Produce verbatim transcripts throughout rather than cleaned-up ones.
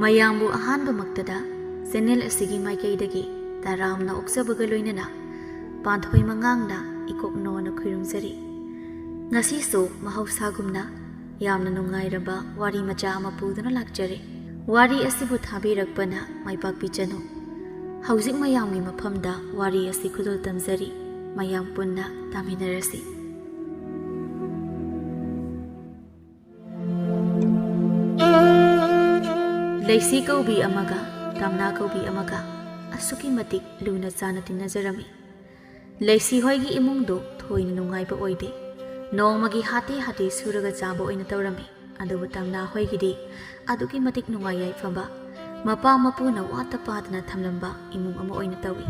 ꯃꯌꯥꯝꯕꯨ ꯑꯍꯥꯟꯕꯃꯛꯇꯗ ꯆꯦꯅꯦꯜ ꯑꯁꯤꯒꯤ ꯃꯥꯏꯀꯩꯗꯒꯤ ꯇꯔꯥꯝꯅ ꯑꯣꯛꯆꯕꯒ ꯂꯣꯏꯅꯅ ꯄꯥꯟꯊꯣꯏ ꯃꯉꯥꯡꯅ ꯏꯀꯣꯛꯅꯣꯅ ꯈꯨꯔꯨꯝꯖꯔꯤ꯫ ꯉꯁꯤꯁꯨ ꯃꯍꯧꯁꯥꯒꯨꯝꯅ ꯌꯥꯝꯅ ꯅꯨꯡꯉꯥꯏꯔꯕ ꯋꯥꯔꯤ ꯃꯆꯥ ꯑꯃ ꯄꯨꯗꯨꯅ ꯂꯥꯛꯆꯔꯦ꯫ ꯋꯥꯔꯤ ꯑꯁꯤꯕꯨ ꯊꯥꯕꯤꯔꯛꯄꯅ ꯃꯥꯏ ꯄꯥꯛꯄꯤꯖꯅꯨ꯫ ꯍꯧꯖꯤꯛ ꯃꯌꯥꯝꯒꯤ ꯃꯐꯝꯗ ꯋꯥꯔꯤ ꯑꯁꯤ ꯈꯨꯗꯣꯜ ꯇꯝꯖꯔꯤ꯫ ꯃꯌꯥꯝ ꯄꯨꯟꯅ ꯇꯥꯃꯤꯟꯅꯔꯁꯤ꯫ ꯂꯩꯁꯤ ꯀꯧꯕꯤ ꯑꯃꯒ ꯇꯝꯅꯥ ꯀꯧꯕꯤ ꯑꯃꯒ ꯑꯁꯨꯛꯀꯤ ꯃꯇꯤꯛ ꯂꯨꯅ ꯆꯥꯅ ꯇꯤꯟꯅꯖꯔꯝꯃꯤ꯫ ꯂꯩꯁꯤ ꯍꯣꯏꯒꯤ ꯏꯃꯨꯡꯗꯨ ꯊꯣꯏꯅ ꯅꯨꯡꯉꯥꯏꯕ ꯑꯣꯏꯗꯦ꯫ ꯅꯣꯡꯃꯒꯤ ꯍꯥꯇꯦ ꯍꯥꯇꯦ ꯁꯨꯔꯒ ꯆꯥꯕ ꯑꯣꯏꯅ ꯇꯧꯔꯝꯃꯤ꯫ ꯑꯗꯨꯕꯨ ꯇꯝꯅꯥ ꯍꯣꯏꯒꯤꯗꯤ ꯑꯗꯨꯛꯀꯤ ꯃꯇꯤꯛ ꯅꯨꯡꯉꯥꯏ ꯌꯥꯏꯐꯕ, ꯃꯄꯥ ꯃꯄꯨꯅ ꯋꯥꯠꯇ ꯄꯥꯗꯅ ꯊꯝꯂꯝꯕ ꯏꯃꯨꯡ ꯑꯃ ꯑꯣꯏꯅ ꯇꯧꯏ꯫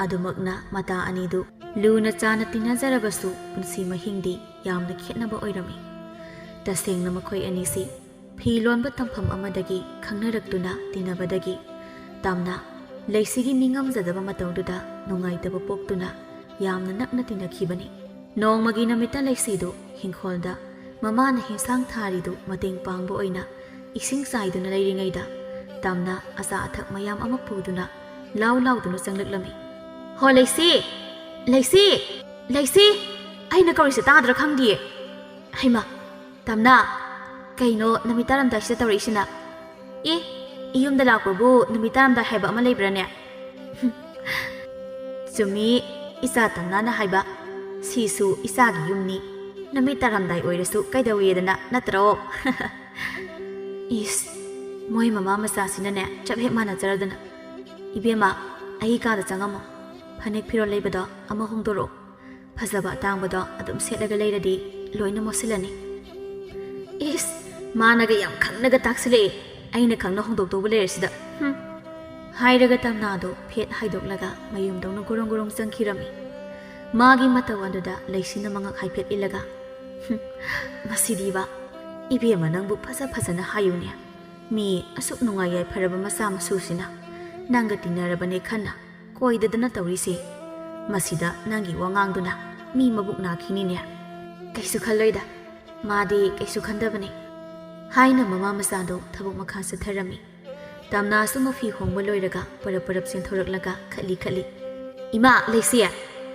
ꯑꯗꯨꯃꯛꯅ ꯃꯇꯥ ꯑꯅꯤꯗꯨ ꯂꯨꯅ ꯆꯥꯅ ꯇꯤꯟꯅꯖꯔꯕꯁꯨ ꯄꯨꯟꯁꯤ ꯃꯍꯤꯡꯗꯤ ꯌꯥꯝꯅ ꯈꯦꯠꯅꯕ ꯑꯣꯏꯔꯝꯃꯤ꯫ ꯇꯁꯦꯡꯅ ꯃꯈꯣꯏ ꯑꯅꯤꯁꯤ ꯐꯤ ꯂꯣꯟꯕ ꯇꯝꯐꯝ ꯑꯃꯗꯒꯤ ꯈꯪꯅꯔꯛꯇꯨꯅ ꯇꯤꯟꯅꯕꯗꯒꯤ ꯇꯝꯅ ꯂꯩꯁꯤꯒꯤ ꯅꯤꯡꯉꯝꯖꯗꯕ ꯃꯇꯧꯗꯨꯗ ꯅꯨꯡꯉꯥꯏꯇꯕ ꯄꯣꯛꯇꯨꯅ ꯌꯥꯝꯅ ꯅꯛꯅ ꯇꯤꯟꯅꯈꯤꯕꯅꯤ꯫ ꯅꯣꯡꯃꯒꯤ ꯅꯨꯃꯤꯠꯇ ꯂꯩꯁꯤꯗꯨ ꯍꯤꯡꯈꯣꯜꯗ ꯃꯃꯥꯅ ꯍꯤꯟꯁꯥꯡ ꯊꯥꯔꯤꯗꯨ ꯃꯇꯦꯡ ꯄꯥꯡꯕ ꯑꯣꯏꯅ ꯏꯁꯤꯡ ꯆꯥꯏꯗꯨꯅ ꯂꯩꯔꯤꯉꯩꯗ ꯇꯝꯅ ꯑꯆꯥ ꯑꯊꯛ ꯃꯌꯥꯝ ꯑꯃ ꯄꯨꯗꯨꯅ ꯂꯥꯎ ꯂꯥꯎꯗꯨꯅ ꯆꯪꯂꯛꯂꯝꯃꯤ꯫ "ꯍꯣ ꯂꯩꯁꯤ! ꯂꯩꯁꯤ! ꯂꯩꯁꯤ! ꯑꯩꯅ ꯀꯧꯔꯤꯁꯦ ꯇꯥꯗ꯭ꯔꯥ ꯈꯪꯗꯤꯌꯦ꯫ ꯍꯩꯃꯥ! ꯇꯝꯅ! ꯀꯩꯅꯣ ꯅꯨꯃꯤꯠ ꯇꯥꯔꯝꯗꯥꯏꯁꯤꯗ ꯇꯧꯔꯛꯏꯁꯤꯅ? ꯑꯦ, ꯌꯨꯝꯗ ꯂꯥꯛꯄꯕꯨ ꯅꯨꯃꯤꯠ ꯇꯥꯔꯝꯗꯥꯏ ꯍꯥꯏꯕ ꯑꯃ ꯂꯩꯕ꯭ꯔꯥꯅꯦ?" "ꯆꯨꯝꯃꯤ, ꯏꯆꯥ ꯇꯝꯅꯥꯅ ꯍꯥꯏꯕ꯫ ꯁꯤꯁꯨ ꯏꯆꯥꯒꯤ ꯌꯨꯝꯅꯤ꯫ ꯅꯨꯃꯤꯠ ꯇꯥꯔꯝꯗꯥꯏ ꯑꯣꯏꯔꯁꯨ ꯀꯩꯗꯧꯋꯦꯗꯅ, ꯅꯠꯇ꯭ꯔꯣ?" ꯏꯁ, ꯃꯣꯏ ꯃꯃꯥ ꯃꯆꯥꯁꯤꯅꯅꯦ ꯆꯞ ꯍꯦꯛ ꯃꯥꯟꯅꯖꯔꯗꯅ꯫ "ꯏꯕꯦꯝꯃ, ꯑꯩ ꯀꯥꯗ ꯆꯪꯉꯝꯃꯣ꯫ ꯐꯅꯦꯛ ꯐꯤꯔꯣꯜ ꯂꯩꯕꯗꯣ ꯑꯃ ꯍꯣꯡꯗꯣꯔꯛꯑꯣ꯫ ꯐꯖꯕ ꯑꯇꯥꯡꯕꯗꯣ ꯑꯗꯨꯝ ꯁꯦꯠꯂꯒ ꯂꯩꯔꯗꯤ ꯂꯣꯏꯅ ꯃꯣꯠꯁꯤꯜꯂꯅꯤ꯫" ꯏꯁ, ꯃꯥꯅꯒ ꯌꯥꯝ ꯈꯪꯅꯒ ꯇꯥꯛꯁꯤꯜꯂꯛꯑꯦ꯫ ꯑꯩꯅ ꯈꯪꯅ ꯍꯣꯡꯗꯣꯛꯇꯧꯕ ꯂꯩꯔꯁꯤꯗ꯫ ꯍꯨꯝ꯫ ꯍꯥꯏꯔꯒ ꯇꯝꯅꯥꯗꯣ ꯐꯦꯠ ꯍꯥꯏꯗꯣꯛꯂꯒ ꯃꯌꯨꯝꯗꯧꯅ ꯒꯣꯔꯣꯡ ꯒꯣꯔꯣꯡ ꯆꯪꯈꯤꯔꯝꯃꯤ꯫ ꯃꯥꯒꯤ ꯃꯇꯧ ꯑꯗꯨꯗ ꯂꯩꯁꯤꯅ ꯃꯉꯛ ꯍꯥꯏꯐꯦꯠ ꯏꯜꯂꯒ, "ꯍꯨꯝ, ꯃꯁꯤꯗꯤꯕ, ꯏꯕꯦꯝꯃ ꯅꯪꯕꯨ ꯐꯖ ꯐꯖꯅ ꯍꯥꯏꯌꯨꯅꯦ꯫ ꯃꯤ ꯑꯁꯨꯛ ꯅꯨꯡꯉꯥꯏ ꯌꯥꯏꯐꯔꯕ ꯃꯆꯥ ꯃꯁꯨꯁꯤꯅ ꯅꯪꯒ ꯇꯤꯟꯅꯔꯕꯅꯦ ꯈꯟꯅ ꯀꯣꯏꯗꯗꯅ ꯇꯧꯔꯤꯁꯦ꯫ ꯃꯁꯤꯗ ꯅꯪꯒꯤ ꯋꯥꯉꯥꯡꯗꯨꯅ ꯃꯤ ꯃꯕꯨꯛ ꯅꯥꯈꯤꯅꯤꯅꯦ꯫" "ꯀꯩꯁꯨ ꯈꯜꯂꯣꯏꯗ, ꯃꯥꯗꯤ ꯀꯩꯁꯨ ꯈꯟꯗꯕꯅꯦ꯫ ꯍꯥꯏꯅ ꯃꯃꯥ ꯃꯆꯥꯗꯣ ꯊꯕꯛ ꯃꯈꯥ ꯆꯠꯊꯔꯝꯃꯤ꯫ ꯇꯝꯅꯥꯁꯨ ꯃꯐꯤ ꯍꯣꯡꯕ ꯂꯣꯏꯔꯒ ꯄꯔꯞ ꯄꯔꯞ ꯆꯦꯟꯊꯣꯔꯛꯂꯒ ꯈꯠꯂꯤ ꯈꯠꯂꯤ, "ꯏꯃꯥ, ꯂꯩꯁꯤ,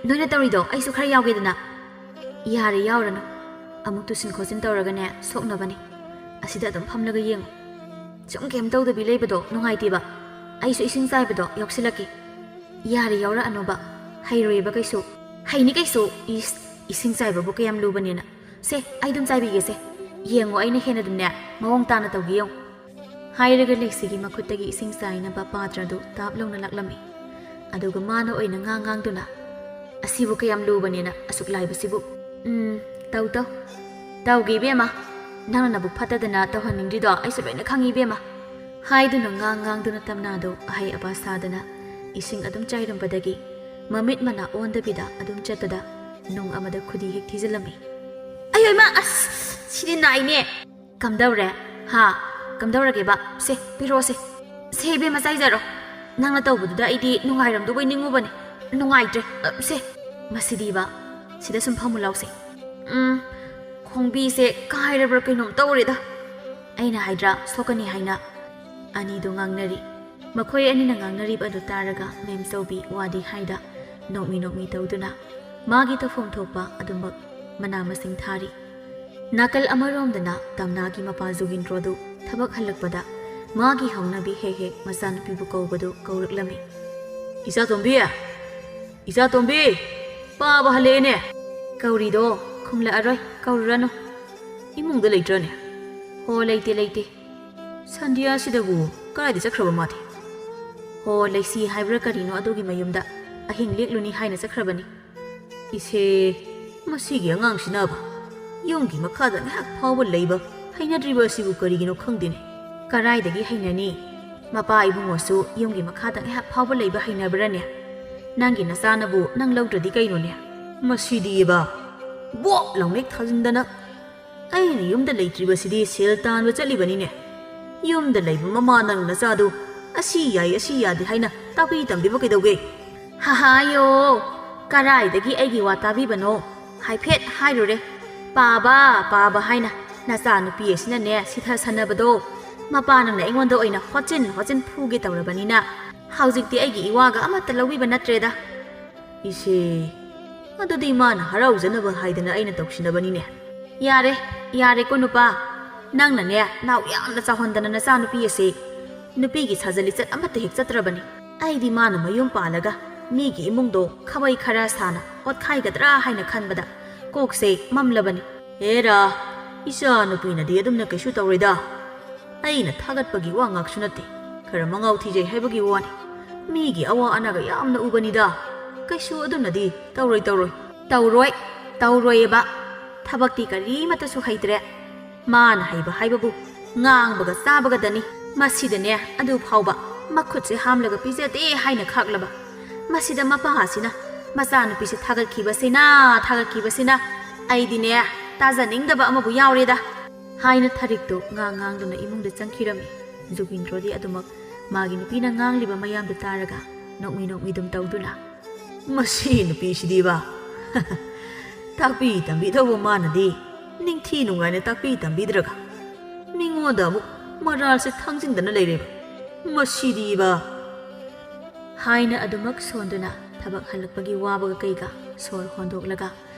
ꯅꯣꯏꯅ ꯇꯧꯔꯤꯗꯣ ꯑꯩꯁꯨ ꯈꯔ ꯌꯥꯎꯒꯦꯗꯅ"꯫ "ꯌꯥꯔꯦ, ꯌꯥꯎꯔꯅꯨ꯫ ꯑꯃꯨꯛ ꯇꯨꯁꯤꯟ ꯈꯣꯠꯆꯤꯟ ꯇꯧꯔꯒꯅꯦ ꯁꯣꯛꯅꯕꯅꯤ꯫ ꯑꯁꯤꯗ ꯑꯗꯨꯝ ꯐꯝꯂꯒ ꯌꯦꯡꯉꯨ꯫ ꯁꯨꯝ ꯀꯩꯝ ꯇꯧꯗꯕꯤ ꯂꯩꯕꯗꯣ ꯅꯨꯡꯉꯥꯏꯇꯦꯕ꯫ ꯑꯩꯁꯨ ꯏꯁꯤꯡ ꯆꯥꯏꯕꯗꯣ ꯌꯥꯎꯁꯤꯜꯂꯛꯀꯦ"꯫ "ꯌꯥꯔꯦ, ꯌꯥꯎꯔꯛꯑꯅꯣꯕ꯫ ꯍꯩꯔꯣꯏꯌꯦꯕ ꯀꯩꯁꯨ"꯫ "ꯍꯩꯅꯤ ꯀꯩꯁꯨ꯫ ꯏꯁ, ꯏꯁꯤꯡ ꯆꯥꯏꯕꯕꯨ ꯀꯌꯥꯝ ꯂꯨꯕꯅꯦꯅ꯫ ꯁꯦ, ꯑꯩ ꯑꯗꯨꯝ ꯆꯥꯏꯕꯤꯒꯦꯁꯦ꯫ ꯌꯦꯡꯉꯣ, ꯑꯩꯅ ꯍꯦꯟꯅ ꯑꯗꯨꯝꯅꯦ ꯃꯑꯣꯡ ꯇꯥꯅ ꯇꯧꯒꯦ ꯌꯦꯡꯉꯨ"꯫ ꯍꯥꯏꯔꯒ ꯂꯩꯁꯤꯒꯤ ꯃꯈꯨꯠꯇꯒꯤ ꯏꯁꯤꯡ ꯆꯥꯏꯅꯕ ꯄꯥꯇ꯭ꯔꯗꯨ ꯇꯥꯞ ꯂꯧꯅ ꯂꯥꯛꯂꯝꯃꯤ꯫ ꯑꯗꯨꯒ ꯃꯥꯅ ꯑꯣꯏꯅ ꯉꯥꯡ ꯉꯥꯡꯗꯨꯅ, "ꯑꯁꯤꯕꯨ ꯀꯌꯥꯝ ꯂꯨꯕꯅꯦꯅ ꯑꯁꯨꯛ ꯂꯥꯏꯕꯁꯤꯕꯨ"꯫ "ꯎꯝ, ꯇꯧ ꯇꯧ꯫ ꯇꯧꯒꯦ ꯏꯕꯦꯝꯃ꯫ ꯅꯪꯅ ꯅꯕꯨꯛ ꯐꯠꯇꯗꯅ ꯇꯧꯍꯟꯅꯤꯡꯗ꯭ꯔꯤꯗꯣ ꯑꯩꯁꯨ ꯂꯣꯏꯅ ꯈꯪꯉꯤ ꯏꯕꯦꯝꯃ"꯫ ꯍꯥꯏꯗꯨꯅ ꯉꯥꯡ ꯉꯥꯡꯗꯨꯅ ꯇꯝꯅꯥꯗꯣ ꯑꯍꯩ ꯑꯄꯥ ꯁꯥꯗꯅ ꯏꯁꯤꯡ ꯑꯗꯨꯝ ꯆꯥꯏꯔꯝꯕꯗꯒꯤ ꯃꯃꯤꯠ ꯃꯅꯥ ꯑꯣꯟꯗꯕꯤꯗ ꯑꯗꯨꯝ ꯆꯠꯄꯗ ꯅꯨꯡ ꯑꯃꯗ ꯈꯨꯗꯤ ꯍꯦꯛ ꯊꯤꯖꯤꯜꯂꯝꯃꯤ꯫ "ꯑꯌꯣ ꯏꯃꯥ, ꯑꯁ, ꯁꯤꯗꯤ ꯅꯥꯏꯅꯦ"꯫ "ꯀꯝꯗꯧꯔꯦ? ꯍꯥ? ꯀꯝꯗꯧꯔꯒꯦꯕ? ꯁꯦ, ꯄꯤꯔꯛꯑꯣꯁꯦ꯫ ꯁꯦ, ꯏꯕꯦꯝꯃ, ꯆꯥꯏꯖꯔꯣ꯫ ꯅꯪꯅ ꯇꯧꯕꯗꯨꯗ ꯑꯩꯗꯤ ꯅꯨꯡꯉꯥꯏꯔꯝꯗꯧꯕꯩ ꯅꯤꯡꯉꯨꯕꯅꯦ꯫ ꯅꯨꯡꯉꯥꯏꯇ꯭ꯔꯦ꯫ ꯑ, ꯁꯦ, ꯃꯁꯤꯗꯤꯕ, ꯁꯤꯗ ꯁꯨꯝ ꯐꯝꯃꯨ ꯂꯥꯎꯁꯦ꯫ ꯎꯝ, ꯈꯣꯡꯕꯤꯁꯦ ꯀꯥꯏꯔꯕ꯭ꯔꯥ ꯀꯩꯅꯣꯝ ꯇꯧꯔꯦꯗ"꯫ "ꯑꯩꯅ ꯍꯥꯏꯗ꯭ꯔꯥ, ꯁꯣꯛꯀꯅꯤ ꯍꯥꯏꯅ"꯫ ꯑꯅꯤꯗꯣ ꯉꯥꯡꯅꯔꯤ꯫ ꯃꯈꯣꯏ ꯑꯅꯤꯅ ꯉꯥꯡꯅꯔꯤꯕ ꯑꯗꯨ ꯇꯥꯔꯒ ꯃꯦꯝꯆꯧꯕꯤ ꯋꯥꯗꯤ ꯍꯥꯏꯗ ꯅꯣꯛꯃꯤ ꯅꯣꯛꯃꯤ ꯇꯧꯗꯨꯅ ꯃꯥꯒꯤ ꯇꯧꯐꯝ ꯊꯣꯛꯄ ꯑꯗꯨꯃꯛ ꯃꯅꯥ ꯃꯁꯤꯡ ꯊꯥꯔꯤ꯫ ꯅꯥꯀꯜ ꯑꯃꯔꯣꯝꯗꯅ ꯇꯝꯅꯥꯒꯤ ꯃꯄꯥ ꯖꯨꯒꯤꯟꯗ꯭ꯔꯣꯗꯨ ꯊꯕꯛ ꯍꯜꯂꯛꯄꯗ ꯃꯥꯒꯤ ꯍꯧꯅꯕꯤ ꯍꯦꯛ ꯍꯦꯛ ꯃꯆꯥꯅꯨꯄꯤꯕꯨ ꯀꯧꯕꯗꯨ ꯀꯧꯔꯛꯂꯝꯃꯤ꯫ "ꯏꯆꯥꯇꯣꯝꯕꯤ! ꯏꯆꯥꯇꯣꯝꯕꯤ! ꯄꯥꯕ ꯍꯜꯂꯛꯑꯦꯅꯦ!" ꯀꯧꯔꯤꯗꯣ ꯈꯨꯝꯂꯛꯑꯔꯣꯏ, ꯀꯧꯔꯨꯔꯅꯨ꯫ "ꯏꯃꯨꯡꯗ ꯂꯩꯇ꯭ꯔꯅꯦ?" "ꯍꯣ, ꯂꯩꯇꯦ, ꯂꯩꯇꯦ"꯫ "ꯁꯟꯙ꯭ꯌꯥꯁꯤꯗꯕꯨ ꯀꯗꯥꯏꯗ ꯆꯠꯈ꯭ꯔꯕ ꯃꯥꯗꯤ?" "ꯍꯣ, ꯂꯩꯁꯤ ꯍꯥꯏꯕ꯭ꯔꯥ ꯀꯔꯤꯅꯣ ꯑꯗꯨꯒꯤ ꯃꯌꯨꯝꯗ ꯑꯍꯤꯡ ꯂꯦꯛꯂꯨꯅꯤ ꯍꯥꯏꯅ ꯆꯠꯈ꯭ꯔꯕꯅꯤ"꯫ "ꯏꯁꯦ, ꯃꯁꯤꯒꯤ ꯑꯉꯥꯡꯁꯤꯅꯕ ꯌꯨꯝꯒꯤ ꯃꯈꯥꯗ ꯉꯥꯏꯍꯥꯛ ꯐꯥꯎꯕ ꯂꯩꯕ ꯍꯩꯅꯗ꯭ꯔꯤꯕ ꯑꯁꯤꯕꯨ ꯀꯔꯤꯒꯤꯅꯣ ꯈꯪꯗꯦꯅꯦ"꯫ "ꯀꯔꯥꯏꯗꯒꯤ ꯍꯩꯅꯅꯤ? ꯃꯄꯥ ꯏꯕꯨꯡꯉꯣꯁꯨ ꯌꯨꯝꯒꯤ ꯃꯈꯥꯗ ꯉꯥꯏꯍꯥꯛ ꯐꯥꯎꯕ ꯂꯩꯕ ꯍꯩꯅꯕ꯭ꯔꯅꯦ? ꯅꯪꯒꯤ ꯅꯆꯥꯅꯕꯨ ꯅꯪ ꯂꯧꯗ꯭ꯔꯗꯤ ꯀꯩꯅꯣꯅꯦ?" "ꯃꯁꯤꯗꯤꯕ, ꯕꯣꯞ ꯂꯥꯎꯅ ꯍꯦꯛ ꯊꯥꯖꯤꯟꯗꯅ꯫ ꯑꯩꯅ ꯌꯨꯝꯗ ꯂꯩꯇ꯭ꯔꯤꯕꯁꯤꯗꯤ ꯁꯦꯜ ꯇꯥꯟꯕ ꯆꯠꯂꯤꯕꯅꯤꯅꯦ꯫ ꯌꯨꯝꯗ ꯂꯩꯕ ꯃꯃꯥ ꯅꯪ ꯅꯆꯥꯗꯨ ꯑꯁꯤ ꯌꯥꯏ, ꯑꯁꯤ ꯌꯥꯗꯦ ꯍꯥꯏꯅ ꯇꯥꯛꯄꯤ ꯇꯝꯕꯤꯕ ꯀꯩꯗꯧꯒꯦ?" "ꯍꯥꯍꯥꯌꯣ, ꯀꯔꯥꯏꯗꯒꯤ ꯑꯩꯒꯤ ꯋꯥ ꯇꯥꯕꯤꯕꯅꯣ? ꯍꯥꯏꯐꯦꯠ ꯍꯥꯏꯔꯨꯔꯦ, ꯄꯥꯕ, ꯄꯥꯕ ꯍꯥꯏꯅ꯫ ꯅꯆꯥꯅꯨꯄꯤ ꯑꯁꯤꯅꯅꯦ ꯁꯤꯊ ꯁꯟꯅꯕꯗꯣ ꯃꯄꯥꯅꯅꯦ ꯑꯩꯉꯣꯟꯗ ꯑꯣꯏꯅ ꯍꯣꯠꯆꯤꯟ ꯍꯣꯠꯆꯤꯟ ꯐꯨꯒꯦ ꯇꯧꯔꯕꯅꯤꯅ ꯍꯧꯖꯤꯛꯇꯤ ꯑꯩꯒꯤ ꯏꯋꯥꯒ ꯑꯃꯠꯇ ꯂꯧꯕꯤꯕ ꯅꯠꯇ꯭ꯔꯦꯗ꯫ ꯏꯁꯦ, ꯑꯗꯨꯗꯤ ꯃꯥꯅ ꯍꯔꯥꯎꯖꯅꯕ ꯍꯥꯏꯗꯅ ꯑꯩꯅ ꯇꯧꯁꯤꯟꯅꯕꯅꯤꯅꯦ꯫ ꯌꯥꯔꯦ, ꯌꯥꯔꯦꯀꯣ ꯅꯨꯄꯥ, ꯅꯪꯅꯅꯦ ꯅꯥꯎ ꯌꯥꯝꯅ ꯆꯥꯎꯍꯟꯗꯅ ꯅꯆꯥꯅꯨꯄꯤ ꯑꯁꯤ ꯅꯨꯄꯤꯒꯤ ꯁꯥꯖ ꯂꯤꯆꯠ ꯑꯃꯠꯇ ꯍꯦꯛ ꯆꯠꯇ꯭ꯔꯕꯅꯤ꯫ ꯑꯩꯗꯤ ꯃꯥꯅ ꯃꯌꯨꯝ ꯄꯥꯜꯂꯒ ꯃꯤꯒꯤ ꯏꯃꯨꯡꯗꯣ ꯈꯥꯕꯩ ꯈꯔ ꯁꯥꯅ ꯑꯣꯠꯈꯥꯏꯒꯗ꯭ꯔꯥ ꯍꯥꯏꯅ ꯈꯟꯕꯗ ꯀꯣꯛꯁꯦ ꯃꯝꯂꯕꯅꯤ꯫ ꯍꯦꯔꯥ, ꯏꯆꯥ ꯅꯨꯄꯤꯅꯗꯤ ꯑꯗꯨꯝꯅ ꯀꯩꯁꯨ ꯇꯧꯔꯣꯏꯗ꯫ ꯑꯩꯅ ꯊꯥꯒꯠꯄꯒꯤ ꯋꯥ ꯉꯥꯛꯁꯨ ꯅꯠꯇꯦ, ꯈꯔ ꯃꯉꯥꯎ ꯊꯤꯖꯩ ꯍꯥꯏꯕꯒꯤ ꯋꯥꯅꯤ꯫ ꯃꯤꯒꯤ ꯑꯋꯥ ꯑꯅꯥꯒ ꯌꯥꯝꯅ ꯎꯕꯅꯤꯗ, ꯀꯩꯁꯨ ꯑꯗꯨꯝꯅꯗꯤ ꯇꯧꯔꯣꯏ, ꯇꯧꯔꯣꯏ꯫ ꯇꯧꯔꯣꯏ, ꯇꯧꯔꯣꯏꯑꯕ꯫ ꯊꯕꯛꯇꯤ ꯀꯔꯤꯃꯠꯇꯁꯨ ꯍꯩꯇ꯭ꯔꯦ꯫ ꯃꯥꯅ ꯍꯩꯕ ꯍꯥꯏꯕꯕꯨ ꯉꯥꯡꯕꯒ ꯆꯥꯕꯒꯗꯅꯤ꯫ ꯃꯁꯤꯗꯅꯦ ꯑꯗꯨ ꯐꯥꯎꯕ ꯃꯈꯨꯠꯁꯦ ꯍꯥꯝꯂꯒ ꯄꯤꯖꯗꯦ ꯍꯥꯏꯅ ꯈꯥꯛꯂꯕ꯫ ꯃꯁꯤꯗ ꯃꯄꯥ ꯑꯁꯤꯅ ꯃꯆꯥꯅꯨꯄꯤꯁꯦ ꯊꯥꯒꯠꯈꯤꯕꯁꯤꯅ, ꯊꯥꯒꯠꯈꯤꯕꯁꯤꯅ ꯑꯩꯗꯤꯅꯦ ꯇꯥꯖꯅꯤꯡꯗꯕ ꯑꯃꯕꯨ ꯌꯥꯎꯔꯦꯗ꯫ ꯍꯥꯏꯅ ꯊꯔꯤꯛꯇꯨ ꯉꯥꯡ ꯉꯥꯡꯗꯨꯅ ꯏꯃꯨꯡꯗ ꯆꯪꯈꯤꯔꯝꯃꯤ꯫ ꯖꯨꯒꯤꯟꯗ꯭ꯔꯣꯗꯤ ꯑꯗꯨꯃꯛ ꯃꯥꯒꯤ ꯅꯨꯄꯤꯅ ꯉꯥꯡꯂꯤꯕ ꯃꯌꯥꯝꯗꯨ ꯇꯥꯔꯒ ꯅꯣꯛꯃꯤ ꯅꯣꯛꯃꯤ ꯑꯗꯨꯝ ꯇꯧꯗꯨꯅ, "ꯃꯁꯤ ꯅꯨꯄꯤꯁꯤꯗꯤꯕ, ꯇꯥꯛꯄꯤ ꯇꯝꯕꯤꯗꯧꯕ ꯃꯥꯅꯗꯤ ꯅꯤꯡꯊꯤ ꯅꯨꯡꯉꯥꯏꯅ ꯇꯥꯛꯄꯤ ꯇꯝꯕꯤꯗ꯭ꯔꯒ ꯃꯤꯉꯣꯟꯗ ꯑꯃꯨꯛ ꯃꯔꯥꯜꯁꯦ ꯊꯥꯡꯖꯤꯟꯗꯅ ꯂꯩꯔꯦꯕ꯫ ꯃꯁꯤꯗꯤꯕ!" ꯍꯥꯏꯅ ꯑꯗꯨꯃꯛ ꯁꯣꯟꯗꯨꯅ ꯊꯕꯛ ꯍꯜꯂꯛꯄꯒꯤ ꯋꯥꯕꯒ ꯀꯩꯒ ꯁꯣꯔ ꯍꯣꯟꯗꯣꯛꯂꯒ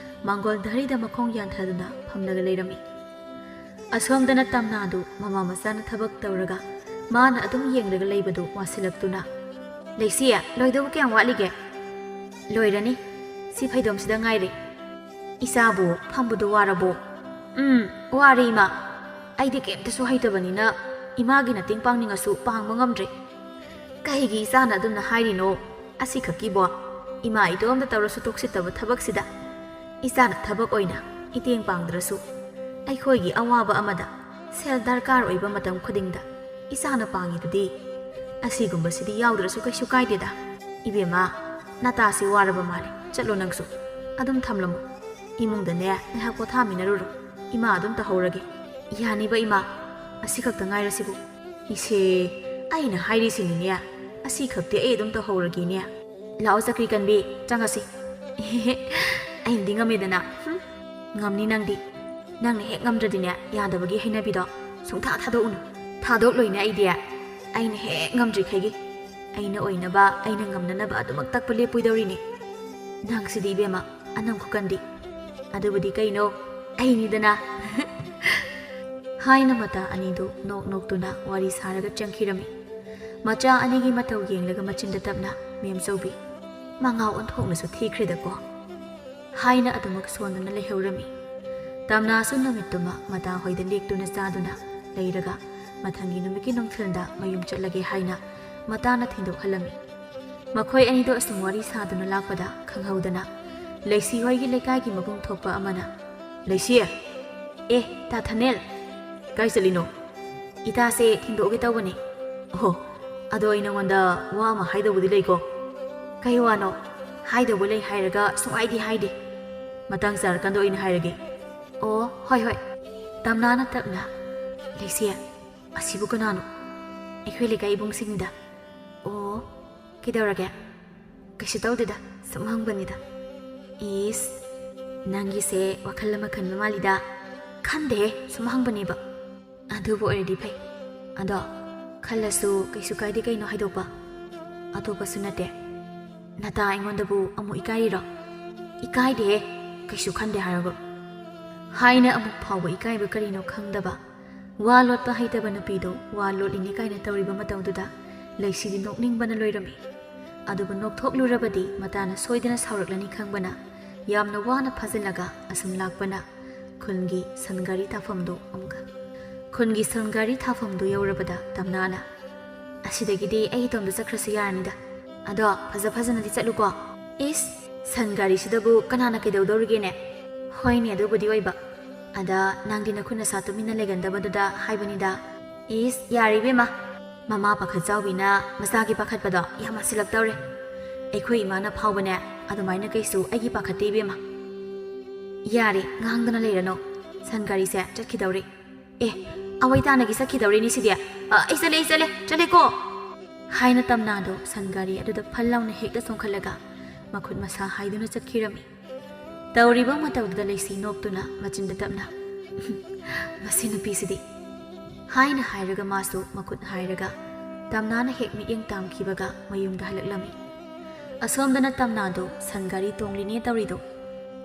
ꯃꯥꯡꯒꯣꯜ ꯙꯔꯤꯗ ꯃꯈꯣꯡ ꯌꯥꯟꯊꯗꯨꯅ ꯐꯝꯂꯒ ꯂꯩꯔꯝꯃꯤ꯫ ꯑꯁꯣꯝꯗꯅ ꯇꯝꯅꯥꯗꯨ ꯃꯃꯥ ꯃꯆꯥꯅ ꯊꯕꯛ ꯇꯧꯔꯒ ꯃꯥꯅ ꯑꯗꯨꯝ ꯌꯦꯡꯂꯒ ꯂꯩꯕꯗꯨ ꯋꯥꯁꯤꯜꯂꯛꯇꯨꯅ, "ꯂꯩꯁꯤ, ꯂꯣꯏꯗꯧꯕ ꯀꯌꯥꯝ ꯋꯥꯠꯂꯤꯒꯦ?" "ꯂꯣꯏꯔꯅꯤ꯫ ꯁꯤ ꯐꯩꯗꯣꯝꯁꯤꯗ ꯉꯥꯏꯔꯦ꯫ ꯏꯆꯥꯕꯨ ꯐꯝꯕꯗꯨ ꯋꯥꯔꯕꯣ?" "ꯎꯝ, ꯋꯥꯔꯦ ꯏꯃꯥ꯫ ꯑꯩꯗꯤ ꯀꯩꯝꯇꯁꯨ ꯍꯩꯇꯕꯅꯤꯅ ꯏꯃꯥꯒꯤ ꯃꯇꯦꯡ ꯄꯥꯡꯅꯤꯡꯉꯁꯨ ꯄꯥꯡꯕ ꯉꯝꯗ꯭ꯔꯦ꯫ ꯀꯩꯒꯤ ꯏꯆꯥꯅ ꯑꯗꯨꯝꯅ ꯍꯥꯏꯔꯤꯅꯣ? ꯑꯁꯤꯈꯛꯀꯤꯕꯣ? ꯏꯃꯥ ꯏꯇꯣꯝꯇ ꯇꯧꯔꯁꯨ ꯇꯣꯛꯁꯤꯠꯇꯕ ꯊꯕꯛꯁꯤꯗ ꯏꯆꯥꯅ ꯊꯕꯛ ꯑꯣꯏꯅ ꯏꯇꯦꯡ ꯄꯥꯡꯗ꯭ꯔꯁꯨ ꯑꯩꯈꯣꯏꯒꯤ ꯑꯋꯥꯕ ꯑꯃꯗ ꯁꯦꯜ ꯗꯔꯀꯥꯔ ꯑꯣꯏꯕ ꯃꯇꯝ ꯈꯨꯗꯤꯡꯗ ꯏꯆꯥꯅ ꯄꯥꯡꯉꯤꯗꯨꯗꯤ꯫ ꯑꯁꯤꯒꯨꯝꯕꯁꯤꯗꯤ ꯌꯥꯎꯗ꯭ꯔꯁꯨ ꯀꯩꯁꯨ ꯀꯥꯏꯗꯦꯗ꯫ ꯏꯕꯦꯝꯃ, ꯅꯇꯥꯁꯤ ꯋꯥꯔꯕ ꯃꯥꯜꯂꯦ꯫ ꯆꯠꯂꯣ ꯅꯪꯁꯨ꯫ ꯑꯗꯨꯝ ꯊꯝꯂꯝꯃꯣ꯫ ꯏꯃꯨꯡꯗꯅꯦ ꯉꯥꯏꯍꯥꯛ ꯄꯣꯊꯥꯃꯤꯟꯅꯔꯨꯔꯣ꯫ ꯏꯃꯥ ꯑꯗꯨꯝ ꯇꯧꯍꯧꯔꯒꯦ꯫ ꯌꯥꯅꯤꯕ ꯏꯃꯥ? ꯑꯁꯤꯈꯛꯇ ꯉꯥꯏꯔꯁꯤꯕꯨ?" "ꯏꯁꯦ, ꯑꯩꯅ ꯍꯥꯏꯔꯤꯁꯤꯅꯤꯅꯦ, ꯑꯁꯤꯈꯛꯇꯤ ꯑꯩ ꯑꯗꯨꯝ ꯇꯧꯍꯧꯔꯒꯦꯅꯦ꯫ ꯂꯥꯛꯑꯣ ꯆꯀ꯭ꯔꯤ ꯀꯟꯕꯤ, ꯆꯪꯉꯁꯤ꯫" "ꯑꯩꯅꯗꯤ ꯉꯝꯃꯦꯗꯅ꯫" "ꯍꯨꯝ, ꯉꯝꯅꯤ ꯅꯪꯗꯤ꯫ ꯅꯪꯅ ꯍꯦꯛ ꯉꯝꯗ꯭ꯔꯗꯤꯅꯦ, ꯌꯥꯗꯕꯒꯤ ꯍꯩꯅꯕꯤꯗꯣ ꯁꯨꯡꯊꯥ ꯊꯥꯗꯣꯛꯎꯅꯨ꯫ ꯊꯥꯗꯣꯛꯂꯣꯏꯅꯦ ꯑꯩꯗꯤ꯫ ꯑꯩꯅ ꯍꯦꯛ ꯉꯝꯗ꯭ꯔꯤꯈꯩꯒꯤ ꯑꯩꯅ ꯑꯣꯏꯅꯕ, ꯑꯩꯅ ꯉꯝꯅꯅꯕ ꯑꯗꯨꯃꯛ ꯇꯛꯄ ꯂꯦꯞꯄꯣꯏꯗꯧꯔꯤꯅꯦ꯫ ꯅꯪꯁꯤꯗꯤ ꯏꯕꯦꯝꯃ, ꯑꯅꯝ ꯈꯨꯀꯟꯗꯤ꯫ ꯑꯗꯨꯕꯨꯗꯤ ꯀꯩꯅꯣ, ꯑꯩꯅꯤꯗꯅ꯫ ꯍꯥꯏꯅ ꯃꯇꯥ ꯑꯅꯤꯗꯨ ꯅꯣꯛ ꯅꯣꯛꯇꯨꯅ ꯋꯥꯔꯤ ꯁꯥꯔꯒ ꯆꯪꯈꯤꯔꯝꯃꯤ꯫ ꯃꯆꯥ ꯑꯅꯤꯒꯤ ꯃꯇꯧ ꯌꯦꯡꯂꯒ ꯃꯆꯤꯟꯗ ꯇꯞꯅ, "ꯃꯦꯝꯆꯧꯕꯤ, ꯃꯉꯥꯎ ꯑꯣꯟꯊꯣꯛꯅꯁꯨ ꯊꯤꯈ꯭ꯔꯦꯗꯀꯣ" ꯍꯥꯏꯅ ꯑꯗꯨꯃꯛ ꯁꯣꯟꯗꯨꯅ ꯂꯩꯍꯧꯔꯝꯃꯤ꯫ ꯇꯝꯅꯥꯁꯨ ꯅꯨꯃꯤꯠꯇꯨꯃ ꯃꯇꯥ ꯍꯣꯏꯗ ꯂꯦꯛꯇꯨꯅ ꯆꯥꯗꯨꯅ ꯂꯩꯔꯒ ꯃꯊꯪꯒꯤ ꯅꯨꯃꯤꯠꯀꯤ ꯅꯨꯡꯊꯤꯜꯗ ꯃꯌꯨꯝ ꯆꯠꯂꯒꯦ ꯍꯥꯏꯅ ꯃꯇꯥꯅ ꯊꯤꯟꯗꯣꯛꯍꯜꯂꯝꯃꯤ꯫ ꯃꯈꯣꯏ ꯑꯅꯤꯗꯣ ꯑꯁꯨꯝ ꯋꯥꯔꯤ ꯁꯥꯗꯨꯅ ꯂꯥꯛꯄꯗ ꯈꯪꯍꯧꯗꯅ ꯂꯩꯁꯤ ꯍꯣꯏꯒꯤ ꯂꯩꯀꯥꯏꯒꯤ ꯃꯕꯨꯡ ꯊꯣꯛꯄ ꯑꯃꯅ, "ꯂꯩꯁꯤ!" "ꯑꯦ, ꯇꯥ ꯊꯅꯦꯜ!" "ꯀꯥꯏ ꯆꯠꯂꯤꯅꯣ?" "ꯏꯇꯥꯁꯦ ꯊꯤꯟꯗꯣꯛꯑꯒꯦ ꯇꯧꯕꯅꯦ꯫" "ꯑꯣꯍꯣ, ꯑꯗꯣ ꯑꯩ ꯅꯉꯣꯟꯗ ꯋꯥ ꯑꯃ ꯍꯥꯏꯗꯧꯕꯗꯤ ꯂꯩꯀꯣ꯫" "ꯀꯩ ꯋꯥꯅꯣ?" "ꯍꯥꯏꯗꯧꯕ ꯂꯩ ꯍꯥꯏꯔꯒ ꯁꯨꯡꯍꯥꯏꯗꯤ ꯍꯥꯏꯗꯦ꯫" "ꯃꯇꯥꯡ ꯆꯥꯔꯀꯥꯟꯗ ꯑꯣꯏꯅ ꯍꯥꯏꯔꯒꯦ꯫" "ꯑꯣ, ꯍꯣꯏ, ꯍꯣꯏ꯫" ꯇꯝꯅꯥꯅ ꯇꯞꯅ, "ꯂꯩꯁꯤ, ꯑꯁꯤꯕꯨ ꯀꯅꯥꯅꯣ?" "ꯑꯩꯈꯣꯏ ꯂꯩꯀꯥꯏ ꯏꯕꯨꯡꯁꯤꯡꯅꯤꯗ꯫" "ꯑꯣ, ꯀꯩꯗꯧꯔꯒꯦ?" "ꯀꯩꯁꯨ ꯇꯧꯗꯦꯗ, ꯁꯨꯝ ꯍꯪꯕꯅꯤꯗ꯫" "ꯏꯁ, ꯅꯪꯒꯤꯁꯦ ꯋꯥꯈꯜ ꯑꯃ ꯈꯟꯕ ꯃꯥꯜꯂꯤꯗ꯫" "ꯈꯟꯗꯦꯍꯦ, ꯁꯨꯝ ꯍꯪꯕꯅꯦꯕ꯫" "ꯑꯗꯨꯕꯨ ꯑꯣꯏꯔꯗꯤ ꯐꯩ꯫ ꯑꯗꯣ ꯈꯜꯂꯁꯨ ꯀꯩꯁꯨ ꯀꯥꯏꯗꯦ ꯀꯩꯅꯣ ꯍꯥꯏꯗꯣꯛꯄ꯫ ꯑꯇꯣꯞꯄꯁꯨ ꯅꯠꯇꯦ꯫ ꯅꯇꯥ ꯑꯩꯉꯣꯟꯗꯕꯨ ꯑꯃꯨꯛ ꯏꯀꯥꯏꯔꯤꯔꯣ?" "ꯏꯀꯥꯏꯗꯦꯍꯦ, ꯀꯩꯁꯨ ꯈꯟꯗꯦ ꯍꯥꯏꯔꯒ꯫" ꯍꯥꯏꯅ ꯑꯃꯨꯛ ꯐꯥꯎꯕ ꯏꯀꯥꯏꯕ ꯀꯔꯤꯅꯣ ꯈꯪꯗꯕ, ꯋꯥ ꯂꯣꯠꯄ ꯍꯩꯇꯕ ꯅꯨꯄꯤꯗꯣ ꯋꯥ ꯂꯣꯠꯂꯤꯅꯦ ꯀꯥꯏꯅ ꯇꯧꯔꯤꯕ ꯃꯇꯧꯗꯨꯗ ꯂꯩꯁꯤꯗꯤ ꯅꯣꯛꯅꯤꯡꯕꯅ ꯂꯣꯏꯔꯝꯃꯤ꯫ ꯑꯗꯨꯕꯨ ꯅꯣꯛꯊꯣꯛꯂꯨꯔꯕꯗꯤ ꯃꯇꯥꯅ ꯁꯣꯏꯗꯅ ꯁꯥꯎꯔꯛꯂꯅꯤ ꯈꯪꯕꯅ ꯌꯥꯝꯅ ꯋꯥꯅ ꯐꯥꯖꯤꯜꯂꯒ ꯑꯁꯨꯝ ꯂꯥꯛꯄꯅ ꯈꯨꯟꯒꯤ ꯁꯟꯒꯥꯔꯤ ꯊꯥꯐꯝꯗꯨ ꯑꯃꯨꯛꯀ꯫ ꯈꯨꯟꯒꯤ ꯁꯟꯒꯥꯔꯤ ꯊꯥꯐꯝꯗꯨ ꯌꯧꯔꯕꯗ ꯇꯝꯅꯥꯅ, "ꯑꯁꯤꯗꯒꯤꯗꯤ ꯑꯩ ꯏꯇꯣꯝꯇ ꯆꯠꯈ꯭ꯔꯁꯨ ꯌꯥꯔꯅꯤꯗ꯫ ꯑꯗꯣ ꯐꯖ ꯐꯖꯅꯗꯤ ꯆꯠꯂꯨꯀꯣ꯫" "ꯏꯁ, ꯁꯟꯒꯥꯔꯤꯁꯤꯗꯕꯨ ꯀꯅꯥꯅ ꯀꯩꯗꯧꯗꯧꯔꯤꯒꯦꯅꯦ?" "ꯍꯣꯏꯅꯦ, ꯑꯗꯨꯕꯨꯗꯤ ꯑꯣꯏꯕ꯫ ꯑꯗ ꯅꯪꯗꯤ ꯅꯈꯨꯠ ꯅꯁꯥ ꯇꯨꯃꯤꯟꯅ ꯂꯩꯒꯟꯗꯕꯗꯨꯗ ꯍꯥꯏꯕꯅꯤꯗ꯫" "ꯏꯁ, ꯌꯥꯔꯦ ꯏꯕꯦꯝꯃ꯫ ꯃꯃꯥ ꯄꯥꯈꯠ ꯆꯥꯎꯕꯤꯅ ꯃꯆꯥꯒꯤ ꯄꯥꯈꯠꯄꯗꯣ ꯌꯥꯝ ꯃꯥꯟꯁꯤꯜꯂꯛꯇꯧꯔꯦ꯫ ꯑꯩꯈꯣꯏ ꯏꯃꯥꯅ ꯐꯥꯎꯕꯅꯦ ꯑꯗꯨꯃꯥꯏꯅ ꯀꯩꯁꯨ ꯑꯩꯒꯤ ꯄꯥꯈꯠꯇꯦ ꯏꯕꯦꯝꯃ꯫" "ꯌꯥꯔꯦ, ꯉꯥꯡꯗꯅ ꯂꯩꯔꯅꯨ꯫ ꯁꯟꯒꯥꯔꯤꯁꯦ ꯆꯠꯈꯤꯗꯧꯔꯦ꯫" "ꯑꯦ, ꯑꯋꯩ ꯇꯥꯅꯒꯤ ꯆꯠꯈꯤꯗꯧꯔꯦꯅꯦ ꯁꯤꯗꯤ꯫ ꯑ, ꯑꯩ ꯆꯠꯂꯦ, ꯑꯩ ꯆꯠꯂꯦ, ꯆꯠꯂꯦꯀꯣ!" ꯍꯥꯏꯅ ꯇꯝꯅꯥꯗꯣ ꯁꯟꯒꯥꯔꯤ ꯑꯗꯨꯗ ꯐꯜ ꯂꯥꯎꯅ ꯍꯦꯛꯇ ꯆꯣꯡꯈꯠꯂꯒ ꯃꯈꯨꯠ ꯃꯁꯥ ꯍꯥꯏꯗꯨꯅ ꯆꯠꯈꯤꯔꯝꯃꯤ꯫ ꯇꯧꯔꯤꯕ ꯃꯇꯧꯗꯨꯗ ꯂꯩꯁꯤ ꯅꯣꯛꯇꯨꯅ ꯃꯆꯤꯟꯗ ꯇꯞꯅ, "ꯃꯁꯤ ꯅꯨꯄꯤꯁꯤꯗꯤ" ꯍꯥꯏꯅ ꯍꯥꯏꯔꯒ ꯃꯥꯁꯨ ꯃꯈꯨꯠ ꯍꯥꯏꯔꯒ ꯇꯝꯅꯥꯅ ꯍꯦꯛ ꯃꯤꯠꯌꯦꯡ ꯇꯥꯝꯈꯤꯕꯒ ꯃꯌꯨꯝꯗ ꯍꯜꯂꯛꯂꯝꯃꯤ꯫ ꯑꯁꯣꯝꯗꯅ ꯇꯝꯅꯥꯗꯣ ꯁꯟ ꯒꯥꯔꯤ ꯇꯣꯡꯂꯤꯅꯦ ꯇꯧꯔꯤꯗꯣ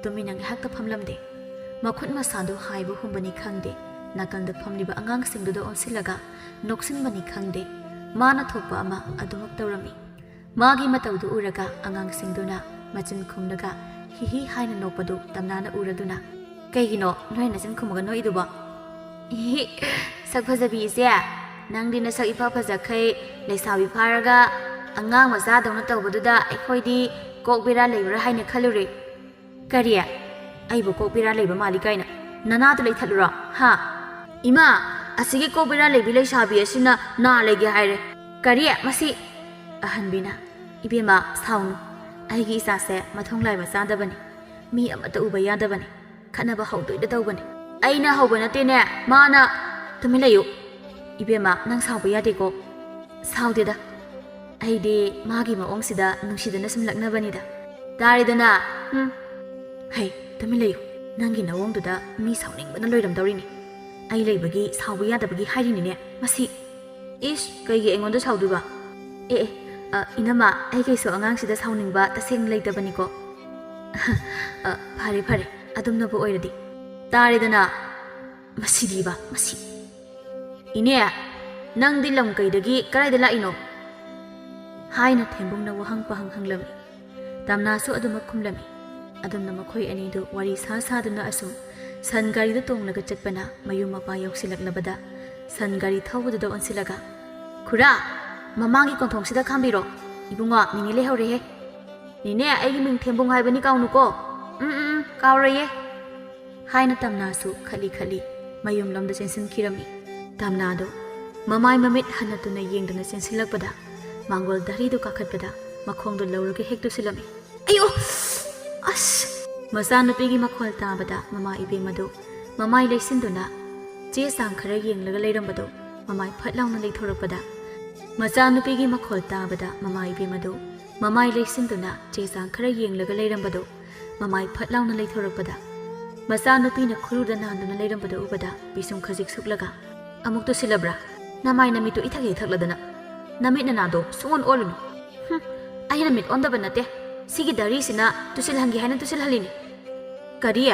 ꯇꯨꯃꯤꯟꯅ ꯉꯥꯏꯍꯥꯛꯇ ꯐꯝꯂꯝꯗꯦ꯫ ꯃꯈꯨꯠ ꯃꯁꯥꯗꯣ ꯍꯥꯏꯕ ꯍꯨꯝꯕꯅꯤ ꯈꯪꯗꯦ, ꯅꯥꯀꯜꯗ ꯐꯝꯂꯤꯕ ꯑꯉꯥꯡꯁꯤꯡꯗꯨꯗ ꯑꯣꯟꯁꯤꯜꯂꯒ ꯅꯣꯛꯁꯤꯟꯕꯅꯤ ꯈꯪꯗꯦ, ꯃꯥꯅ ꯊꯣꯛꯄ ꯑꯃ ꯑꯗꯨꯃꯛ ꯇꯧꯔꯝꯃꯤ꯫ ꯃꯥꯒꯤ ꯃꯇꯧꯗꯨ ꯎꯔꯒ ꯑꯉꯥꯡꯁꯤꯡꯗꯨꯅ ꯃꯆꯤꯟ ꯈꯨꯝꯂꯒ ꯍꯤꯍꯤ ꯍꯥꯏꯅ ꯅꯣꯛꯄꯗꯨ ꯇꯝꯅꯥꯅ ꯎꯔꯗꯨꯅ, "ꯀꯩꯒꯤꯅꯣ ꯅꯣꯏ ꯅꯆꯤꯟ ꯈꯨꯝꯃꯒ ꯅꯣꯛꯏꯗꯨꯕꯣ?" "ꯏꯍꯤ, ꯁꯛ ꯐꯖꯕꯤ ꯏꯆꯦ, ꯅꯪꯗꯤ ꯅꯁꯛ ꯏꯐ ꯐꯖꯈꯩ ꯂꯩꯁꯥꯕꯤ ꯐꯥꯔꯒ ꯑꯉꯥꯡ ꯃꯆꯥꯗꯧꯅ ꯇꯧꯕꯗꯨꯗ ꯑꯩꯈꯣꯏꯗꯤ ꯀꯣꯛ ꯕꯦꯔꯥ ꯂꯩꯕ꯭ꯔꯥ ꯍꯥꯏꯅ ꯈꯜꯂꯨꯔꯦ꯫" "ꯀꯔꯤ? ꯑꯩꯕꯨ ꯀꯣꯛ ꯕꯦꯔꯥ ꯂꯩꯕ ꯃꯥꯜꯂꯤ ꯀꯥꯏꯅ? ꯅꯅꯥꯗꯨ ꯂꯩꯊꯠꯂꯨꯔꯣ, ꯍꯥ?" "ꯏꯃꯥ, ꯑꯁꯤꯒꯤ ꯀꯣꯛ ꯕꯦꯔꯥ ꯂꯩꯕꯤ ꯂꯩꯁꯥꯕꯤ ꯑꯁꯤꯅ ꯅꯥ ꯂꯩꯒꯦ ꯍꯥꯏꯔꯦ꯫" "ꯀꯔꯤ? ꯃꯁꯤ!" ꯑꯍꯟꯕꯤꯅ, "ꯏꯕꯦꯝꯃ, ꯁꯥꯎꯅꯨ꯫ ꯑꯩꯒꯤ ꯏꯆꯥꯁꯦ ꯃꯊꯣꯡ ꯂꯥꯏꯕ ꯆꯥꯗꯕꯅꯤ꯫ ꯃꯤ ꯑꯃꯠꯇ ꯎꯕ ꯌꯥꯗꯕꯅꯤ꯫ ꯈꯠꯅꯕ ꯍꯧꯗꯣꯏꯗ ꯇꯧꯕꯅꯤ꯫ ꯑꯩꯅ ꯍꯧꯕ ꯅꯠꯇꯦꯅꯦ, ꯃꯥꯅ꯫" "ꯇꯨꯃꯤꯟ ꯂꯩꯌꯨ꯫ ꯏꯕꯦꯝꯃ, ꯅꯪ ꯁꯥꯎꯕ ꯌꯥꯗꯦꯀꯣ꯫" "ꯁꯥꯎꯗꯦꯗ꯫ ꯑꯩꯗꯤ ꯃꯥꯒꯤ ꯃꯑꯣꯡꯁꯤꯗ ꯅꯨꯡꯁꯤꯗꯅ ꯁꯨꯝ ꯂꯛꯅꯕꯅꯤꯗ꯫" "ꯇꯥꯔꯦꯗꯅ꯫ ꯎꯝ꯫ ꯍꯩ, ꯇꯨꯃꯤꯟ ꯂꯩꯌꯨ꯫ ꯅꯪꯒꯤ ꯅꯑꯣꯡꯗꯨꯗ ꯃꯤ ꯁꯥꯎꯅꯤꯡꯕꯅ ꯂꯣꯏꯔꯝꯗꯧꯔꯤꯅꯤ꯫ ꯑꯩ ꯂꯩꯕꯒꯤ ꯁꯥꯎꯕ ꯌꯥꯗꯕꯒꯤ ꯍꯥꯏꯔꯤꯅꯤꯅꯦ, ꯃꯁꯤ꯫" "ꯏꯁ, ꯀꯩꯒꯤ ꯑꯩꯉꯣꯟꯗ ꯁꯥꯎꯗꯣꯏꯕ?" "ꯑꯦ, ꯑꯦ, ꯑ, ꯏꯅꯝꯃ, ꯑꯩ ꯀꯩꯁꯨ ꯑꯉꯥꯡꯁꯤꯗ ꯁꯥꯎꯅꯤꯡꯕ ꯇꯁꯦꯡꯅ ꯂꯩꯇꯕꯅꯤꯀꯣ꯫" "ꯑ, ꯐꯔꯦ, ꯐꯔꯦ, ꯑꯗꯨꯝꯅꯕꯨ ꯑꯣꯏꯔꯗꯤ꯫ ꯇꯥꯔꯦꯗꯅ꯫" "ꯃꯁꯤꯗꯤꯕ, ꯃꯁꯤ꯫" "ꯏꯅꯦ, ꯅꯪꯗꯤ ꯂꯝ ꯀꯩꯗꯒꯤ ꯀꯗꯥꯏꯗ ꯂꯥꯛꯏꯅꯣ?" ꯍꯥꯏꯅ ꯊꯦꯝꯕꯨꯡꯅ ꯋꯥꯍꯪ ꯄꯍꯪ ꯍꯪꯂꯝꯃꯤ꯫ ꯇꯝꯅꯥꯁꯨ ꯑꯗꯨꯃꯛ ꯈꯨꯝꯂꯝꯃꯤ꯫ ꯑꯗꯨꯝꯅ ꯃꯈꯣꯏ ꯑꯅꯤꯗꯨ ꯋꯥꯔꯤ ꯁꯥ ꯁꯥꯗꯨꯅ ꯑꯁꯨꯝ ꯁꯟ ꯒꯥꯔꯤꯗ ꯇꯣꯡꯂꯒ ꯆꯠꯄꯅ ꯃꯌꯨꯝ ꯃꯄꯥ ꯌꯧꯁꯤꯜꯂꯛꯂꯕꯗ ꯁꯟ ꯒꯥꯔꯤ ꯊꯧꯕꯗꯨꯗ ꯑꯣꯟꯁꯤꯜꯂꯒ, "ꯈꯨꯔꯥ, ꯃꯃꯥꯡꯒꯤ ꯀꯣꯟꯊꯣꯡꯁꯤꯗ ꯈꯥꯝꯕꯤꯔꯣ꯫ ꯏꯕꯨꯡꯉꯣ, ꯅꯦꯅꯦ ꯂꯩꯍꯧꯔꯦꯍꯦ꯫ ꯅꯦꯅꯦ, ꯑꯩꯒꯤ ꯃꯤꯡ ꯊꯦꯝꯕꯨꯡ ꯍꯥꯏꯕꯅꯤ, ꯀꯥꯎꯅꯨꯀꯣ꯫" "ꯎꯝ, ꯎꯝ, ꯎꯝ, ꯀꯥꯎꯔꯣꯏꯌꯦ꯫" ꯍꯥꯏꯅ ꯇꯝꯅꯥꯁꯨ ꯈꯠꯂꯤ ꯈꯠꯂꯤ ꯃꯌꯨꯝꯂꯣꯝꯗ ꯆꯦꯟꯁꯤꯟꯈꯤꯔꯝꯃꯤ꯫ ꯇꯝꯅꯥꯗꯣ ꯃꯃꯥꯏ ꯃꯃꯤꯠ ꯍꯟꯅ ꯇꯨꯅ ꯌꯦꯡꯗꯨꯅ ꯆꯦꯟꯁꯤꯜꯂꯛꯄꯗ, ꯃꯥꯡꯒꯣꯜ ꯗꯥꯔꯤꯗꯨ ꯀꯥꯈꯠꯄꯗ ꯃꯈꯣꯡꯗꯣ ꯂꯧꯔꯒ ꯍꯦꯛ ꯇꯨꯁꯤꯜꯂꯝꯃꯤ꯫ "ꯑꯌꯣ! ꯑꯁ!" ꯃꯆꯥꯅꯨꯄꯤꯒꯤ ꯃꯈꯣꯜ ꯇꯥꯕꯗ ꯃꯃꯥ ꯏꯕꯦꯝꯃꯗꯨ ꯃꯃꯥꯏ ꯂꯩꯁꯤꯟꯗꯨꯅ ꯆꯦ ꯆꯥꯡ ꯈꯔ ꯌꯦꯡꯂꯒ ꯂꯩꯔꯝꯕꯗꯨ ꯃꯃꯥꯏ ꯐꯠ ꯂꯥꯎꯅ ꯂꯩꯊꯣꯔꯛꯄꯗ, ꯃꯆꯥꯅꯨꯄꯤꯒꯤ ꯃꯈꯣꯜ ꯇꯥꯕꯗ ꯃꯃꯥ ꯏꯕꯦꯝꯃꯗꯨ ꯃꯃꯥꯏ ꯂꯩꯁꯤꯟꯗꯨꯅ ꯆꯦ ꯆꯥꯡ ꯈꯔ ꯌꯦꯡꯂꯒ ꯂꯩꯔꯝꯕꯗꯨ ꯃꯃꯥꯏ ꯐꯠ ꯂꯥꯎꯅ ꯂꯩꯊꯣꯔꯛꯄꯗ, ꯃꯆꯥꯅꯨꯄꯤꯅ ꯈꯨꯔꯨꯗ ꯅꯥꯟꯗꯨꯅ ꯂꯩꯔꯝꯕꯗꯨ ꯎꯕꯗ ꯄꯤꯁꯨꯝ ꯈꯖꯤꯛ ꯁꯨꯛꯂꯒ, "ꯑꯃꯨꯛ ꯇꯨꯁꯤꯜꯂꯕ꯭ꯔꯥ? ꯅꯃꯥꯏ ꯅꯃꯤꯠꯇꯨ ꯏꯊꯛ ꯍꯦꯛ ꯊꯛꯂꯗꯅ꯫ ꯅꯃꯤꯠ ꯅꯅꯥꯗꯣ ꯁꯨꯡꯑꯣꯟ ꯑꯣꯜꯂꯨꯅꯨ꯫ ꯍꯨꯝ, ꯑꯩꯅ ꯃꯤꯠ ꯑꯣꯟꯗꯕ ꯅꯠꯇꯦ꯫ ꯁꯤꯒꯤ ꯗꯥꯔꯤꯁꯤꯅ ꯇꯨꯁꯤꯜꯍꯟꯒꯦ ꯍꯥꯏꯅ ꯇꯨꯁꯤꯜꯍꯜꯂꯤꯅꯤ꯫" "ꯀꯔꯤ?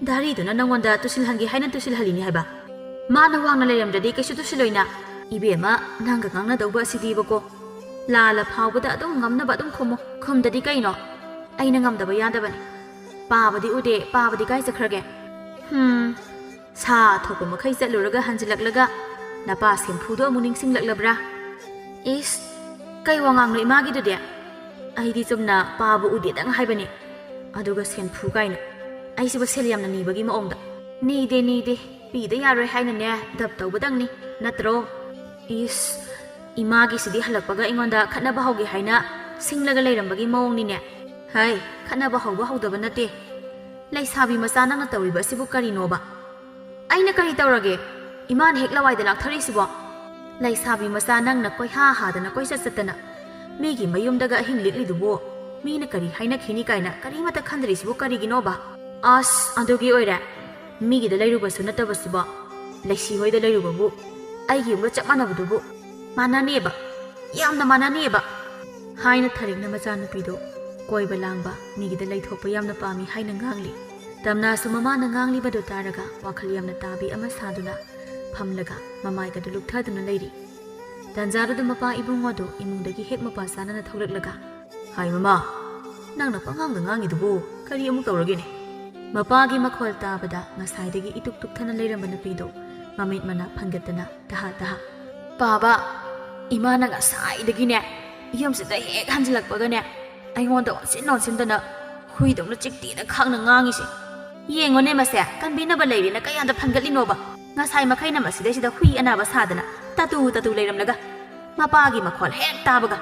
ꯗꯥꯔꯤꯗꯨꯅ ꯅꯪꯉꯣꯟꯗ ꯇꯨꯁꯤꯜꯍꯟꯒꯦ ꯍꯥꯏꯅ ꯇꯨꯁꯤꯜꯍꯜꯂꯤꯅꯤ ꯍꯥꯏꯕ? ꯃꯥꯅ ꯋꯥꯡꯅ ꯂꯩꯔꯝꯗ꯭ꯔꯗꯤ ꯀꯩꯁꯨ ꯇꯨꯁꯤꯜꯂꯣꯏꯅ꯫" "ꯏꯕꯦꯝꯃ, ꯅꯪꯒ ꯉꯥꯡꯅꯗꯧꯕ ꯑꯁꯤꯗꯤꯕꯀꯣ꯫ ꯂꯥꯜꯂ ꯐꯥꯎꯕꯗ ꯑꯗꯨꯝ ꯉꯝꯅꯕ ꯑꯗꯨꯝ ꯈꯨꯝꯃꯨ꯫ ꯈꯨꯝꯗꯗꯤ ꯀꯩꯅꯣ? ꯑꯩꯅ ꯉꯝꯗꯕ ꯌꯥꯗꯕꯅꯤ꯫ ꯄꯥꯕꯗꯤ ꯎꯗꯦ, ꯄꯥꯕꯗꯤ ꯀꯥꯏ ꯆꯠꯈ꯭ꯔꯒꯦ?" "ꯍꯨꯝ, ꯁꯥ ꯊꯣꯛꯄ ꯃꯈꯩ ꯆꯠꯂꯨꯔꯒ ꯍꯟꯖꯤꯜꯂꯛꯂꯒ ꯅꯄꯥ ꯁꯦꯝꯐꯨꯗꯣ ꯑꯃꯨꯛ ꯅꯤꯡꯁꯤꯡꯂꯛꯂꯕ꯭ꯔꯥ?" "ꯏꯁ, ꯀꯩ ꯋꯥꯉꯥꯡꯅꯣ ꯏꯃꯥꯒꯤꯗꯨꯗꯤ?" "ꯑꯩꯗꯤ ꯆꯨꯝꯅ ꯄꯥꯕ ꯎꯗꯦꯗꯪ ꯍꯥꯏꯕꯅꯤ꯫ ꯑꯗꯨꯒ ꯁꯦꯟꯐꯨ ꯀꯥꯏꯅ꯫ ꯑꯩꯁꯤꯕꯨ ꯁꯦꯜ ꯌꯥꯝꯅ ꯅꯤꯕꯒꯤ ꯃꯑꯣꯡꯗ?" "ꯅꯤꯗꯦ, ꯅꯤꯗꯦ꯫ ꯄꯤꯗ ꯌꯥꯔꯣꯏ ꯍꯥꯏꯅꯅꯦ ꯗꯞ ꯇꯧꯕꯗꯪꯅꯤ, ꯅꯠꯇ꯭ꯔꯣ?" "ꯏꯁ, ꯏꯃꯥꯒꯤꯁꯤꯗꯤ ꯍꯜꯂꯛꯄꯒ ꯑꯩꯉꯣꯟꯗ ꯈꯠꯅꯕ ꯍꯧꯒꯦ ꯍꯥꯏꯅ ꯁꯤꯡꯂꯒ ꯂꯩꯔꯝꯕꯒꯤ ꯃꯑꯣꯡꯅꯤꯅꯦ꯫" "ꯍꯩ, ꯈꯠꯅꯕ ꯍꯧꯕ ꯍꯧꯗꯕ ꯅꯠꯇꯦ꯫ ꯂꯩꯁꯥꯕꯤ ꯃꯆꯥ, ꯅꯪꯅ ꯇꯧꯔꯤꯕ ꯑꯁꯤꯕꯨ ꯀꯔꯤꯅꯣꯕ?" "ꯑꯩꯅ ꯀꯔꯤ ꯇꯧꯔꯒꯦ? ꯏꯃꯥꯅ ꯍꯦꯛ ꯂꯋꯥꯏꯗ ꯂꯥꯛꯊꯔꯤꯁꯤꯕꯣ?" "ꯂꯩꯁꯥꯕꯤ ꯃꯆꯥ, ꯅꯪꯅ ꯀꯣꯏꯍꯥ ꯍꯥꯗꯅ ꯀꯣꯏꯆꯠ ꯆꯠꯇꯅ, ꯃꯤꯒꯤ ꯃꯌꯨꯝꯗꯒ ꯑꯍꯤꯡ ꯂꯦꯛꯂꯤꯗꯨꯕꯨ ꯃꯤꯅ ꯀꯔꯤ ꯍꯥꯏꯅꯈꯤꯅꯤ ꯀꯥꯏꯅ ꯀꯔꯤꯃꯠꯇ ꯈꯟꯗ꯭ꯔꯤꯁꯤꯕꯨ ꯀꯔꯤꯒꯤꯅꯣꯕ?" "ꯑꯁ, ꯑꯗꯨꯒꯤ ꯑꯣꯏꯔꯦ꯫ ꯃꯤꯒꯤꯗ ꯂꯩꯔꯨꯕꯁꯨ ꯅꯠꯇꯕꯁꯤꯕꯣ꯫ ꯂꯩꯁꯤ ꯍꯣꯏꯗ ꯂꯩꯔꯨꯕꯕꯨ ꯑꯩꯒꯤ ꯌꯨꯝꯒ ꯆꯞ ꯃꯥꯟꯅꯕꯗꯨꯕꯨ꯫ ꯃꯥꯟꯅꯅꯦꯕ, ꯌꯥꯝꯅ ꯃꯥꯟꯅꯅꯦꯕ," ꯍꯥꯏꯅ ꯊꯔꯤꯛꯅ ꯃꯆꯥꯅꯨꯄꯤꯗꯨ ꯀꯣꯏꯕ ꯂꯥꯡꯕ, ꯃꯤꯒꯤꯗ ꯂꯩꯊꯣꯛꯄ ꯌꯥꯝꯅ ꯄꯥꯝꯃꯤ ꯍꯥꯏꯅ ꯉꯥꯡꯂꯤ꯫ ꯇꯝꯅꯥꯁꯨ ꯃꯃꯥꯅ ꯉꯥꯡꯂꯤꯕꯗꯨ ꯇꯥꯔꯒ ꯋꯥꯈꯜ ꯌꯥꯝꯅ ꯇꯥꯕꯤ ꯑꯃ ꯁꯥꯗꯨꯅ ꯐꯝꯂꯒ ꯃꯃꯥꯏꯒꯗꯨ ꯂꯨꯞꯊꯗꯨꯅ ꯂꯩꯔꯤ꯫ ꯇꯟꯖꯥꯗꯨꯗ ꯃꯄꯥ ꯏꯕꯨꯡꯉꯣꯗꯨ ꯏꯃꯨꯡꯗꯒꯤ ꯍꯦꯛ ꯃꯄꯥ ꯆꯥꯅꯅ ꯊꯣꯛꯂꯛꯂꯒ, "ꯍꯥꯏ ꯃꯃꯥ, ꯅꯪꯅ ꯄꯉꯥꯡꯗ ꯉꯥꯡꯉꯤꯗꯨꯕꯨ ꯀꯔꯤ ꯑꯃꯨꯛ ꯇꯧꯔꯒꯦꯅꯦ?" ꯃꯄꯥꯒꯤ ꯃꯈꯣꯜ ꯇꯥꯕꯗ ꯉꯁꯥꯏꯗꯒꯤ ꯏꯇꯨꯛ ꯇꯨꯛꯊꯅ ꯂꯩꯔꯝꯕ ꯅꯨꯄꯤꯗꯨ ꯃꯃꯤꯠ ꯃꯅꯥ ꯐꯟꯒꯠꯇꯅ ꯇꯍꯥ ꯇꯍꯥ, "ꯄꯥꯕ, ꯏꯃꯥꯅ ꯉꯁꯥꯏꯗꯒꯤꯅꯦ ꯌꯨꯝꯁꯤꯗ ꯍꯦꯛ ꯍꯟꯖꯤꯜꯂꯛꯄꯒꯅꯦ ꯑꯩꯉꯣꯟꯗ ꯑꯣꯟꯁꯤꯟ ꯑꯣꯟꯁꯤꯟꯗꯅ ꯍꯨꯏꯗꯧꯅ ꯆꯤꯛꯇꯤꯅ ꯈꯥꯡꯅ ꯉꯥꯡꯉꯤꯁꯦ꯫ ꯌꯦꯡꯉꯣꯅꯦ ꯃꯁꯦ, ꯀꯟꯕꯤꯅꯕ ꯂꯩꯔꯦꯅ ꯀꯌꯥꯗ ꯐꯟꯒꯠꯂꯤꯅꯣꯕ? ꯉꯁꯥꯏ ꯃꯈꯩꯅ ꯃꯁꯤꯗꯩꯁꯤꯗ ꯍꯨꯏ ꯑꯅꯥꯕ ꯁꯥꯗꯅ ꯇꯥꯇꯨ ꯇꯥꯇꯨ ꯂꯩꯔꯝꯂꯒ ꯃꯄꯥꯒꯤ ꯃꯈꯣꯜ ꯍꯦꯛ ꯇꯥꯕꯒ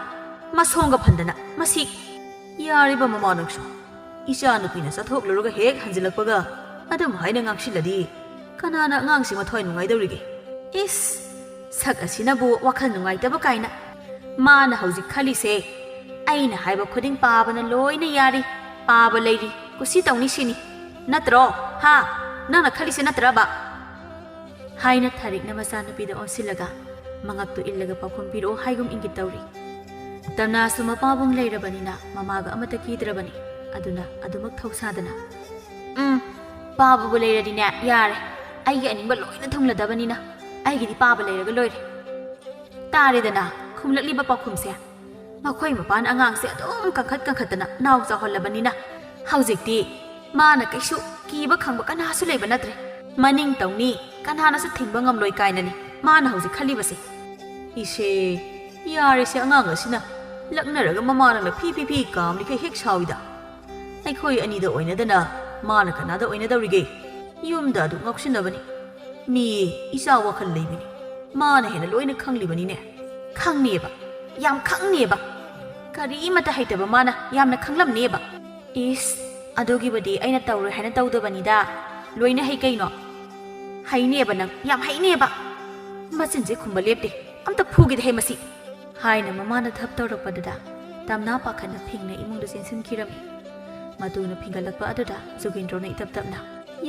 ꯃꯁꯣꯝꯒ ꯐꯟꯗꯅ ꯃꯁꯤ꯫ ꯌꯥꯔꯤꯕ ꯃꯃꯥ ꯅꯪꯁꯨ, ꯏꯆꯥ ꯅꯨꯄꯤꯅ ꯆꯠꯊꯣꯛꯂꯨꯔꯒ ꯍꯦꯛ ꯍꯟꯖꯤꯜꯂꯛꯄꯒ ꯑꯗꯨꯝ ꯍꯥꯏꯅ ꯉꯥꯡꯁꯤꯜꯂꯗꯤ ꯀꯅꯥꯅ ꯑꯉꯥꯡꯁꯤ ꯃꯊ꯭ꯋꯥꯏ ꯅꯨꯡꯉꯥꯏꯗꯧꯔꯤꯒꯦ? ꯏꯁ, ꯁꯛ ꯑꯁꯤꯅꯕꯨ ꯋꯥꯈꯜ ꯅꯨꯡꯉꯥꯏꯇꯕ ꯀꯥꯏꯅ꯫ ꯃꯥꯅ ꯍꯧꯖꯤꯛ ꯈꯜꯂꯤꯁꯦ ꯑꯩꯅ ꯍꯥꯏꯕ ꯈꯨꯗꯤꯡ ꯄꯥꯕꯅ ꯂꯣꯏꯅ ꯌꯥꯔꯤ, ꯄꯥꯕ ꯂꯩꯔꯤ, ꯀꯨꯁꯤ ꯇꯧꯅꯤ ꯁꯤꯅꯤ꯫ ꯅꯠꯇ꯭ꯔꯣ? ꯍꯥ? ꯅꯪꯅ ꯈꯜꯂꯤꯁꯦ ꯅꯠꯇ꯭ꯔꯕ? ꯍꯥꯏꯅ ꯊꯥꯔꯤꯛꯅ ꯃꯆꯥꯅꯨꯄꯤꯗ ꯑꯣꯟꯁꯤꯜꯂꯒ ꯃꯉꯛꯇꯨ ꯏꯜꯂꯒ ꯄꯥꯎꯈꯨꯝ ꯄꯤꯔꯛꯑꯣ ꯍꯥꯏꯒꯨꯝ ꯏꯪꯒꯤꯠ ꯇꯧꯔꯤ꯫ ꯇꯝꯅꯥꯁꯨ ꯃꯄꯥꯕꯨꯡ ꯂꯩꯔꯕꯅꯤꯅ ꯃꯃꯥꯒ ꯑꯃꯠꯇ ꯀꯤꯗ꯭ꯔꯕꯅꯤ꯫ ꯑꯗꯨꯅ ꯑꯗꯨꯃꯛ ꯊꯧꯁꯥꯗꯅ, "ꯎꯝ, ꯄꯥꯕꯕꯨ ꯂꯩꯔꯗꯤꯅꯦ, ꯌꯥꯔꯦ꯫ ꯑꯩꯒꯤ ꯑꯅꯤꯡꯕ ꯂꯣꯏꯅ ꯊꯨꯡꯂꯗꯕꯅꯤꯅ ꯑꯩꯒꯤꯗꯤ ꯄꯥꯕ ꯂꯩꯔꯒ ꯂꯣꯏꯔꯦ"꯫ ꯇꯥꯔꯦꯗꯅ ꯈꯨꯝꯂꯛꯂꯤꯕ ꯄꯥꯎꯈꯨꯝꯁꯦ꯫ ꯃꯈꯣꯏ ꯃꯄꯥꯅ ꯑꯉꯥꯡꯁꯦ ꯑꯗꯨꯝ ꯀꯟꯈꯠ ꯀꯟꯈꯠꯇꯅ ꯅꯥꯎ ꯆꯥꯎꯍꯜꯂꯕꯅꯤꯅ ꯍꯧꯖꯤꯛꯇꯤ ꯃꯥꯅ ꯀꯩꯁꯨ ꯀꯤꯕ ꯈꯪꯕ ꯀꯅꯥꯁꯨ ꯂꯩꯕ ꯅꯠꯇ꯭ꯔꯦ꯫ ꯃꯅꯤꯡ ꯇꯧꯅꯤ, ꯀꯅꯥꯅꯁꯨ ꯊꯤꯡꯕ ꯉꯝꯂꯣꯏ ꯀꯥꯏꯅꯅꯤ ꯃꯥꯅ ꯍꯧꯖꯤꯛ ꯈꯜꯂꯤꯕꯁꯦ꯫ "ꯏꯁꯦ, ꯌꯥꯔꯦꯁꯦ ꯑꯉꯥꯡ ꯑꯁꯤꯅ꯫ ꯂꯛꯅꯔꯒ ꯃꯃꯥ ꯅꯪꯅ ꯐꯤ ꯐꯤ ꯐꯤ ꯀꯥꯝꯂꯤꯈꯩ ꯍꯦꯛ ꯁꯥꯎꯏꯗ꯫ ꯑꯩꯈꯣꯏ ꯑꯅꯤꯗ ꯑꯣꯏꯅꯗꯅ ꯃꯥꯅ ꯀꯅꯥꯗ ꯑꯣꯏꯅꯗꯧꯔꯤꯒꯦ? ꯌꯨꯝꯗ ꯑꯗꯨꯝ ꯉꯥꯎꯁꯤꯟꯅꯕꯅꯤ꯫ ꯃꯤ ꯏꯆꯥ ꯋꯥꯈꯜ ꯂꯩꯕꯅꯤ꯫ ꯃꯥꯅ ꯍꯦꯟꯅ ꯂꯣꯏꯅ ꯈꯪꯂꯤꯕꯅꯤꯅꯦ"꯫ "ꯈꯪꯅꯦꯕ, ꯌꯥꯝ ꯈꯪꯅꯦꯕ꯫ ꯀꯔꯤꯃꯠꯇ ꯍꯩꯇꯕ ꯃꯥꯅ ꯌꯥꯝꯅ ꯈꯪꯂꯝꯅꯦꯕ"꯫ "ꯏꯁ, ꯑꯗꯨꯒꯤꯕꯨꯗꯤ ꯑꯩꯅ ꯇꯧꯔꯣꯏ ꯍꯥꯏꯅ ꯇꯧꯗꯕꯅꯤꯗ꯫ ꯂꯣꯏꯅ ꯍꯩ ꯀꯩꯅꯣ꯫ ꯍꯩꯅꯦꯕ ꯅꯪ, ꯌꯥꯝ ꯍꯩꯅꯦꯕ꯫ ꯃꯆꯤꯟꯁꯦ ꯈꯨꯝꯕ ꯂꯦꯞꯇꯦ꯫ ꯑꯝꯇ ꯐꯨꯒꯦꯗ ꯍꯦ ꯃꯁꯤ"꯫ ꯍꯥꯏꯅ ꯃꯃꯥꯅ ꯙꯞ ꯇꯧꯔꯛꯄꯗꯨꯗ ꯇꯝꯅꯥ ꯄꯥꯈꯠꯅ ꯐꯤꯡꯅ ꯏꯃꯨꯡꯗ ꯆꯦꯟꯁꯤꯟꯈꯤꯔꯝꯃꯤ꯫ ꯃꯇꯨꯅ ꯐꯤꯡꯒꯠꯂꯛꯄ ꯑꯗꯨꯗ ꯖꯨꯒꯦꯟꯗ꯭ꯔꯣꯅ ꯏꯇꯞ ꯇꯞꯅ,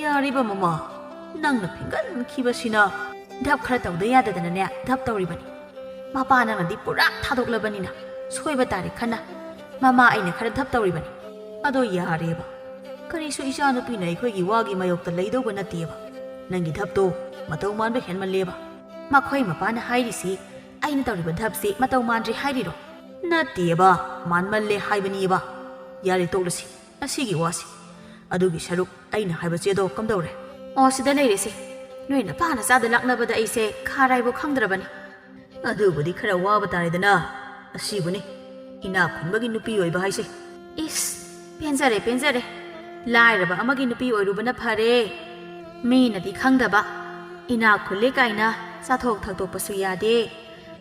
"ꯌꯥꯔꯤꯕ ꯃꯃꯥ, ꯅꯪꯅ ꯐꯤꯡꯒꯟꯈꯤꯕꯁꯤꯅ"꯫ "ꯙꯞ ꯈꯔ ꯇꯧꯗ ꯌꯥꯗꯗꯅꯅꯦ ꯙꯞ ꯇꯧꯔꯤꯕꯅꯤ꯫ ꯃꯄꯥ ꯅꯪꯅꯗꯤ ꯄꯨꯔꯥ ꯊꯥꯗꯣꯛꯂꯕꯅꯤꯅ ꯁꯣꯏꯕ ꯇꯥꯔꯦ ꯈꯟꯅ ꯃꯃꯥ ꯑꯩꯅ ꯈꯔ ꯙꯞ ꯇꯧꯔꯤꯕꯅꯤ꯫ ꯑꯗꯣ ꯌꯥꯔꯦꯕ꯫ ꯀꯔꯤꯁꯨ ꯏꯆꯥꯅꯨꯄꯤꯅ ꯑꯩꯈꯣꯏꯒꯤ ꯋꯥꯒꯤ ꯃꯥꯌꯣꯛꯇ ꯂꯩꯗꯧꯕ ꯅꯠꯇꯦꯕ꯫ ꯅꯪꯒꯤ ꯙꯞꯇꯣ ꯃꯇꯧ ꯃꯥꯟꯕ ꯍꯦꯟꯃꯜꯂꯦꯕ"꯫ "ꯃꯈꯣꯏ ꯃꯄꯥꯅ ꯍꯥꯏꯔꯤꯁꯤ ꯑꯩꯅ ꯇꯧꯔꯤꯕ ꯙꯞꯁꯤ ꯃꯇꯧ ꯃꯥꯟꯗ꯭ꯔꯦ ꯍꯥꯏꯔꯤꯔꯣ?" "ꯅꯠꯇꯦꯕ, ꯃꯥꯟꯃꯜꯂꯦ ꯍꯥꯏꯕꯅꯤꯕ"꯫ "ꯌꯥꯔꯦ, ꯇꯣꯛꯂꯁꯤ ꯑꯁꯤꯒꯤ ꯋꯥꯁꯤ꯫ ꯑꯗꯨꯒꯤ ꯁꯔꯨꯛ ꯑꯩꯅ ꯍꯥꯏꯕ ꯆꯦꯗꯣ ꯀꯝꯗꯧꯔꯦ?" "ꯑꯣ, ꯁꯤꯗ ꯂꯩꯔꯦꯁꯦ꯫ ꯅꯣꯏ ꯅꯄꯥ ꯅꯆꯥꯗ ꯂꯥꯛꯅꯕꯗ ꯑꯩꯁꯦ ꯈꯥꯔꯥꯏꯕꯨ ꯈꯪꯗ꯭ꯔꯕꯅꯤ"꯫ "ꯑꯗꯨꯕꯨꯗꯤ ꯈꯔ ꯋꯥꯕ ꯇꯥꯔꯦꯗꯅ꯫ ꯑꯁꯤꯕꯨꯅꯤ ꯏꯅꯥꯛ ꯈꯨꯟꯕꯒꯤ ꯅꯨꯄꯤ ꯑꯣꯏꯕ ꯍꯥꯏꯁꯦ"꯫ "ꯏꯁ, ꯄꯦꯟꯖꯔꯦ, ꯄꯦꯟꯖꯔꯦ꯫ ꯂꯥꯏꯔꯕ ꯑꯃꯒꯤ ꯅꯨꯄꯤ ꯑꯣꯏꯔꯨꯕꯅ ꯐꯔꯦ꯫ ꯃꯤꯅꯗꯤ ꯈꯪꯗꯕ, ꯏꯅꯥꯛ ꯈꯨꯜꯂꯦ ꯀꯥꯏꯅ ꯆꯥꯊꯣꯛ ꯊꯛꯇꯣꯛꯄꯁꯨ ꯌꯥꯗꯦ,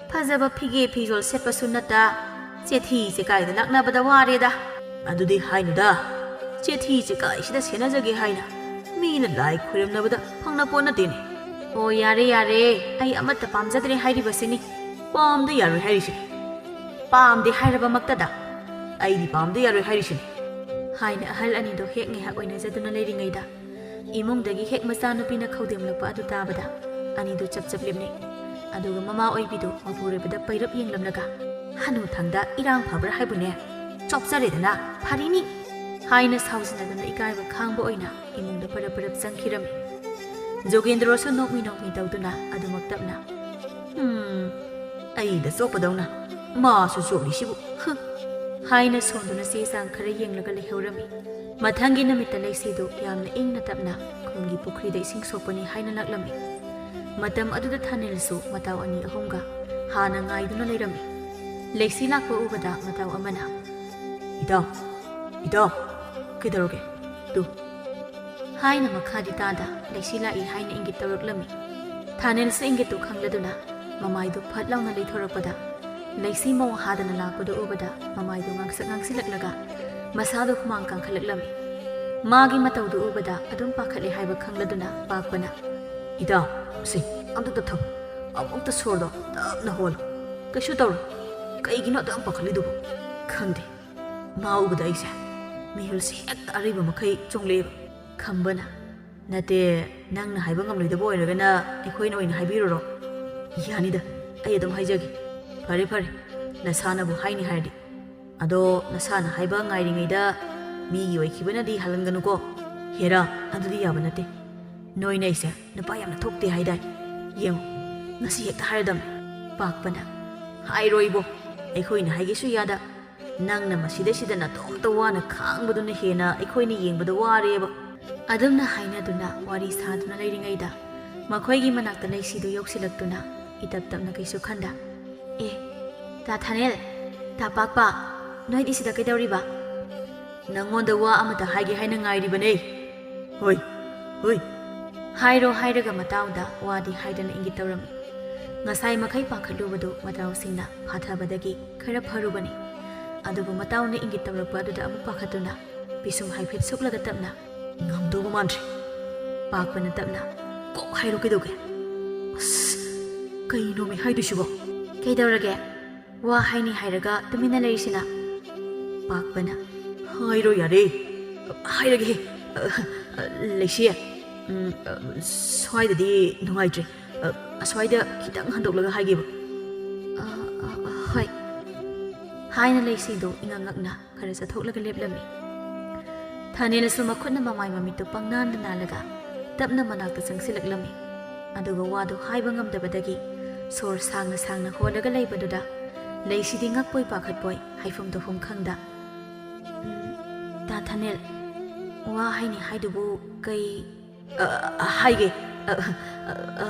ꯐꯖꯕ ꯐꯤꯒꯦ ꯐꯤꯖꯣꯜ ꯁꯦꯠꯄꯁꯨ ꯅꯠꯇ, ꯆꯦꯊꯤ ꯆꯦꯀꯥꯏꯗ ꯂꯥꯛꯅꯕꯗ ꯋꯥꯔꯦꯗ"꯫ "ꯑꯗꯨꯗꯤ ꯍꯥꯏꯅꯨꯗ, ꯆꯦꯊꯤ ꯆꯦꯀꯥꯏꯁꯤꯗ ꯁꯦꯟꯅꯖꯒꯦ ꯍꯥꯏꯅ ꯃꯤꯅ ꯂꯥꯏ ꯈꯣꯏꯔꯝꯅꯕꯗ ꯐꯪꯅ ꯄꯣꯠ ꯅꯠꯇꯦꯅꯦ"꯫ "ꯑꯣ, ꯌꯥꯔꯦ, ꯌꯥꯔꯦ, ꯑꯩ ꯑꯃꯠꯇ ꯄꯥꯝꯖꯗ꯭ꯔꯦ ꯍꯥꯏꯔꯤꯕꯁꯤꯅꯤ"꯫ "ꯄꯥꯝꯗ ꯌꯥꯔꯣꯏ ꯍꯥꯏꯔꯤꯁꯤꯅꯤ"꯫ "ꯄꯥꯝꯗꯦ ꯍꯥꯏꯔꯕꯃꯛꯇꯗ"꯫ "ꯑꯩꯗꯤ ꯄꯥꯝꯗ ꯌꯥꯔꯣꯏ ꯍꯥꯏꯔꯤꯁꯤꯅꯤ"꯫ ꯍꯥꯏꯅ ꯑꯍꯜ ꯑꯅꯤꯗꯣ ꯍꯦꯛ ꯉꯥꯏꯍꯥꯛ ꯑꯣꯏꯅꯖꯗꯨꯅ ꯂꯩꯔꯤꯉꯩꯗ, ꯏꯃꯨꯡꯗꯒꯤ ꯍꯦꯛ ꯃꯆꯥꯅꯨꯄꯤꯅ ꯈꯧꯗꯦꯝꯂꯛꯄ ꯑꯗꯨ ꯇꯥꯕꯗ, ꯑꯅꯤꯗꯨ ꯆꯞ ꯆꯞ ꯂꯦꯞꯅꯩ꯫ ꯑꯗꯨꯒ ꯃꯃꯥ ꯑꯣꯏꯕꯤꯗꯨ ꯃꯄꯨꯔꯣꯏꯕꯗ ꯄꯩꯔꯞ ꯌꯦꯡꯂꯝꯂꯒ, "ꯍꯅꯨꯊꯪꯗ ꯏꯔꯥꯡ ꯐꯕ꯭ꯔꯥ ꯍꯥꯏꯕꯨꯅꯦ? ꯆꯣꯞꯆꯔꯦꯗꯅ, ꯐꯔꯤꯅꯤ!" ꯍꯥꯏꯅ ꯁꯥꯎꯖꯤꯟꯅꯗꯨꯅ ꯏꯀꯥꯏꯕ ꯈꯥꯡꯕ ꯑꯣꯏꯅ ꯏꯃꯨꯡꯗ ꯄꯔꯞ ꯄꯔꯞ ꯆꯪꯈꯤꯔꯝꯃꯤ꯫ ꯖꯣꯒꯦꯟꯗ꯭ꯔꯣꯁꯨ ꯅꯣꯛꯃꯤ ꯅꯣꯛꯃꯤ ꯇꯧꯗꯨꯅ ꯑꯗꯨꯃꯛ ꯇꯞꯅ, "ꯎꯝ, ꯑꯩꯗ ꯆꯣꯞꯄꯗꯧꯅ ꯃꯥꯁꯨ ꯆꯣꯞꯂꯤꯁꯤꯕꯨ, ꯍ!" ꯍꯥꯏꯅ ꯁꯣꯟꯗꯨꯅ ꯆꯦ ꯆꯥꯡ ꯈꯔ ꯌꯦꯡꯂꯒ ꯂꯩꯍꯧꯔꯝꯃꯤ꯫ ꯃꯊꯪꯒꯤ ꯅꯨꯃꯤꯠꯇ ꯂꯩꯁꯤꯗꯨ ꯌꯥꯝꯅ ꯏꯪꯅ ꯇꯞꯅ ꯈꯨꯟꯒꯤ ꯄꯨꯈ꯭ꯔꯤꯗ ꯏꯁꯤꯡ ꯁꯣꯛꯄꯅꯤ ꯍꯥꯏꯅ ꯂꯥꯛꯂꯝꯃꯤ꯫ ꯃꯇꯝ ꯑꯗꯨꯗ ꯊꯥꯅꯤꯜꯁꯨ ꯃꯇꯥꯎ ꯑꯅꯤ ꯑꯍꯨꯝꯒ ꯍꯥꯟꯅ ꯉꯥꯏꯗꯨꯅ ꯂꯩꯔꯝꯃꯤ꯫ ꯂꯩꯁꯤ ꯂꯥꯛꯄ ꯎꯕꯗ ꯃꯇꯥꯎ ꯑꯃꯅ, "ꯏꯇꯥꯎ, ꯏꯇꯥꯎ, ꯀꯩꯗꯧꯔꯒꯦ? ꯇꯨ!" ꯍꯥꯏꯅ ꯃꯈꯥꯗꯤ ꯇꯥꯗ ꯂꯩꯁꯤ ꯂꯥꯛꯏ ꯍꯥꯏꯅ ꯏꯪꯒꯤꯠ ꯇꯧꯔꯛꯂꯝꯃꯤ꯫ ꯊꯥꯅꯤꯜꯁꯨ ꯏꯪꯒꯤꯠꯇꯨ ꯈꯪꯂꯗꯨꯅ ꯃꯃꯥꯏꯗꯨ ꯐꯠ ꯂꯥꯎꯅ ꯂꯩꯊꯣꯔꯛꯄꯗ, ꯂꯩꯁꯤ ꯃꯣꯡ ꯍꯥꯗꯅ ꯂꯥꯛꯄꯗꯨ ꯎꯕꯗ ꯃꯃꯥꯏꯗꯨ ꯉꯥꯡꯁꯛ ꯉꯥꯡꯁꯤꯜꯂꯛꯂꯒ ꯃꯁꯥꯗꯨ ꯍꯨꯃꯥꯡ ꯀꯥꯡꯈꯠꯂꯛꯂꯝꯃꯤ꯫ ꯃꯥꯒꯤ ꯃꯇꯧꯗꯨ ꯎꯕꯗ ꯑꯗꯨꯝ ꯄꯥꯈꯠꯂꯦ ꯍꯥꯏꯕ ꯈꯪꯂꯗꯨꯅ ꯄꯥꯛꯄꯅ, "ꯏꯇꯥꯎ, ꯁꯤ ꯑꯝꯇ ꯊꯝ, ꯑꯃꯨꯛꯇ ꯁꯣꯔꯗꯣ ꯇꯞꯅ ꯍꯣꯜꯂꯨ, ꯀꯩꯁꯨ ꯇꯧꯔꯣꯏ꯫ ꯀꯩꯒꯤꯅꯣ ꯑꯗꯨꯛ ꯌꯥꯝ ꯄꯥꯈꯠꯂꯤꯗꯨꯕꯨ? ꯈꯪꯗꯦ, ꯃꯥ ꯎꯕꯗ ꯑꯩꯁꯦ ꯃꯤꯍꯨꯜꯁꯦ ꯍꯦꯛꯇ ꯑꯔꯩꯕ ꯃꯈꯩ ꯆꯣꯡꯂꯛꯑꯦꯕ꯫" ꯈꯝꯕꯅ, "ꯅꯠꯇꯦ, ꯅꯪꯅ ꯍꯥꯏꯕ ꯉꯝꯂꯣꯏꯗꯕ ꯑꯣꯏꯔꯒꯅ ꯑꯩꯈꯣꯏꯅ ꯑꯣꯏꯅ ꯍꯥꯏꯕꯤꯔꯨꯔꯣ?" "ꯌꯥꯅꯤꯗ, ꯑꯩ ꯑꯗꯨꯝ ꯍꯥꯏꯖꯒꯦ꯫" "ꯐꯔꯦ, ꯐꯔꯦ, ꯅꯁꯥꯅꯕꯨ ꯍꯥꯏꯅꯤ ꯍꯥꯏꯔꯗꯤ꯫ ꯑꯗꯣ ꯅꯁꯥꯅ ꯍꯥꯏꯕ ꯉꯥꯏꯔꯤꯉꯩꯗ ꯃꯤꯒꯤ ꯑꯣꯏꯈꯤꯕꯅꯗꯤ ꯍꯥꯜꯍꯟꯒꯅꯨꯀꯣ꯫ ꯍꯦꯔꯥ, ꯑꯗꯨꯗꯤ ꯌꯥꯕ ꯅꯠꯇꯦ꯫ ꯅꯣꯏꯅ ꯑꯩꯁꯦ ꯅꯨꯄꯥ ꯌꯥꯝꯅ ꯊꯣꯛꯇꯦ ꯍꯥꯏꯗꯥꯏ? ꯌꯦꯡꯉꯨ, ꯉꯁꯤ ꯍꯦꯛꯇ ꯍꯥꯏꯔꯗꯝꯅꯦ꯫" ꯄꯥꯛꯄꯅ, "ꯍꯥꯏꯔꯣ ꯏꯕꯣ, ꯑꯩꯈꯣꯏꯅ ꯍꯥꯏꯒꯦꯁꯨ ꯌꯥꯗ꯫ ꯅꯪꯅ ꯃꯁꯤꯗꯩꯁꯤꯗ ꯅꯇꯣꯝꯇ ꯋꯥꯅ ꯈꯥꯡꯕꯗꯨꯅ ꯍꯦꯟꯅ ꯑꯩꯈꯣꯏꯅ ꯌꯦꯡꯕꯗ ꯋꯥꯔꯦꯕ꯫" ꯑꯗꯨꯝꯅ ꯍꯥꯏꯅꯗꯨꯅ ꯋꯥꯔꯤ ꯁꯥꯗꯨꯅ ꯂꯩꯔꯤꯉꯩꯗ ꯃꯈꯣꯏꯒꯤ ꯃꯅꯥꯛꯇ ꯂꯩꯁꯤꯗꯨ ꯌꯧꯁꯤꯜꯂꯛꯇꯨꯅ ꯏꯇꯞ ꯇꯞꯅ ꯀꯩꯁꯨ ꯈꯟꯗ, "ꯑꯦ, ꯇꯥ ꯊꯥꯅꯦꯜ, ꯇꯥ ꯄꯥꯛꯄ, ꯅꯣꯏꯗꯤ ꯁꯤꯗ ꯀꯩꯗꯧꯔꯤꯕ?" "ꯅꯪꯉꯣꯟꯗ ꯋꯥ ꯑꯃꯇ ꯍꯥꯏꯒꯦ ꯍꯥꯏꯅ ꯉꯥꯏꯔꯤꯕꯅꯦ꯫" "ꯍꯣꯏ, ꯍꯣꯏ꯫" ꯍꯥꯏꯔꯣ ꯍꯥꯏꯔꯒ ꯃꯇꯥꯎꯗ ꯋꯥꯗꯤ ꯍꯥꯏꯗꯅ ꯏꯪꯒꯤꯠ ꯇꯧꯔꯝꯃꯤ꯫ ꯉꯁꯥꯏ ꯃꯈꯩ ꯄꯥꯈꯠꯂꯨꯕꯗꯨ ꯃꯇꯥꯎꯁꯤꯡꯅ ꯐꯥꯊꯕꯗꯒꯤ ꯈꯔ ꯐꯔꯨꯕꯅꯤ꯫ ꯑꯗꯨꯕꯨ ꯃꯇꯥꯎꯅ ꯏꯪꯒꯤꯠ ꯇꯧꯔꯛꯄ ꯑꯗꯨꯗ ꯑꯃꯨꯛ ꯄꯥꯈꯠꯇꯨꯅ ꯄꯤꯁꯨꯝ ꯍꯥꯏꯐꯦꯠ ꯁꯨꯛꯂꯒ ꯇꯞꯅ, "ꯉꯝꯗꯧꯕ ꯃꯥꯟꯗ꯭ꯔꯦ꯫" ꯄꯥꯛꯄꯅ ꯇꯞꯅ, "ꯀꯣꯛ ꯍꯥꯏꯔꯣ, ꯀꯩꯗꯧꯒꯦ?" "ꯑꯁ, ꯀꯩꯅꯣꯃꯤ ꯍꯥꯏꯗꯣꯏꯁꯤꯕꯣ?" "ꯀꯩꯗꯧꯔꯒꯦ? ꯋꯥ ꯍꯥꯏꯅꯤ ꯍꯥꯏꯔꯒ ꯇꯨꯃꯤꯟꯅ ꯂꯩꯔꯤꯁꯤꯅ?" ꯄꯥꯛꯄꯅ, ꯍꯥꯏꯔꯣ ꯌꯥꯔꯦ꯫ ꯍꯥꯏꯔꯒꯦ꯫ ꯂꯩꯁꯤ, ꯎꯝ, ꯁ꯭ꯋꯥꯏꯗꯗꯤ ꯅꯨꯡꯉꯥꯏꯇ꯭ꯔꯦ꯫ ꯑꯁ꯭ꯋꯥꯏꯗ ꯈꯤꯇꯪ ꯍꯟꯗꯣꯛꯂꯒ ꯍꯥꯏꯒꯦꯕ꯫ "ꯑ, ꯑ, ꯑ, ꯍꯣꯏ," ꯍꯥꯏꯅ ꯂꯩꯁꯤꯗꯨ ꯏꯉꯛ ꯉꯛꯅ ꯈꯔ ꯆꯠꯊꯣꯛꯂꯒ ꯂꯦꯞꯂꯝꯃꯤ꯫ ꯊꯥꯅꯦꯜꯅꯁꯨ ꯃꯈꯨꯠꯅ ꯃꯃꯥꯏ ꯃꯃꯤꯠꯇꯨ ꯄꯪꯅꯥꯟꯗ ꯅꯥꯜꯂꯒ ꯇꯞꯅ ꯃꯅꯥꯛꯇ ꯆꯪꯁꯤꯜꯂꯛꯂꯝꯃꯤ꯫ ꯑꯗꯨꯒ ꯋꯥꯗꯨ ꯍꯥꯏꯕ ꯉꯝꯗꯕꯗꯒꯤ ꯁꯣꯔ ꯁꯥꯡꯅ ꯁꯥꯡꯅ ꯍꯣꯜꯂꯒ ꯂꯩꯕꯗꯨꯗ ꯂꯩꯁꯤꯗꯤ ꯉꯛꯄꯣꯏ ꯄꯥꯈꯠꯄꯣꯏ ꯍꯥꯏꯐꯝ ꯇꯧꯐꯝ ꯈꯪꯗ, "ꯎꯝ, ꯇꯥ ꯊꯥꯅꯦꯜ, ꯋꯥ ꯍꯥꯏꯅꯤ ꯍꯥꯏꯗꯨꯕꯨ ꯀꯩ?" "ꯑ, ꯍꯥꯏꯒꯦ꯫ ꯑ, ꯑ, ꯑ,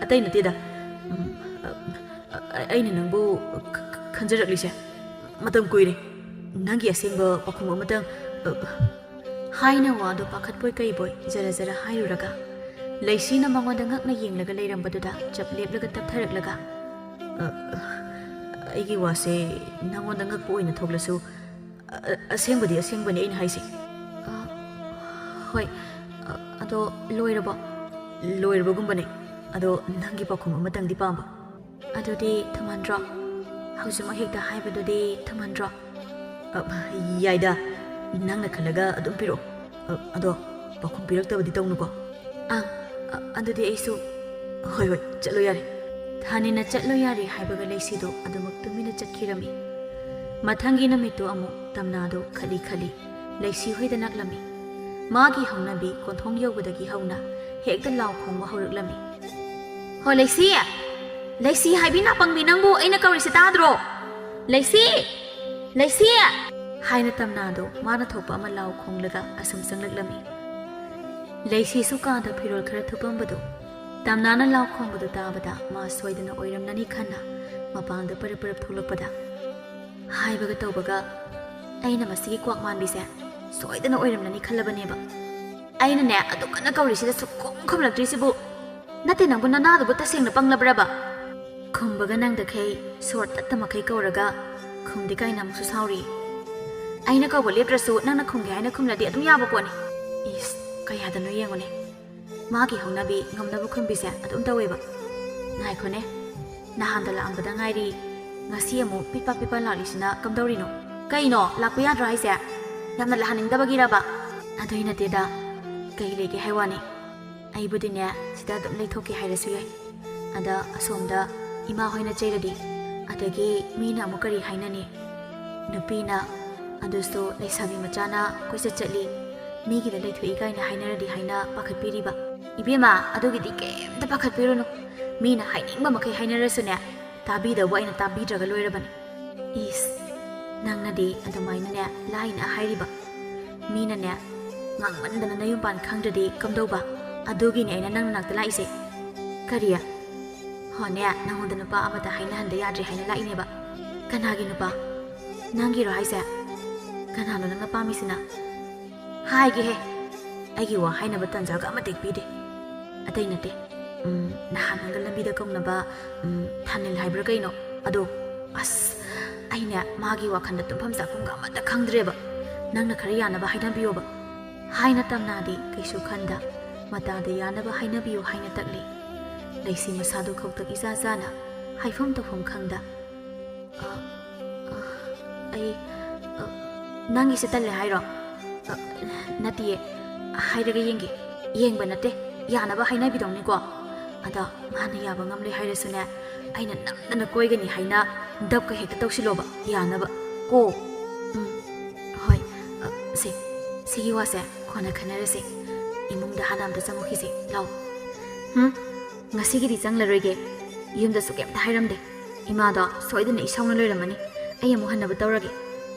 ꯑꯇꯩ ꯅꯠꯇꯦꯗ꯫ ꯎꯝ, ꯑ, ꯑ, ꯑꯩꯅ ꯅꯪꯕꯨ ꯈ-, ꯈ-, ꯈꯟꯖꯔꯛꯂꯤꯁꯦ ꯃꯇꯝ ꯀꯨꯏꯔꯦ꯫ ꯅꯪꯒꯤ ꯑꯁꯦꯡꯕ ꯄꯥꯎꯈꯨꯝ ꯑꯃꯇꯪ," ꯑ, ꯍꯥꯏꯅ ꯋꯥꯗꯨ ꯄꯥꯈꯠꯄꯣꯏ ꯀꯩꯕꯣꯏ ꯖꯔ ꯖꯔ ꯍꯥꯏꯔꯨꯔꯒ, ꯂꯩꯁꯤꯅ ꯃꯉꯣꯟꯗ ꯉꯛꯅ ꯌꯦꯡꯂꯒ ꯂꯩꯔꯝꯕꯗꯨꯗ ꯆꯞ ꯂꯦꯞꯂꯒ ꯇꯞꯊꯔꯛꯂꯒ, "ꯑ, ꯑ, ꯑꯩꯒꯤ ꯋꯥꯁꯦ ꯅꯉꯣꯟꯗ ꯉꯛꯄ ꯑꯣꯏꯅ ꯊꯣꯛꯂꯁꯨ, ꯑ, ꯑ, ꯑꯁꯦꯡꯕꯗꯤ ꯑꯁꯦꯡꯕꯅꯤ ꯑꯩꯅ ꯍꯥꯏꯁꯦ꯫" "ꯑ, ꯍꯣꯏ꯫ ꯑ, ꯑꯗꯣ ꯂꯣꯏꯔꯕꯣ?" "ꯂꯣꯏꯔꯕꯒꯨꯝꯕꯅꯦ꯫ ꯑꯗꯣ ꯅꯪꯒꯤ ꯄꯥꯎꯈꯨꯝ ꯑꯃꯇꯪꯗꯤ ꯄꯥꯝꯕ꯫" "ꯑꯗꯨꯗꯤ ꯊꯨꯃꯟꯗ꯭ꯔꯣ? ꯍꯧꯖꯤꯛꯃꯛ ꯍꯦꯛꯇ ꯍꯥꯏꯕꯗꯨꯗꯤ ꯊꯨꯃꯟꯗ꯭ꯔꯣ?" "ꯑ, ꯌꯥꯏꯗ꯫ ꯅꯪꯅ ꯈꯜꯂꯒ ꯑꯗꯨꯝ ꯄꯤꯔꯛꯑꯣ꯫ ꯑ, ꯑꯗꯣ ꯄꯥꯎꯈꯨꯝ ꯄꯤꯔꯛꯇꯕꯗꯤ ꯇꯧꯅꯨꯀꯣ꯫" "ꯑꯪ, ꯑ, ꯑꯗꯨꯗꯤ ꯑꯩꯁꯨ꯫" "ꯍꯣꯏ, ꯍꯣꯏ, ꯆꯠꯂꯣ ꯌꯥꯔꯦ꯫" ꯊꯥꯅꯤꯅ "ꯆꯠꯂꯣ ꯌꯥꯔꯦ" ꯍꯥꯏꯕꯒ ꯂꯩꯁꯤꯗꯨ ꯑꯗꯨꯃꯛ ꯇꯨꯃꯤꯟꯅ ꯆꯠꯈꯤꯔꯝꯃꯤ꯫ ꯃꯊꯪꯒꯤ ꯅꯨꯃꯤꯠꯇꯨ ꯑꯃꯨꯛ ꯇꯝꯅꯥꯗꯨ ꯈꯠꯂꯤ ꯈꯠꯂꯤ ꯂꯩꯁꯤ ꯍꯣꯏꯗ ꯅꯛꯂꯝꯃꯤ꯫ ꯃꯥꯒꯤ ꯍꯧꯅꯕꯤ ꯀꯣꯟꯊꯣꯡ ꯌꯧꯕꯗꯒꯤ ꯍꯧꯅ ꯍꯦꯛꯇ ꯂꯥꯎ ꯈꯣꯡꯕ ꯍꯧꯔꯛꯂꯝꯃꯤ꯫ "ꯍꯣ ꯂꯩꯁꯤ! ꯂꯩꯁꯤ ꯍꯥꯏꯕꯤ ꯅꯥꯄꯪꯕꯤ, ꯅꯪꯕꯨ ꯑꯩꯅ ꯀꯧꯔꯤꯁꯦ ꯇꯥꯗ꯭ꯔꯣ? ꯂꯩꯁꯤ! ꯂꯩꯁꯤ!" ꯍꯥꯏꯅ ꯇꯝꯅꯥꯗꯣ ꯃꯥꯅ ꯊꯣꯛꯄ ꯑꯃ ꯂꯥꯎ ꯈꯣꯡꯂꯒ ꯑꯁꯨꯝ ꯆꯪꯂꯛꯂꯝꯃꯤ꯫ ꯂꯩꯁꯤꯁꯨ ꯀꯥꯗ ꯐꯤꯔꯣꯜ ꯈꯔ ꯊꯨꯞꯄꯝꯕꯗꯨ ꯇꯝꯅꯥꯅ ꯂꯥꯎ ꯈꯣꯡꯕꯗꯨ ꯇꯥꯕꯗ ꯃꯥ ꯁꯣꯏꯗꯅ ꯑꯣꯏꯔꯝꯂꯅꯤ ꯈꯟꯅ ꯃꯄꯥꯟꯗ ꯄꯔꯞ ꯄꯔꯞ ꯊꯣꯛꯂꯛꯄꯗ, ꯍꯥꯏꯕꯒ ꯇꯧꯕꯒ ꯑꯩꯅ ꯃꯁꯤꯒꯤ ꯀ꯭ꯋꯥꯛ ꯃꯥꯟꯕꯤꯁꯦ ꯁꯣꯏꯗꯅ ꯑꯣꯏꯔꯝꯂꯅꯤ ꯈꯜꯂꯕꯅꯦꯕ꯫ ꯑꯩꯅꯅꯦ ꯑꯗꯨ ꯀꯟꯅ ꯀꯧꯔꯤꯁꯤꯗ ꯁꯨꯛꯈꯨꯝ ꯈꯨꯝꯂꯛꯇ꯭ꯔꯤꯁꯤꯕꯨ꯫ ꯅꯠꯇꯦ, ꯅꯪꯕꯨ ꯅꯅꯥꯗꯨꯕꯨ ꯇꯁꯦꯡꯅ ꯄꯪꯂꯕ꯭ꯔꯕ? ꯈꯨꯝꯕꯒ ꯅꯪꯗꯈꯩ ꯁꯣꯔ ꯇꯠꯇ ꯃꯈꯩ ꯀꯧꯔꯒ ꯈꯨꯝꯗꯦ ꯀꯥꯏꯅ ꯑꯃꯨꯛꯁꯨ ꯁꯥꯎꯔꯤ꯫ ꯑꯩꯅ ꯀꯧꯕ ꯂꯦꯞꯇ꯭ꯔꯁꯨ ꯅꯪꯅ ꯈꯨꯝꯒꯦ ꯍꯥꯏꯅ ꯈꯨꯝꯂꯗꯤ ꯑꯗꯨꯝ ꯌꯥꯕ ꯄꯣꯠꯅꯤ꯫ ꯏꯁ, ꯀꯌꯥꯗꯅꯣ ꯌꯦꯡꯉꯨꯅꯦ꯫ ꯃꯥꯒꯤ ꯍꯧꯅꯕꯤ ꯉꯝꯅꯕ ꯈꯨꯝꯕꯤꯁꯦ ꯑꯗꯨꯝ ꯇꯧꯋꯦꯕ꯫ ꯉꯥꯏꯈꯣꯅꯦ, ꯅꯍꯥꯟꯗ ꯂꯥꯛꯑꯝꯕꯗ ꯉꯥꯏꯔꯤ, ꯉꯁꯤ ꯑꯃꯨꯛ ꯄꯤꯠꯄꯥ ꯄꯤꯠꯄꯥ ꯂꯥꯛꯂꯤꯁꯤꯅ ꯀꯝꯗꯧꯔꯤꯅꯣ? ꯀꯩꯅꯣ, ꯂꯥꯛꯄ ꯌꯥꯗ꯭ꯔꯣ ꯍꯥꯏꯁꯦ? ꯌꯥꯝꯅ ꯂꯥꯛꯍꯟꯅꯤꯡꯗꯕꯒꯤꯔꯕ? ꯑꯗꯨꯏ ꯅꯠꯇꯦꯗ, ꯀꯩ ꯂꯩꯒꯦ ꯍꯥꯏ ꯋꯥꯅꯤ꯫ ꯑꯩꯕꯨꯗꯤꯅꯦ, ꯁꯤꯗ ꯑꯗꯨꯝ ꯂꯩꯊꯣꯛꯀꯦ ꯍꯥꯏꯔꯁꯨ ꯌꯥꯏ꯫ ꯑꯗ ꯑꯁꯣꯝꯗ ꯏꯃꯥ ꯍꯣꯏꯅ ꯆꯩꯔꯗꯤ, ꯑꯗꯒꯤ ꯃꯤꯅ ꯑꯃꯨꯛ ꯀꯔꯤ ꯍꯥꯏꯅꯅꯤ? ꯅꯨꯄꯤꯅ, ꯑꯗꯨꯁꯨ ꯂꯩꯁꯥꯕꯤ ꯃꯆꯥꯅ ꯀꯣꯏꯆꯠ ꯆꯠꯂꯤ, ꯃꯤꯒꯤꯗ ꯂꯩꯊꯣꯛꯏ ꯀꯥꯏꯅ ꯍꯥꯏꯅꯔꯗꯤ ꯍꯥꯏꯅ ꯄꯥꯈꯠꯄꯤꯔꯤꯕ꯫ ꯏꯕꯦꯝꯃ, ꯑꯗꯨꯒꯤꯗꯤ ꯀꯩꯝꯇ ꯄꯥꯈꯠꯄꯤꯔꯨꯅꯨ꯫ ꯃꯤꯅ ꯍꯥꯏꯅꯤꯡꯕ ꯃꯈꯩ ꯍꯥꯏꯅꯔꯁꯨꯅꯦ, ꯇꯥꯕꯤꯗꯧꯕ ꯑꯩꯅ ꯇꯥꯕꯤꯗ꯭ꯔꯒ ꯂꯣꯏꯔꯕꯅꯤ꯫ ꯏꯁ, ꯅꯪꯅꯗꯤ ꯑꯗꯨꯃꯥꯏꯅꯅꯦ ꯂꯥꯏꯅ ꯍꯥꯏꯔꯤꯕ꯫ ꯃꯤꯅꯅꯦ ꯉꯥꯡꯃꯟꯗꯅ ꯅꯌꯨꯝ ꯄꯥꯟ ꯈꯪꯗ꯭ꯔꯗꯤ ꯀꯝꯗꯧꯕ? ꯑꯗꯨꯒꯤꯅꯦ ꯑꯩꯅ ꯅꯪ ꯅꯅꯥꯛꯇ ꯂꯥꯛꯏꯁꯦ꯫ ꯀꯔꯤ? ꯍꯣꯅꯦ, ꯅꯉꯣꯟꯗ ꯅꯨꯄꯥ ꯑꯃꯗ ꯍꯥꯏꯅꯍꯟꯗ ꯌꯥꯗ꯭ꯔꯦ ꯍꯥꯏꯅ ꯂꯥꯛꯏꯅꯦꯕ꯫ ꯀꯅꯥꯒꯤ ꯅꯨꯄꯥ? ꯅꯪꯒꯤꯔꯣ ꯍꯥꯏꯁꯦ? ꯀꯅꯥꯅꯣ ꯅꯪꯅ ꯄꯥꯝꯃꯤꯁꯤꯅ? ꯍꯥꯏꯒꯦꯍꯦ, ꯑꯩꯒꯤ ꯋꯥ ꯍꯥꯏꯅꯕ ꯇꯟꯖꯥꯒ ꯑꯃꯠꯇ ꯍꯦꯛ ꯄꯤꯗꯦ꯫ ꯑꯇꯩ ꯅꯠꯇꯦ, ꯎꯝ, ꯅꯍꯥꯟ ꯅꯪꯒ ꯂꯝꯕꯤꯗ ꯀꯧꯅꯕ, ꯎꯝ, ꯊꯥꯅꯤꯜ ꯍꯥꯏꯕ꯭ꯔꯥ ꯀꯩꯅꯣ? ꯑꯗꯣ, ꯑꯁ, ꯑꯩꯅꯦ ꯃꯥꯒꯤ ꯋꯥꯈꯜꯗ ꯇꯨꯝꯐꯝ ꯆꯥꯐꯝꯒ ꯑꯃꯠꯇ ꯈꯪꯗ꯭ꯔꯦꯕ꯫ ꯅꯪꯅ ꯈꯔ ꯌꯥꯅꯕ ꯍꯥꯏꯅꯕꯤꯌꯣꯕ꯫ ꯍꯥꯏꯅ ꯇꯝꯅꯥꯗꯤ ꯀꯩꯁꯨ ꯈꯟꯗ, ꯃꯇꯥꯗ ꯌꯥꯅꯕ ꯍꯥꯏꯅꯕꯤꯌꯨ ꯍꯥꯏꯅ ꯇꯛꯂꯤ꯫ ꯂꯩꯁꯤ ꯃꯁꯥꯗꯨ ꯈꯧꯇꯛ ꯏꯆꯥ ꯆꯥꯅ, ꯍꯥꯏꯐꯝ ꯇꯧꯐꯝ ꯈꯪꯗ, ꯑ, ꯑ, ꯑꯩ, ꯑ, ꯅꯪꯒꯤꯁꯦ ꯇꯜꯂꯦ ꯍꯥꯏꯔꯣ? ꯑ, ꯅꯠꯇꯤꯌꯦ, ꯍꯥꯏꯔꯒ ꯌꯦꯡꯒꯦ꯫ ꯌꯦꯡꯕ ꯅꯠꯇꯦ, ꯌꯥꯅꯕ ꯍꯥꯏꯅꯕꯤꯗꯧꯅꯤꯀꯣ꯫ ꯑꯗꯣ ꯃꯥꯅ ꯌꯥꯕ ꯉꯝꯂꯦ ꯍꯥꯏꯔꯁꯨꯅꯦ, ꯑꯩꯅ ꯅꯝꯗꯅ ꯀꯣꯏꯒꯅꯤ ꯍꯥꯏꯅ ꯗꯞꯀ ꯍꯦꯛꯇ ꯇꯧꯁꯤꯜꯂꯣꯕ, ꯌꯥꯅꯕ꯫ ꯀꯣ? ꯎꯝ, ꯍꯣꯏ, ꯑ, ꯁꯦ, ꯁꯤꯒꯤ ꯋꯥꯁꯦ ꯀꯣꯟꯅ ꯈꯟꯅꯔꯁꯦ꯫ ꯏꯃꯨꯡꯗ ꯍꯥꯟꯅ ꯑꯝꯇ ꯆꯪꯉꯨꯈꯤꯁꯦ, ꯂꯥꯎ꯫ ꯍꯨꯝ? ꯉꯁꯤꯒꯤꯗꯤ ꯆꯪꯂꯔꯣꯏꯒꯦ꯫ ꯌꯨꯝꯗꯁꯨ ꯀꯩꯝꯇ ꯍꯥꯏꯔꯝꯗꯦ꯫ ꯏꯃꯥꯗꯣ ꯁꯣꯏꯗꯅ ꯏꯁꯧꯅ ꯂꯣꯏꯔꯝꯃꯅꯤ꯫ ꯑꯩ ꯑꯃꯨꯛ ꯍꯟꯅꯕ ꯇꯧꯔꯒꯦ꯫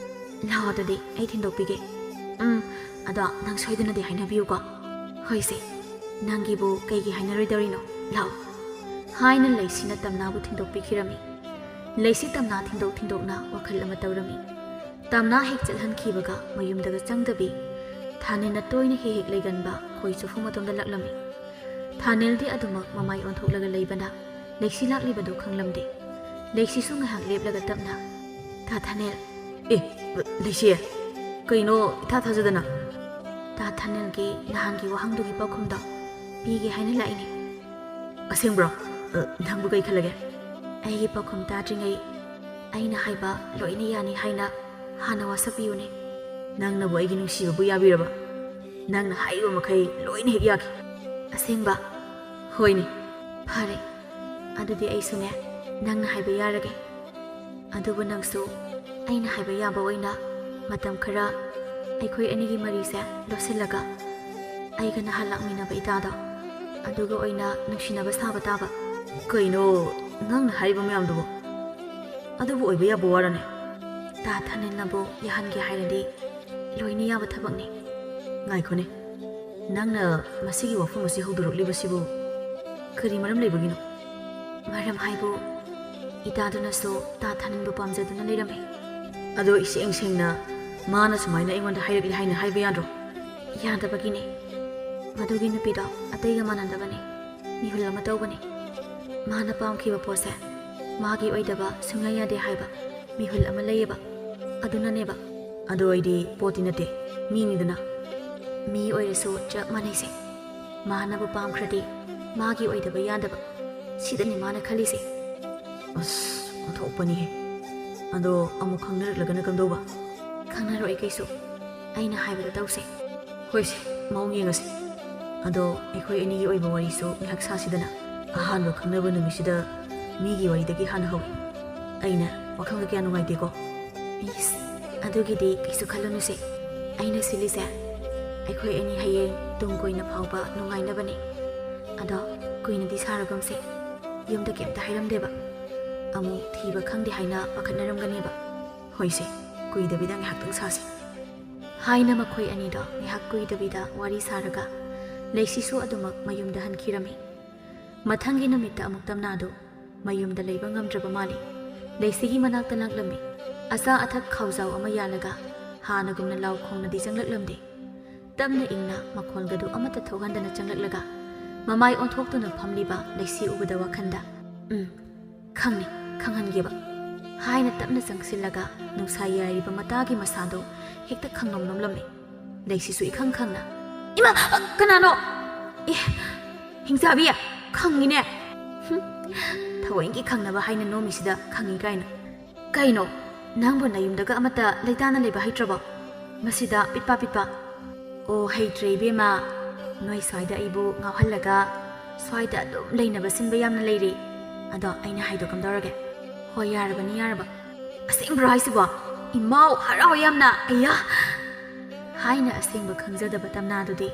ꯂꯥꯛꯑꯣ, ꯑꯗꯨꯗꯤ ꯑꯩ ꯊꯤꯟꯗꯣꯛꯄꯤꯒꯦ꯫ ꯎꯝ, ꯑꯗꯣ ꯅꯪ ꯁꯣꯏꯗꯅꯗꯤ ꯍꯥꯏꯅꯕꯤꯌꯨꯀꯣ꯫ ꯍꯣꯏꯁꯦ, ꯅꯪꯒꯤꯕꯨ ꯀꯩꯒꯤ ꯍꯥꯏꯅꯔꯣꯏꯗꯧꯔꯤꯅꯣ? ꯂꯥꯛꯑꯣ꯫ ꯍꯥꯏꯅ ꯂꯩꯁꯤꯅ ꯇꯝꯅꯥꯕꯨ ꯊꯤꯟꯗꯣꯛꯄꯤꯈꯤꯔꯝꯃꯤ꯫ ꯂꯩꯁꯤ ꯇꯝꯅꯥ ꯊꯤꯟꯗꯣꯛ ꯊꯤꯟꯗꯣꯛꯅ ꯋꯥꯈꯜ ꯑꯃ ꯇꯧꯔꯝꯃꯤ꯫ ꯇꯝꯅꯥ ꯍꯦꯛ ꯆꯠꯍꯟꯈꯤꯕꯒ ꯃꯌꯨꯝꯗꯒ ꯆꯪꯗꯕꯤ, ꯊꯥꯅꯤꯜꯅ ꯇꯣꯏꯅ ꯍꯦꯛ ꯍꯦꯛ ꯂꯩꯒꯟꯕ ꯈꯣꯏ ꯆꯨꯐꯝ ꯑꯗꯣꯝꯗ ꯂꯛꯂꯝꯃꯤ꯫ ꯊꯥꯅꯤꯜꯗꯤ ꯑꯗꯨꯃꯛ ꯃꯃꯥꯏ ꯑꯣꯟꯊꯣꯛꯂꯒ ꯂꯩꯕꯅ ꯂꯩꯁꯤ ꯂꯥꯛꯂꯤꯕꯗꯨ ꯈꯪꯂꯝꯗꯦ꯫ ꯂꯩꯁꯤꯁꯨ ꯉꯥꯏꯍꯥꯛ ꯂꯦꯞꯂꯒ ꯇꯞꯅ, "ꯇꯥ ꯊꯥꯅꯤꯜ!" "ꯑꯦ, ꯂꯩꯁꯤ, ꯀꯩꯅꯣ ꯏꯊꯥ ꯊꯥꯖꯗꯅ?" "ꯇꯥ ꯊꯥꯅꯤꯜꯒꯤ ꯅꯍꯥꯟꯒꯤ ꯋꯥꯍꯪꯗꯨꯒꯤ ꯄꯥꯎꯈꯨꯝꯗꯣ ꯄꯤꯒꯦ ꯍꯥꯏꯅ ꯂꯥꯛꯏꯅꯦ꯫" "ꯑꯁꯦꯡꯕ꯭ꯔꯣ? ꯑ, ꯅꯪꯕꯨ ꯀꯩ ꯈꯜꯂꯒꯦ?" "ꯑꯩꯒꯤ ꯄꯥꯎꯈꯨꯝ ꯇꯥꯗ꯭ꯔꯤꯉꯩ ꯑꯩꯅ ꯍꯥꯏꯕ ꯂꯣꯏꯅ ꯌꯥꯅꯤ ꯍꯥꯏꯅ ꯍꯥꯟꯅ ꯋꯥꯁꯛꯄꯤꯌꯨꯅꯦ꯫ ꯅꯪꯅꯕꯨ ꯑꯩꯒꯤ ꯅꯨꯡꯁꯤꯕꯕꯨ ꯌꯥꯕꯤꯔꯕ? ꯅꯪꯅ ꯍꯥꯏꯔꯤꯕ ꯃꯈꯩ ꯂꯣꯏꯅ ꯍꯦꯛ ꯌꯥꯈꯤ꯫ ꯑꯁꯦꯡꯕ? ꯍꯣꯏꯅꯦ꯫ ꯐꯔꯦ, ꯑꯗꯨꯗꯤ ꯑꯩꯁꯨꯅꯦ, ꯅꯪꯅ ꯍꯥꯏꯕ ꯌꯥꯔꯒꯦ꯫ ꯑꯗꯨꯕꯨ ꯅꯪꯁꯨ ꯑꯩꯅ ꯍꯥꯏꯕ ꯌꯥꯕ ꯑꯣꯏꯅ ꯃꯇꯝ ꯈꯔ ꯑꯩꯈꯣꯏ ꯑꯅꯤꯒꯤ ꯃꯔꯤꯁꯦ ꯂꯣꯠꯁꯤꯜꯂꯒ ꯑꯩꯒ ꯅꯍꯥꯟ ꯂꯥꯛꯃꯤꯟꯅꯕ ꯏꯇꯥꯗꯣ ꯑꯗꯨꯒ ꯑꯣꯏꯅ ꯅꯨꯡꯁꯤꯅꯕ ꯁꯥꯕ ꯇꯥꯕ꯫ ꯀꯩꯅꯣ ꯅꯪꯅ ꯍꯥꯏꯔꯤꯕ ꯃꯌꯥꯝꯗꯨꯕꯣ? ꯑꯗꯨꯕꯨ ꯑꯣꯏꯕ ꯌꯥꯕ ꯋꯥꯔꯅꯦ? ꯇꯥ ꯊꯥꯅꯤꯜꯅꯕꯨ ꯌꯥꯍꯟꯒꯦ ꯍꯥꯏꯔꯗꯤ ꯂꯣꯏꯅ ꯌꯥꯕ ꯊꯕꯛꯅꯤ꯫ ꯉꯥꯏꯈꯣꯅꯦ, ꯅꯪꯅ ꯃꯁꯤꯒꯤ ꯋꯥꯐꯝ ꯑꯁꯤ ꯍꯧꯗꯣꯔꯛꯂꯤꯕꯁꯤꯕꯨ ꯀꯔꯤ ꯃꯔꯝ ꯂꯩꯕꯒꯤꯅꯣ? ꯃꯔꯝ ꯍꯥꯏꯕꯨ, ꯏꯇꯥꯗꯨꯅꯁꯨ ꯇꯥ ꯊꯥꯅꯤꯜꯕꯨ ꯄꯥꯝꯖꯗꯨꯅ ꯂꯩꯔꯝꯃꯤ꯫ ꯑꯗꯣ ꯏꯁꯦꯡ ꯁꯦꯡꯅ ꯃꯥꯅ ꯁꯨꯃꯥꯏꯅ ꯑꯩꯉꯣꯟꯗ ꯍꯥꯏꯔꯛꯂꯤ ꯍꯥꯏꯅ ꯍꯥꯏꯕ ꯌꯥꯗ꯭ꯔꯣ? ꯌꯥꯗꯕꯒꯤꯅꯦ꯫ ꯃꯗꯨꯒꯤ ꯅꯨꯄꯤꯗꯣ ꯑꯇꯩꯒ ꯃꯥꯟꯅꯗꯕꯅꯦ꯫ ꯃꯤꯍꯨꯜ ꯑꯃ ꯇꯧꯕꯅꯦ꯫ ꯃꯥꯅ ꯄꯥꯝꯈꯤꯕ ꯄꯣꯠꯁꯦ ꯃꯥꯒꯤ ꯑꯣꯏꯗꯕ ꯁꯨꯡꯌꯥ ꯌꯥꯗꯦ ꯍꯥꯏꯕ ꯃꯤꯍꯨꯜ ꯑꯃ ꯂꯩꯌꯦꯕ꯫ ꯑꯗꯨꯅꯅꯦꯕ꯫ ꯑꯗꯣ ꯑꯩꯗꯤ ꯄꯣꯠꯇꯤ ꯅꯠꯇꯦ, ꯃꯤꯅꯤꯗꯅ꯫ ꯃꯤ ꯑꯣꯏꯔꯁꯨ ꯆꯞ ꯃꯥꯟꯅꯩꯁꯦ꯫ ꯃꯥꯅꯕꯨ ꯄꯥꯝꯈ꯭ꯔꯗꯤ ꯃꯥꯒꯤ ꯑꯣꯏꯗꯕ ꯌꯥꯗꯕ, ꯁꯤꯗꯅꯤ ꯃꯥꯅ ꯈꯜꯂꯤꯁꯦ꯫ ꯑꯁ, ꯑꯣꯟꯊꯣꯛꯄꯅꯤꯍꯦ꯫ ꯑꯗꯣ ꯑꯃꯨꯛ ꯈꯪꯅꯔꯛꯂꯒꯅ ꯀꯝꯗꯧꯕ? ꯈꯪꯅꯔꯣꯏ ꯀꯩꯁꯨ꯫ ꯑꯩꯅ ꯍꯥꯏꯕꯗ ꯇꯧꯁꯦ꯫ ꯍꯣꯏꯁꯦ, ꯃꯑꯣꯡ ꯌꯦꯡꯉꯁꯦ꯫ ꯑꯗꯣ ꯑꯩꯈꯣꯏ ꯑꯅꯤꯒꯤ ꯑꯣꯏꯕ ꯋꯥꯔꯤꯁꯨ ꯉꯥꯏꯍꯥꯛ ꯁꯥꯁꯤꯗꯅ꯫ ꯑꯍꯥꯟꯕ ꯈꯪꯅꯕ ꯅꯨꯃꯤꯠꯁꯤꯗ ꯃꯤꯒꯤ ꯋꯥꯔꯤꯗꯒꯤ ꯍꯥꯟꯅ ꯍꯧꯏ꯫ ꯑꯩꯅ ꯋꯥꯈꯜꯒ ꯀꯌꯥ ꯅꯨꯡꯉꯥꯏꯇꯦꯀꯣ꯫ ꯏꯁ, ꯑꯗꯨꯒꯤꯗꯤ ꯀꯩꯁꯨ ꯈꯜꯂꯨꯅꯨꯁꯦ꯫ ꯑꯩꯅ ꯁꯤꯜꯂꯤꯁꯦ ꯑꯩꯈꯣꯏ ꯑꯅꯤ ꯍꯌꯦꯡ ꯇꯨꯡ ꯀꯣꯏꯅ ꯐꯥꯎꯕ ꯅꯨꯡꯉꯥꯏꯅꯕꯅꯦ꯫ ꯑꯗꯣ ꯀꯨꯏꯅꯗꯤ ꯁꯥꯔꯒꯨꯝꯁꯦ꯫ ꯌꯨꯝꯗ ꯀꯩꯝꯇ ꯍꯥꯏꯔꯝꯗꯦꯕ꯫ ꯑꯃꯨꯛ ꯊꯤꯕ ꯈꯪꯗꯦ ꯍꯥꯏꯅ ꯄꯥꯈꯠꯅꯔꯝꯒꯅꯦꯕ꯫ ꯍꯣꯏꯁꯦ, ꯀꯨꯏꯗꯕꯤꯗ ꯉꯥꯏꯍꯥꯛꯇꯪ ꯁꯥꯁꯦ꯫ ꯍꯥꯏꯅ ꯃꯈꯣꯏ ꯑꯅꯤꯗꯣ ꯉꯥꯏꯍꯥꯛ ꯀꯨꯏꯗꯕꯤꯗ ꯋꯥꯔꯤ ꯁꯥꯔꯒ ꯂꯩꯁꯤꯁꯨ ꯑꯗꯨꯃꯛ ꯃꯌꯨꯝꯗ ꯍꯟꯈꯤꯔꯝꯃꯤ꯫ ꯃꯊꯪꯒꯤ ꯅꯨꯃꯤꯠꯇ ꯑꯃꯨꯛ ꯇꯝꯅꯥꯗꯨ ꯃꯌꯨꯝꯗ ꯂꯩꯕ ꯉꯝꯗ꯭ꯔꯕ ꯃꯥꯜꯂꯤ꯫ ꯂꯩꯁꯤꯒꯤ ꯃꯅꯥꯛꯇ ꯂꯥꯛꯂꯝꯃꯤ꯫ ꯑꯆꯥ ꯑꯊꯛ ꯈꯥꯎꯖꯥꯎ ꯑꯃ ꯌꯥꯜꯂꯒ ꯍꯥꯟꯅꯒꯨꯝꯅ ꯂꯥꯎ ꯈꯣꯡꯅꯗꯤ ꯆꯪꯂꯛꯂꯝꯗꯦ꯫ ꯇꯞꯅ ꯏꯪꯅ ꯃꯈꯣꯜꯒꯗꯨ ꯑꯃꯠꯇ ꯊꯣꯛꯍꯟꯗꯅ ꯆꯪꯂꯛꯂꯒ ꯃꯃꯥꯏ ꯑꯣꯟꯊꯣꯛꯇꯨꯅ ꯐꯝꯂꯤꯕ ꯂꯩꯁꯤ ꯎꯕꯗ ꯋꯥꯈꯟꯗ, "ꯎꯝ, ꯈꯪꯅꯤ, ꯈꯪꯍꯟꯒꯦꯕ" ꯍꯥꯏꯅ ꯇꯞꯅ ꯆꯪꯁꯤꯜꯂꯒ ꯅꯨꯡꯁꯥ ꯌꯥꯏꯔꯤꯕ ꯃꯇꯥꯒꯤ ꯃꯁꯥꯗꯣ ꯍꯦꯛꯇ ꯈꯪꯅꯣꯝ ꯅꯣꯝꯂꯝꯃꯤ꯫ ꯂꯩꯁꯤꯁꯨ ꯏꯈꯪ ꯈꯪꯅ, "ꯏꯃꯥ! ꯑ, ꯀꯅꯥꯅꯣ? ꯑꯦ, ꯍꯤꯡꯆꯥꯕꯤ! ꯈꯪꯉꯤꯅꯦ꯫ ꯍꯨꯝ, ꯊꯑꯣꯏꯒꯤ ꯈꯪꯅꯕ ꯍꯥꯏꯅ ꯅꯣꯝꯃꯤꯁꯤꯗ ꯈꯪꯉꯤ ꯀꯥꯏꯅ꯫ ꯀꯩꯅꯣ? "ꯅꯪꯕꯨ ꯅꯌꯨꯝꯗꯒ ꯑꯃꯠꯇ ꯂꯩꯇꯥꯅ ꯂꯩꯕ ꯍꯩꯇ꯭ꯔꯕꯣ? ꯃꯁꯤꯗ ꯄꯤꯠꯄ ꯄꯤꯠꯄ꯫ ꯑꯣ, ꯍꯩꯇ꯭ꯔꯦ ꯏꯕꯦꯝꯃ꯫ ꯅꯣꯏ ꯁ꯭ꯋꯥꯏꯗ ꯑꯩꯕꯨ ꯉꯥꯎꯍꯜꯂꯒ ꯁ꯭ꯋꯥꯏꯗ ꯑꯗꯨꯝ ꯂꯩꯅꯕ ꯁꯤꯟꯕ ꯌꯥꯝꯅ ꯂꯩꯔꯦ꯫ ꯑꯗꯣ ꯑꯩꯅ ꯍꯥꯏꯗꯣ ꯀꯝꯗꯧꯔꯒꯦ?" "ꯍꯣꯏ, ꯌꯥꯔꯕꯅꯤ, ꯌꯥꯔꯕ꯫" "ꯑꯁꯦꯡꯕ꯭ꯔꯣ ꯍꯥꯏꯁꯤꯕꯣ? ꯏꯃꯥꯎ, ꯍꯔꯥꯎ ꯌꯥꯝꯅ, ꯑꯩꯌꯥ!" ꯍꯥꯏꯅ ꯑꯁꯦꯡꯕ ꯈꯪꯖꯗꯕ ꯇꯝꯅꯥꯗꯨꯗꯤ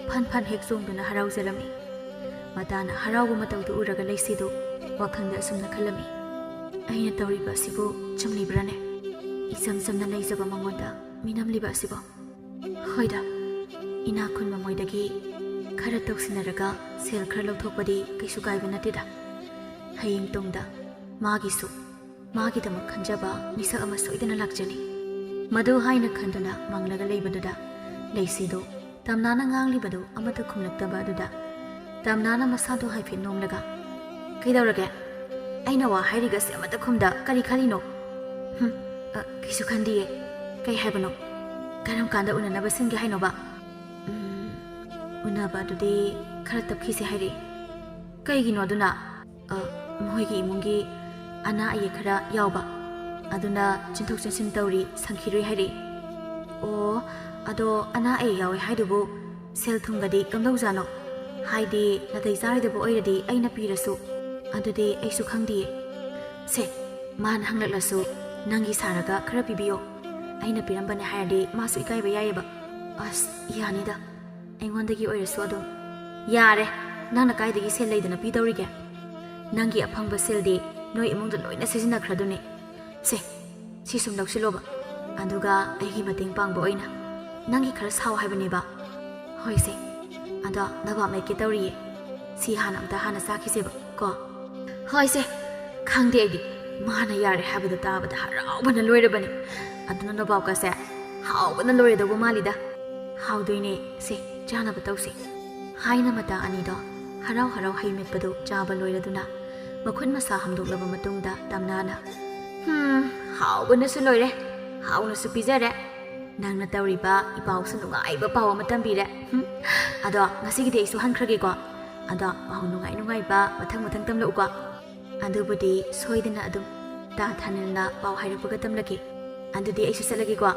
ꯐꯟ ꯐꯟ ꯍꯦꯛ ꯆꯣꯡꯗꯨꯅ ꯍꯔꯥꯎꯖꯔꯝꯃꯤ꯫ ꯃꯇꯥꯅ ꯍꯔꯥꯎꯕ ꯃꯇꯧꯗꯨ ꯎꯔꯒ ꯂꯩꯁꯤꯗꯨ ꯋꯥꯈꯜꯗ ꯑꯁꯨꯝꯅ ꯈꯜꯂꯝꯃꯤ, "ꯑꯩꯅ ꯇꯧꯔꯤꯕ ꯑꯁꯤꯕꯨ ꯆꯨꯝꯂꯤꯕ꯭ꯔꯥꯅꯦ? ꯏꯆꯝ ꯆꯝꯅ ꯂꯩꯖꯕ ꯃꯉꯣꯟꯗ ꯃꯤꯅꯝꯂꯤꯕ ꯑꯁꯤꯕꯣ? ꯍꯣꯏꯗ, ꯏꯅꯥꯛ ꯈꯨꯟꯕ ꯃꯣꯏꯗꯒꯤ ꯈꯔ ꯇꯧꯁꯤꯟꯅꯔꯒ ꯁꯦꯜ ꯈꯔ ꯂꯧꯊꯣꯛꯄꯗꯤ ꯀꯩꯁꯨ ꯀꯥꯏꯕ ꯅꯠꯇꯦꯗ꯫ ꯍꯌꯦꯡ ꯇꯨꯡꯗ ꯃꯥꯒꯤꯁꯨ, ꯃꯥꯒꯤꯗꯃꯛ ꯈꯟꯖꯕ ꯃꯤꯁꯛ ꯑꯃ ꯁꯣꯏꯗꯅ ꯂꯥꯛꯆꯅꯤ꯫" ꯃꯗꯨ ꯍꯥꯏꯅ ꯈꯟꯗꯨꯅ ꯃꯪꯂꯒ ꯂꯩꯕꯗꯨꯗ ꯂꯩꯁꯤꯗꯨ ꯇꯝꯅꯥꯅ ꯉꯥꯡꯂꯤꯕꯗꯨ ꯑꯃꯠꯇ ꯈꯨꯝꯂꯛꯇꯕ ꯑꯗꯨꯗ ꯇꯝꯅꯥꯅ ꯃꯁꯥꯗꯨ ꯍꯥꯏꯐꯦꯠ ꯅꯣꯝꯂꯒ, "ꯀꯩꯗꯧꯔꯒꯦ? ꯑꯩꯅ ꯋꯥ ꯍꯥꯏꯔꯤꯒꯁꯦ ꯑꯃꯠꯇ ꯈꯨꯝꯗ ꯀꯔꯤ ꯈꯜꯂꯤꯅꯣ? ꯍꯨꯝ, ꯑ, ꯀꯩꯁꯨ ꯈꯟꯗꯤꯌꯦ꯫ ꯀꯩ ꯍꯥꯏꯕꯅꯣ? ꯀꯔꯝ ꯀꯥꯟꯗ ꯎꯅꯅꯕ ꯁꯤꯟꯒꯦ ꯍꯥꯏꯅꯣꯕ?" "ꯎꯝ, ꯎꯅꯕ ꯑꯗꯨꯗꯤ ꯈꯔ ꯇꯞꯈꯤꯁꯦ ꯍꯥꯏꯔꯛꯑꯦ꯫" "ꯀꯩꯒꯤꯅꯣ ꯑꯗꯨꯅ?" "ꯑ, ꯃꯈꯣꯏꯒꯤ ꯏꯃꯨꯡꯒꯤ ꯑꯅꯥ ꯑꯌꯦꯛ ꯈꯔ ꯌꯥꯎꯕ, ꯑꯗꯨꯅ ꯆꯦꯟꯊꯣꯛ ꯆꯦꯟꯁꯤꯟ ꯇꯧꯔꯤ, ꯁꯪꯈꯤꯔꯣꯏ ꯍꯥꯏꯔꯛꯏ꯫" "ꯑꯣ, ꯑꯗꯣ ꯑꯅꯥ ꯑꯌꯦꯛ ꯌꯥꯎꯋꯦ ꯍꯥꯏꯗꯨꯕꯨ ꯁꯦꯜ ꯊꯨꯝꯒꯗꯤ ꯀꯝꯗꯧꯖꯥꯠꯅꯣ? ꯍꯥꯏꯗꯤ ꯅꯥꯇꯩ ꯆꯥꯔꯣꯏꯗꯕ ꯑꯣꯏꯔꯗꯤ ꯑꯩꯅ ꯄꯤꯔꯁꯨ, ꯑꯗꯨꯗꯤ ꯑꯩꯁꯨ ꯈꯪꯗꯤꯌꯦ꯫" "ꯁꯦ, ꯃꯥꯅ ꯍꯪꯂꯛꯂꯁꯨ ꯅꯪꯒꯤ ꯁꯥꯔꯒ ꯈꯔ ꯄꯤꯕꯤꯌꯣ꯫ ꯑꯩꯅ ꯄꯤꯔꯝꯕꯅꯦ ꯍꯥꯏꯔꯗꯤ ꯃꯥꯁꯨ ꯏꯀꯥꯏꯕ ꯌꯥꯏꯌꯦꯕ꯫" "ꯑꯁ, ꯌꯥꯅꯤꯗ, ꯑꯩꯉꯣꯟꯗꯒꯤ ꯑꯣꯏꯔꯁꯨ ꯑꯗꯨꯝ꯫" "ꯌꯥꯔꯦ, ꯅꯪꯅ ꯀꯥꯏꯗꯒꯤ ꯁꯦꯜ ꯂꯩꯗꯅ ꯄꯤꯗꯧꯔꯤꯒꯦ? ꯅꯪꯒꯤ ꯑꯐꯪꯕ ꯁꯦꯜꯗꯤ ꯅꯣꯏ ꯏꯃꯨꯡꯗ ꯂꯣꯏꯅ ꯁꯤꯖꯤꯟꯅꯈ꯭ꯔꯗꯨꯅꯤ꯫ ꯁꯦ, ꯁꯤ ꯁꯨꯝ ꯂꯧꯁꯤꯜꯂꯣꯕ, ꯑꯗꯨꯒ ꯑꯩꯒꯤ ꯃꯇꯦꯡ ꯄꯥꯡꯕ ꯑꯣꯏꯅ꯫ ꯅꯪꯒꯤ ꯈꯔ ꯁꯥꯎ ꯍꯥꯏꯕꯅꯦꯕ꯫" "ꯍꯣꯏꯁꯦ, ꯑꯗꯣ ꯅꯕꯥꯞ ꯃꯦꯠꯀꯦ ꯇꯧꯔꯤꯌꯦ꯫ ꯁꯤ ꯍꯥꯟꯅ ꯑꯝꯇ ꯍꯥꯟꯅ ꯆꯥꯈꯤꯁꯦꯕ ꯀꯣ꯫" "ꯍꯣꯏꯁꯦ꯫" ꯈꯪꯗꯦ ꯑꯩꯗꯤ, ꯃꯥꯅ ꯌꯥꯔꯦ ꯍꯥꯏꯕꯗꯣ ꯇꯥꯕꯗ ꯍꯔꯥꯎꯕꯅ ꯂꯣꯏꯔꯕꯅꯤ꯫ ꯑꯗꯨꯅ ꯅꯣꯕꯥꯞꯀꯁꯦ ꯍꯥꯎꯕꯅ ꯂꯣꯏꯔꯗꯧꯕ ꯃꯥꯜꯂꯤꯗ꯫ "ꯍꯥꯎꯗꯣꯏꯅꯦ, ꯁꯦ, ꯆꯥꯅꯕ ꯇꯧꯁꯦ꯫" ꯍꯥꯏꯅ ꯃꯇꯥ ꯑꯅꯤꯗꯣ ꯍꯔꯥꯎ ꯍꯔꯥꯎ ꯍꯩ ꯃꯦꯠꯄꯗꯨ ꯆꯥꯕ ꯂꯣꯏꯔꯗꯨꯅ ꯃꯈꯨꯠ ꯃꯁꯥ ꯍꯥꯝꯗꯣꯛꯂꯕ ꯃꯇꯨꯡꯗ ꯇꯝꯅꯥꯅ, "ꯍꯨꯝ, ꯍꯥꯎꯕꯅꯁꯨ ꯂꯣꯏꯔꯦ, ꯍꯥꯎꯅꯁꯨ ꯄꯤꯖꯔꯦ꯫ ꯅꯪꯅ ꯇꯧꯔꯤꯕ ꯏꯄꯥꯎꯁꯨ ꯅꯨꯡꯉꯥꯏꯕ ꯄꯥꯎ ꯑꯃ ꯇꯝꯕꯤꯔꯦ꯫ ꯍꯨꯝ, ꯑꯗꯣ ꯉꯁꯤꯒꯤꯗꯤ ꯑꯩꯁꯨ ꯍꯟꯈ꯭ꯔꯒꯦꯀꯣ꯫ ꯑꯗꯣ ꯄꯥꯎ ꯅꯨꯡꯉꯥꯏ ꯅꯨꯡꯉꯥꯏꯕ ꯃꯊꯪ ꯃꯊꯪ ꯇꯝꯂꯛꯎꯀꯣ꯫" "ꯑꯗꯨꯕꯨꯗꯤ ꯁꯣꯏꯗꯅ ꯑꯗꯨꯝ꯫ ꯇꯥ ꯊꯥꯅꯤꯜꯅ ꯄꯥꯎ ꯍꯥꯏꯔꯛꯄꯒ ꯇꯝꯂꯒꯦ꯫ ꯑꯗꯨꯗꯤ ꯑꯩꯁꯨ ꯆꯠꯂꯒꯦꯀꯣ꯫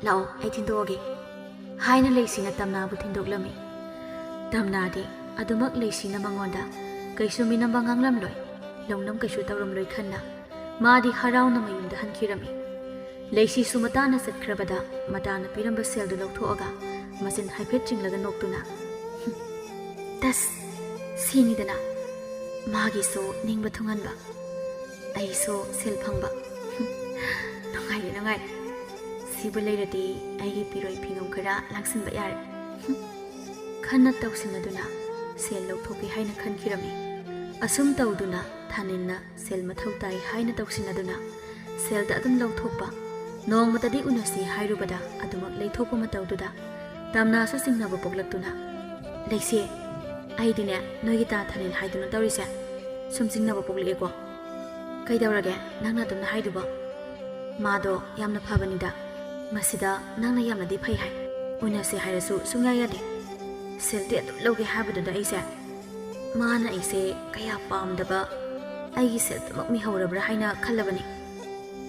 ꯂꯥꯛꯑꯣ, ꯑꯩ ꯊꯤꯟꯗꯣꯛꯑꯒꯦ꯫ ꯍꯥꯏꯅ ꯂꯩꯁꯤꯅ ꯇꯝꯅꯥꯕꯨ ꯊꯤꯟꯗꯣꯛꯂꯝꯃꯤ꯫ ꯇꯝꯅꯥꯗꯤ ꯑꯗꯨꯃꯛ ꯂꯩꯁꯤꯅ ꯃꯉꯣꯟꯗ ꯀꯩꯁꯨ ꯃꯤꯅꯝꯕ ꯉꯥꯡꯂꯝꯂꯣꯏ, ꯂꯧꯅꯝ ꯀꯩꯁꯨ ꯇꯧꯔꯝꯂꯣꯏ ꯈꯟꯅ ꯃꯥꯗꯤ ꯍꯔꯥꯎꯅ ꯃꯌꯨꯝꯗ ꯍꯟꯈꯤꯔꯝꯃꯤ꯫ ꯂꯩꯁꯤꯁꯨ ꯃꯇꯥꯅ ꯆꯠꯈ꯭ꯔꯕꯗ ꯃꯇꯥꯅ ꯄꯤꯔꯝꯕ ꯁꯦꯜꯗꯨ ꯂꯧꯊꯣꯛꯑꯒ ꯃꯆꯤꯟ ꯍꯥꯏꯐꯦꯠ ꯆꯤꯡꯂꯒ ꯅꯣꯛꯇꯨꯅ, "ꯍꯨꯝ, ꯇꯁ, ꯁꯤꯅꯤꯗꯅ ꯃꯥꯒꯤꯁꯨ ꯅꯤꯡꯕ ꯊꯨꯡꯍꯟꯕ, ꯑꯩꯁꯨ ꯁꯦꯜ ꯐꯪꯕ꯫ ꯍꯨꯝ, ꯅꯨꯡꯉꯥꯏꯔꯦ, ꯅꯨꯡꯉꯥꯏꯔꯦ꯫ ꯁꯤꯕꯨ ꯂꯩꯔꯗꯤ ꯑꯩꯒꯤ ꯄꯤꯔꯣꯏ ꯐꯤꯉꯝ ꯈꯔ ꯂꯥꯡꯁꯤꯟꯕ ꯌꯥꯔꯦ꯫" ꯍꯨꯝ꯫ ꯈꯟꯅ ꯇꯧꯁꯤꯟꯅꯗꯨꯅ ꯁꯦꯜ ꯂꯧꯊꯣꯛꯀꯦ ꯍꯥꯏꯅ ꯈꯟꯈꯤꯔꯝꯃꯤ꯫ ꯑꯁꯨꯝ ꯇꯧꯗꯨꯅ ꯊꯥꯅꯤꯜꯅ ꯁꯦꯜ ꯃꯊꯧ ꯇꯥꯏ ꯍꯥꯏꯅ ꯇꯧꯁꯤꯟꯅꯗꯨꯅ ꯁꯦꯜꯗ ꯑꯗꯨꯝ ꯂꯧꯊꯣꯛꯄ, ꯅꯣꯡꯃꯇꯗꯤ ꯎꯅꯁꯤ ꯍꯥꯏꯔꯨꯕꯗ ꯑꯗꯨꯃꯛ ꯂꯩꯊꯣꯛꯄ ꯃꯇꯧꯗꯨꯗ ꯇꯝꯅꯥꯁꯨ ꯆꯤꯡꯅꯕ ꯄꯣꯛꯂꯛꯇꯨꯅ, "ꯂꯩꯁꯦ, ꯑꯩꯗꯤꯅꯦ ꯅꯣꯏꯒꯤ ꯇꯥ ꯊꯥꯅꯤꯜ ꯍꯥꯏꯗꯨꯅ ꯇꯧꯔꯤꯁꯦ ꯁꯨꯝ ꯆꯤꯡꯅꯕ ꯄꯣꯛꯂꯛꯑꯦꯀꯣ꯫ ꯀꯩꯗꯧꯔꯒꯦ ꯅꯪꯅ ꯑꯗꯨꯝꯅ ꯍꯥꯏꯗꯨꯕꯣ? ꯃꯥꯗꯣ ꯌꯥꯝꯅ ꯐꯕꯅꯤꯗ꯫ ꯃꯁꯤꯗ ꯅꯪꯅ ꯌꯥꯝꯅꯗꯤ ꯐꯩ ꯍꯥꯏ꯫ ꯎꯅꯁꯦ ꯍꯥꯏꯔꯁꯨ ꯁꯨꯡꯌꯥ ꯌꯥꯗꯦ꯫ ꯁꯦꯜꯗꯤ ꯑꯗꯨꯝ ꯂꯧꯒꯦ ꯍꯥꯏꯕꯗꯨꯗ ꯑꯩꯁꯦ ꯃꯥꯅ ꯑꯩꯁꯦ ꯀꯌꯥ ꯄꯥꯝꯗꯕ, ꯑꯩꯒꯤ ꯁꯦꯜꯗꯃꯛ ꯃꯤꯍꯧꯔꯕ꯭ꯔꯥ ꯍꯥꯏꯅ ꯈꯜꯂꯕꯅꯤ꯫"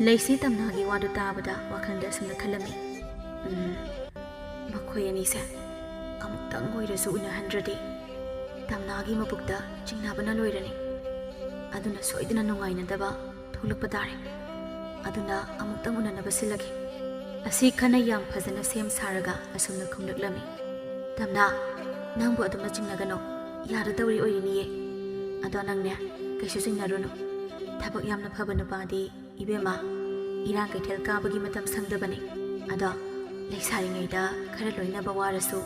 ꯂꯩꯁꯤ ꯇꯝꯅꯥꯒꯤ ꯋꯥꯗꯨ ꯇꯥꯕꯗ ꯋꯥꯈꯜꯗ ꯑꯁꯨꯝꯅ ꯈꯜꯂꯝꯃꯤ, "ꯎꯝ, ꯃꯈꯣꯏ ꯑꯅꯤꯁꯦ ꯑꯃꯨꯛꯇꯪ ꯑꯣꯏꯔꯁꯨ ꯎꯅꯍꯟꯗ꯭ꯔꯗꯤ ꯇꯝꯅꯥꯒꯤ ꯃꯕꯨꯛꯇ ꯆꯤꯡꯅꯕꯅ ꯂꯣꯏꯔꯅꯤ꯫ ꯑꯗꯨꯅ ꯁꯣꯏꯗꯅ ꯅꯨꯡꯉꯥꯏꯅꯗꯕ ꯊꯣꯛꯂꯛꯄ ꯇꯥꯔꯦ꯫ ꯑꯗꯨꯅ ꯑꯃꯨꯛꯇꯪ ꯎꯅꯅꯕ ꯁꯤꯜꯂꯒꯦ꯫" ꯑꯁꯤ ꯈꯟꯅ ꯌꯥꯝ ꯐꯖꯅ ꯁꯦꯝ ꯁꯥꯔꯒ ꯑꯁꯨꯝꯅ ꯈꯨꯝꯂꯛꯂꯝꯃꯤ, "ꯇꯝꯅꯥ, ꯅꯪꯕꯨ ꯑꯗꯨꯝꯅ ꯆꯤꯡꯅꯒꯅꯣ꯫ ꯌꯥꯗꯗꯧꯔꯤ ꯑꯣꯏꯔꯤꯅꯤꯌꯦ꯫ ꯑꯗꯣ ꯅꯪꯅꯦ ꯀꯩꯁꯨ ꯆꯤꯡꯅꯔꯨꯅꯨ꯫ ꯊꯕꯛ ꯌꯥꯝꯅ ꯐꯕ ꯅꯨꯄꯥꯗꯤ ꯏꯕꯦꯝꯃ, ꯏꯔꯥꯡ ꯀꯩꯊꯦꯜ ꯀꯥꯕꯒꯤ ꯃꯇꯝ ꯁꯪꯗꯕꯅꯤ꯫ ꯑꯗꯣ ꯂꯩꯁꯥꯔꯤꯉꯩꯗ ꯈꯔ ꯂꯣꯏꯅꯕ ꯋꯥꯔꯁꯨ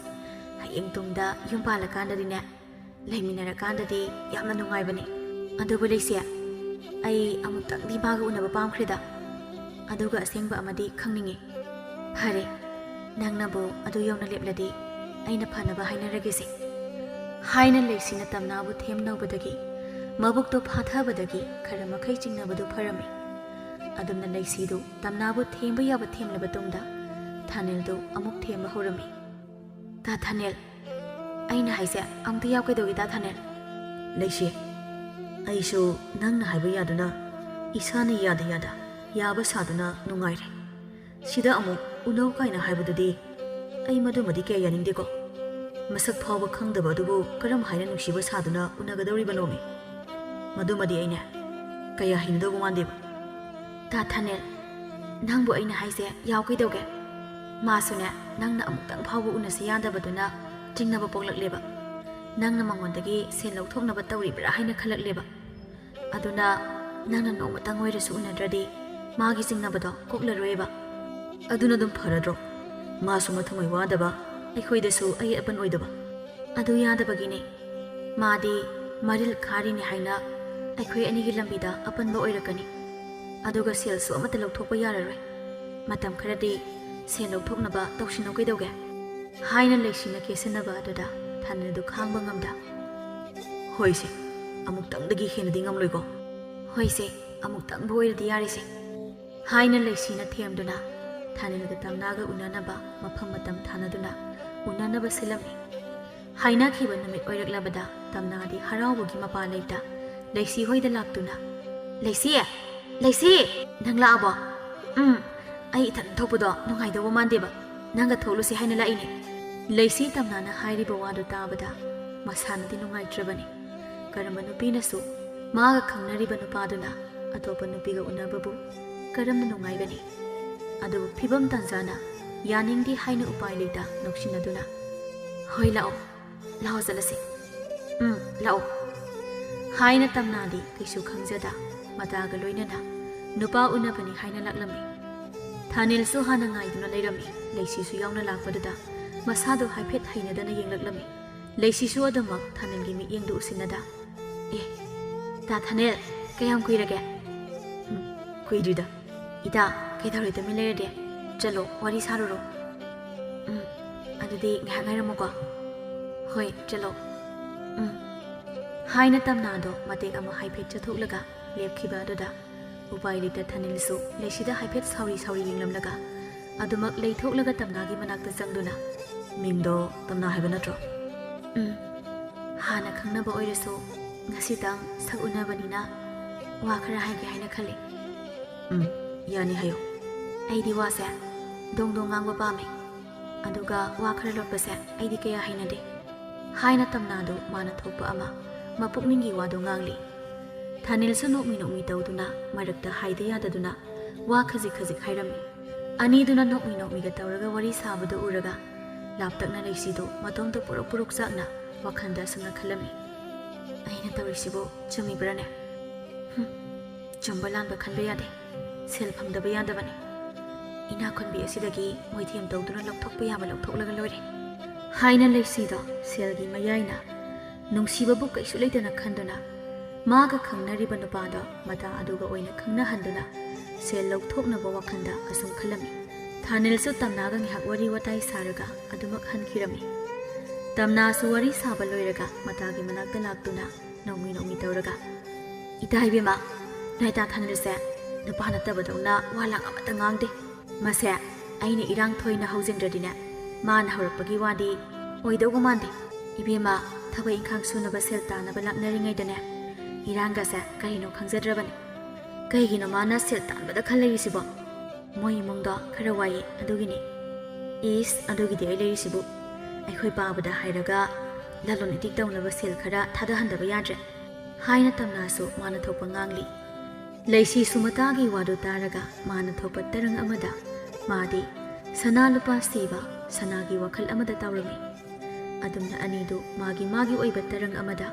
ꯍꯌꯦꯡ ꯇꯨꯡꯗ ꯌꯨꯝ ꯄꯥꯜꯂꯀꯥꯟꯗꯗꯤꯅꯦ, ꯂꯩꯃꯤꯟꯅꯔꯀꯥꯟꯗꯗꯤ ꯌꯥꯝꯅ ꯅꯨꯡꯉꯥꯏꯕꯅꯤ꯫ ꯑꯗꯨꯕꯨ ꯂꯩꯁꯦ, ꯑꯩ ꯑꯃꯨꯛꯇꯪꯗꯤ ꯃꯥꯒ ꯎꯅꯕ ꯄꯥꯝꯈ꯭ꯔꯦꯗ꯫ ꯑꯗꯨꯒ ꯑꯁꯦꯡꯕ ꯑꯃꯗꯤ ꯈꯪꯅꯤꯡꯉꯤ꯫ ꯐꯔꯦ, ꯅꯪꯅꯕꯨ ꯑꯗꯨ ꯌꯧꯅ ꯂꯦꯞꯂꯗꯤ ꯑꯩꯅ ꯐꯅꯕ ꯍꯥꯏꯅꯔꯒꯦꯁꯦ꯫" ꯍꯥꯏꯅ ꯂꯩꯁꯤꯅ ꯇꯝꯅꯥꯕꯨ ꯊꯦꯝꯅꯧꯕꯗꯒꯤ ꯃꯕꯨꯛꯇꯣ ꯐꯥꯊꯕꯗꯒꯤ ꯈꯔ ꯃꯈꯩ ꯆꯤꯡꯅꯕꯗꯨ ꯐꯔꯝꯃꯤ꯫ ꯑꯗꯨꯝꯅ ꯂꯩꯁꯤꯗꯨ ꯇꯝꯅꯥꯕꯨ ꯊꯦꯝꯕ ꯌꯥꯕ ꯊꯦꯝꯂꯕ ꯇꯨꯡꯗ ꯊꯥꯅꯦꯜꯗꯨ ꯑꯃꯨꯛ ꯊꯦꯝꯕ ꯍꯧꯔꯝꯃꯤ꯫ "ꯇꯥ ꯊꯥꯅꯦꯜ, ꯑꯩꯅ ꯍꯥꯏꯁꯦ ꯑꯃꯨꯛꯇ ꯌꯥꯎ ꯀꯩꯗꯧꯒꯦ ꯇꯥ ꯊꯥꯅꯦꯜ?" "ꯂꯩꯁꯤ, ꯑꯩꯁꯨ ꯅꯪꯅ ꯍꯥꯏꯕ ꯌꯥꯗꯨꯅ ꯏꯁꯥꯅ ꯌꯥꯗ ꯌꯥꯗ ꯌꯥꯕ ꯁꯥꯗꯨꯅ ꯅꯨꯡꯉꯥꯏꯔꯦ꯫ ꯁꯤꯗ ꯑꯃꯨꯛ ꯎꯅꯧ ꯀꯥꯏꯅ ꯍꯥꯏꯕꯗꯨꯗꯤ ꯑꯩ ꯃꯗꯨꯃꯗꯤ ꯀꯌꯥ ꯌꯥꯅꯤꯡꯗꯦꯀꯣ꯫ ꯃꯁꯛ ꯐꯥꯎꯕ ꯈꯪꯗꯕ ꯑꯗꯨꯕꯨ ꯀꯔꯝ ꯍꯥꯏꯅ ꯅꯨꯡꯁꯤꯕ ꯁꯥꯗꯨꯅ ꯎꯅꯒꯗꯧꯔꯤꯕꯅꯣꯃꯤ? ꯃꯗꯨꯃꯗꯤ ꯑꯩꯅꯦ ꯀꯌꯥ ꯍꯩꯅꯗꯧꯕ ꯃꯥꯟꯗꯦꯕ꯫ ꯇꯥ ꯊꯥꯅꯦꯜ, ꯅꯪꯕꯨ ꯑꯩꯅ ꯍꯥꯏꯁꯦ ꯌꯥꯎ ꯀꯩꯗꯧꯒꯦ? ꯃꯥꯁꯨꯅꯦ, ꯅꯪꯅ ꯑꯃꯨꯛꯇꯪ ꯐꯥꯎꯕ ꯎꯅꯁꯤ ꯌꯥꯗꯕꯗꯨꯅ ꯆꯤꯡꯅꯕ ꯄꯣꯛꯂꯛꯂꯦꯕ꯫ ꯅꯪꯅ ꯃꯉꯣꯟꯗꯒꯤ ꯁꯦꯟ ꯂꯧꯊꯣꯛꯅꯕ ꯇꯧꯔꯤꯕ꯭ꯔꯥ ꯍꯥꯏꯅ ꯈꯜꯂꯛꯂꯦꯕ꯫ ꯑꯗꯨꯅ ꯅꯪꯅ ꯅꯣꯡꯃꯇꯪ ꯑꯣꯏꯔꯁꯨ ꯎꯅꯗ꯭ꯔꯗꯤ ꯃꯥꯒꯤ ꯆꯤꯡꯅꯕꯗꯣ ꯀꯣꯛꯂꯔꯣꯏꯕ꯫ ꯑꯗꯨꯅ ꯑꯗꯨꯝ ꯐꯔꯗ꯭ꯔꯣ? ꯃꯥꯁꯨ ꯃꯊꯃꯣꯏ ꯋꯥꯗꯕ, ꯑꯩꯈꯣꯏꯗꯁꯨ ꯑꯌꯦꯠ ꯑꯄꯟ ꯑꯣꯏꯗꯕ꯫ ꯑꯗꯨ ꯌꯥꯗꯕꯒꯤꯅꯦ꯫ ꯃꯥꯗꯤ ꯃꯔꯤꯜ ꯈꯥꯔꯤꯅꯤ ꯍꯥꯏꯅ ꯑꯩꯈꯣꯏ ꯑꯅꯤꯒꯤ ꯂꯝꯕꯤꯗ ꯑꯄꯟꯕ ꯑꯣꯏꯔꯛꯀꯅꯤ꯫ ꯑꯗꯨꯒ ꯁꯦꯜꯁꯨ ꯑꯃꯠꯇ ꯂꯧꯊꯣꯛꯄ ꯌꯥꯔꯔꯣꯏ꯫ ꯃꯇꯝ ꯈꯔꯗꯤ ꯁꯦꯜ ꯂꯧꯊꯣꯛꯅꯕ ꯇꯧꯁꯤꯟꯅꯧ ꯀꯩꯗꯧꯒꯦ? ꯍꯥꯏꯅ ꯂꯩꯁꯤꯅ ꯀꯦꯁꯟꯅꯕ ꯑꯗꯨꯗ ꯊꯥꯅꯤꯜꯗꯨ ꯈꯥꯡꯕ ꯉꯝꯗ, "ꯍꯣꯏꯁꯦ, ꯑꯃꯨꯛꯇꯪꯗꯒꯤ ꯍꯦꯟꯅꯗꯤ ꯉꯝꯂꯣꯏꯀꯣ?" "ꯍꯣꯏꯁꯦ, ꯑꯃꯨꯛꯇꯪꯕꯨ ꯑꯣꯏꯔꯗꯤ ꯌꯥꯔꯤꯁꯦ," ꯍꯥꯏꯅ ꯂꯩꯁꯤꯅ ꯊꯦꯝꯗꯨꯅ ꯊꯥꯅꯤꯜꯒ ꯇꯝꯅꯥꯒ ꯎꯅꯅꯕ ꯃꯐꯝ ꯃꯇꯝ ꯊꯥꯅꯗꯨꯅ ꯎꯅꯅꯕ ꯁꯤꯜꯂꯝꯃꯤ꯫ ꯍꯥꯏꯅꯈꯤꯕ ꯅꯨꯃꯤꯠ ꯑꯣꯏꯔꯛꯂꯕꯗ ꯇꯝꯅꯥꯗꯤ ꯍꯔꯥꯎꯕꯒꯤ ꯃꯄꯥ ꯂꯩꯇ ꯂꯩꯁꯤ ꯍꯣꯏꯗ ꯂꯥꯛꯇꯨꯅ, "ꯂꯩꯁꯤ! ꯂꯩꯁꯤ! ꯅꯪ ꯂꯥꯛꯑꯕꯣ? ꯎꯝ, ꯑꯩ ꯏꯊꯟ ꯊꯣꯛꯄꯗꯣ ꯅꯨꯡꯉꯥꯏꯗꯧꯕ ꯃꯥꯟꯗꯦꯕ꯫ ꯅꯪꯒ ꯊꯣꯛꯂꯨꯁꯤ ꯍꯥꯏꯅ ꯂꯥꯛꯏꯅꯦ꯫" ꯂꯩꯁꯤ ꯇꯝꯅꯥꯅ ꯍꯥꯏꯔꯤꯕ ꯋꯥꯗꯨ ꯇꯥꯕꯗ ꯃꯁꯥꯅꯗꯤ ꯅꯨꯡꯉꯥꯏꯇ꯭ꯔꯕꯅꯤ꯫ ꯀꯔꯝꯕ ꯅꯨꯄꯤꯅꯁꯨ ꯃꯥꯒ ꯈꯪꯅꯔꯤꯕ ꯅꯨꯄꯥꯗꯨꯅ ꯑꯇꯣꯞꯄ ꯅꯨꯄꯤꯒ ꯎꯅꯕꯕꯨ ꯀꯔꯝꯅ ꯅꯨꯡꯉꯥꯏꯒꯅꯤ? ꯑꯗꯨꯕꯨ ꯐꯤꯕꯝ ꯇꯟꯖꯥꯅ ꯌꯥꯅꯤꯡꯗꯦ ꯍꯥꯏꯅ ꯎꯄꯥꯏ ꯂꯩꯇ ꯅꯣꯛꯁꯤꯟꯅꯗꯨꯅ, "ꯍꯣꯏ, ꯂꯥꯛꯑꯣ, ꯂꯥꯛꯑꯣ ꯆꯠꯂꯁꯤ꯫ ꯎꯝ, ꯂꯥꯛꯑꯣ," ꯍꯥꯏꯅ ꯇꯝꯅꯥꯗꯤ ꯀꯩꯁꯨ ꯈꯪꯖꯗ ꯃꯇꯥꯒ ꯂꯣꯏꯅꯅ ꯅꯨꯄꯥ ꯎꯅꯕꯅꯤ ꯍꯥꯏꯅ ꯂꯥꯛꯂꯝꯃꯤ꯫ ꯊꯥꯅꯤꯜꯁꯨ ꯍꯥꯟꯅ ꯉꯥꯏꯗꯨꯅ ꯂꯩꯔꯝꯃꯤ꯫ ꯂꯩꯁꯤꯁꯨ ꯌꯥꯎꯅ ꯂꯥꯛꯄꯗꯨꯗ ꯃꯁꯥꯗꯨ ꯍꯥꯏꯐꯦꯠ ꯍꯩꯅꯗꯅ ꯌꯦꯡꯂꯛꯂꯝꯃꯤ꯫ ꯂꯩꯁꯤꯁꯨ ꯑꯗꯨꯃꯛ ꯊꯥꯅꯤꯜꯒꯤ ꯃꯤꯠꯌꯦꯡꯗꯨ ꯎꯁꯤꯟꯅꯗ, "ꯑꯦ, ꯇꯥ ꯊꯥꯅꯦꯜ, ꯀꯌꯥꯝ ꯀꯨꯏꯔꯒꯦ?" "ꯎꯝ, ꯀꯨꯏꯗ꯭ꯔꯤꯗ꯫" "ꯏꯇꯥ, ꯀꯩꯗꯧꯔꯦ ꯇꯨꯃꯤꯟ ꯂꯩꯔꯗꯤ? ꯆꯠꯂꯣ, ꯋꯥꯔꯤ ꯁꯥꯔꯨꯔꯣ꯫" "ꯎꯝ, ꯑꯗꯨꯗꯤ ꯉꯥꯏꯍꯥꯛ ꯉꯥꯏꯔꯝꯃꯨꯀꯣ꯫" "ꯍꯣꯏ, ꯆꯠꯂꯣ꯫" "ꯎꯝ," ꯍꯥꯏꯅ ꯇꯝꯅꯥꯗꯣ ꯃꯇꯦꯛ ꯑꯃ ꯍꯥꯏꯐꯦꯠ ꯆꯠꯊꯣꯛꯂꯒ ꯂꯦꯞꯈꯤꯕ ꯑꯗꯨꯗ ꯎꯄꯥꯏ ꯂꯩꯇ ꯊꯥꯅꯤꯜꯁꯨ ꯂꯩꯁꯤꯗ ꯍꯥꯏꯐꯦꯠ ꯁꯥꯎꯔꯤ ꯁꯥꯎꯔꯤ ꯌꯦꯡꯂꯝꯂꯒ ꯑꯗꯨꯃꯛ ꯂꯩꯊꯣꯛꯂꯒ ꯇꯝꯅꯥꯒꯤ ꯃꯅꯥꯛꯇ ꯆꯪꯗꯨꯅ, "ꯃꯤꯡꯗꯣ ꯇꯝꯅꯥ ꯍꯥꯏꯕ ꯅꯠꯇ꯭ꯔꯣ?" "ꯎꯝ, ꯍꯥꯟꯅ ꯈꯪꯅꯕ ꯑꯣꯏꯔꯁꯨ ꯉꯁꯤꯇꯪ ꯁꯛ ꯎꯅꯕꯅꯤꯅ ꯋꯥ ꯈꯔ ꯍꯥꯏꯒꯦ ꯍꯥꯏꯅ ꯈꯜꯂꯤ꯫ ꯎꯝ, ꯌꯥꯅꯤ, ꯍꯥꯏꯌꯣ꯫ ꯑꯩꯗꯤ ꯋꯥꯁꯦ ꯗꯣꯡ ꯗꯣꯡ ꯉꯥꯡꯕ ꯄꯥꯝꯃꯦ, ꯑꯗꯨꯒ ꯋꯥ ꯈꯔ ꯂꯣꯠꯄꯁꯦ ꯑꯩꯗꯤ ꯀꯌꯥ ꯍꯩꯅꯗꯦ ꯍꯥꯏꯅ ꯇꯝꯅꯥꯗꯨ ꯃꯥꯅ ꯊꯣꯛꯄ ꯑꯃ ꯃꯄꯨꯛꯅꯤꯡꯒꯤ ꯋꯥꯗꯨ ꯉꯥꯡꯂꯤ꯫ ꯊꯥꯅꯤꯜꯁꯨ ꯅꯣꯛꯃꯤ ꯅꯣꯛꯃꯤ ꯇꯧꯗꯨꯅ ꯃꯔꯛꯇ ꯍꯥꯏꯗ ꯌꯥꯗꯗꯨꯅ ꯋꯥ ꯈꯖꯤꯛ ꯈꯖꯤꯛ ꯍꯥꯏꯔꯝꯃꯤ꯫ ꯑꯅꯤꯗꯨꯅ ꯅꯣꯛꯃꯤ ꯅꯣꯛꯃꯤꯒ ꯇꯧꯔꯒ ꯋꯥꯔꯤ ꯁꯥꯕꯗꯨ ꯎꯔꯒ ꯂꯥꯞꯇꯛꯅ ꯂꯩꯁꯤꯗꯨ ꯃꯇꯣꯝꯇ ꯄꯨꯔꯨꯛ ꯄꯨꯔꯨꯛ ꯆꯥꯛꯅ ꯋꯥꯈꯜꯗ ꯑꯁꯨꯝꯅ ꯈꯜꯂꯝꯃꯤ, "ꯑꯩꯅ ꯇꯧꯔꯤꯁꯤꯕꯨ ꯆꯨꯝꯃꯤꯕ꯭ꯔꯥꯅꯦ? ꯍꯨꯝ, ꯆꯨꯝꯕ ꯂꯥꯟꯕ ꯈꯟꯕ ꯌꯥꯗꯦ꯫ ꯁꯦꯜ ꯐꯪꯗꯕ ꯌꯥꯗꯕꯅꯤ꯫ ꯏꯅꯥꯛ ꯈꯨꯟꯕꯤ ꯑꯁꯤꯗꯒꯤ ꯃꯣꯏꯊꯦꯝ ꯇꯧꯗꯨꯅ ꯂꯧꯊꯣꯛꯄ ꯌꯥꯕ ꯂꯧꯊꯣꯛꯂꯒ ꯂꯣꯏꯔꯦ" ꯍꯥꯏꯅ ꯂꯩꯁꯤꯗꯣ ꯁꯦꯜꯒꯤ ꯃꯌꯥꯏꯅ ꯅꯨꯡꯁꯤꯕꯕꯨ ꯀꯩꯁꯨ ꯂꯩꯇꯅ ꯈꯟꯗꯨꯅ ꯃꯥꯒ ꯈꯪꯅꯔꯤꯕ ꯅꯨꯄꯥꯗꯣ ꯃꯇꯥ ꯑꯗꯨꯒ ꯑꯣꯏꯅ ꯈꯪꯅꯍꯟꯗꯨꯅ ꯁꯦꯜ ꯂꯧꯊꯣꯛꯅꯕ ꯋꯥꯈꯜꯗ ꯑꯁꯨꯝ ꯈꯜꯂꯝꯃꯤ꯫ ꯊꯥꯅꯤꯜꯁꯨ ꯇꯝꯅꯥꯒ ꯉꯥꯏꯍꯥꯛ ꯋꯥꯔꯤ ꯋꯥꯇꯥꯏ ꯁꯥꯔꯒ ꯑꯗꯨꯃꯛ ꯍꯟꯈꯤꯔꯝꯃꯤ꯫ ꯇꯝꯅꯥꯁꯨ ꯋꯥꯔꯤ ꯁꯥꯕ ꯂꯣꯏꯔꯒ ꯃꯇꯥꯒꯤ ꯃꯅꯥꯛꯇ ꯂꯥꯛꯇꯨꯅ ꯅꯣꯛꯃꯤ ꯅꯣꯛꯃꯤ ꯇꯧꯔꯒ, "ꯏꯇꯥ ꯏꯕꯦꯝꯃ, ꯅꯣꯏ ꯇꯥ ꯊꯥꯅꯤꯜꯁꯦ ꯅꯨꯄꯥ ꯅꯠꯇꯕꯗꯧꯅ ꯋꯥ ꯂꯥꯡ ꯑꯃꯠꯇ ꯉꯥꯡꯗꯦ꯫ ꯃꯁꯦ ꯑꯩꯅ ꯏꯔꯥꯡ ꯊꯣꯏꯅ ꯍꯧꯖꯤꯟꯗ꯭ꯔꯗꯤꯅꯦ, ꯃꯥꯅ ꯍꯧꯔꯛꯄꯒꯤ ꯋꯥꯗꯤ ꯑꯣꯏꯗꯧꯕ ꯃꯥꯟꯗꯦ꯫ ꯏꯕꯦꯝꯃ, ꯊꯕꯛ ꯏꯪꯈꯥꯡ ꯁꯨꯅꯕ ꯁꯦꯜ ꯇꯥꯅꯕ ꯂꯥꯛꯅꯔꯤꯉꯩꯗꯅꯦ, ꯏꯔꯥꯡꯒꯁꯦ ꯀꯔꯤꯅꯣ ꯈꯪꯖꯗ꯭ꯔꯕꯅꯤ꯫ ꯀꯩꯒꯤꯅꯣ ꯃꯥꯅ ꯁꯦꯜ ꯇꯥꯟꯕꯗ ꯈꯜ ꯂꯩꯔꯤꯁꯤꯕꯣ? ꯃꯣꯏ ꯏꯃꯨꯡꯗꯣ ꯈꯔ ꯋꯥꯏꯌꯦ, ꯑꯗꯨꯒꯤꯅꯤ꯫" "ꯏꯁ, ꯑꯗꯨꯒꯤꯗꯤ ꯑꯩ ꯂꯩꯔꯤꯁꯤꯕꯨ꯫ ꯑꯩꯈꯣꯏ ꯄꯥꯕꯗ ꯍꯥꯏꯔꯒ ꯂꯂꯣꯟ ꯏꯇꯤꯛ ꯇꯧꯅꯕ ꯁꯦꯜ ꯈꯔ ꯊꯥꯗꯍꯟꯗꯕ ꯌꯥꯗ꯭ꯔꯦ" ꯍꯥꯏꯅ ꯇꯝꯅꯥꯁꯨ ꯃꯥꯅ ꯊꯣꯛꯄ ꯉꯥꯡꯂꯤ꯫ ꯂꯩꯁꯤꯁꯨ ꯃꯇꯥꯒꯤ ꯋꯥꯗꯨ ꯇꯥꯔꯒ ꯃꯥꯅ ꯊꯣꯛꯄ ꯇꯔꯪ ꯑꯃꯗ ꯃꯥꯗꯤ ꯁꯅꯥ ꯂꯨꯄꯥ ꯁꯤꯕ ꯁꯅꯥꯒꯤ ꯋꯥꯈꯜ ꯑꯃꯗ ꯇꯥꯎꯔꯝꯃꯤ꯫ ꯑꯗꯨꯝꯅ ꯑꯅꯤꯗꯨ ꯃꯥꯒꯤ ꯃꯥꯒꯤ ꯑꯣꯏꯕ ꯇꯔꯪ ꯑꯃꯗ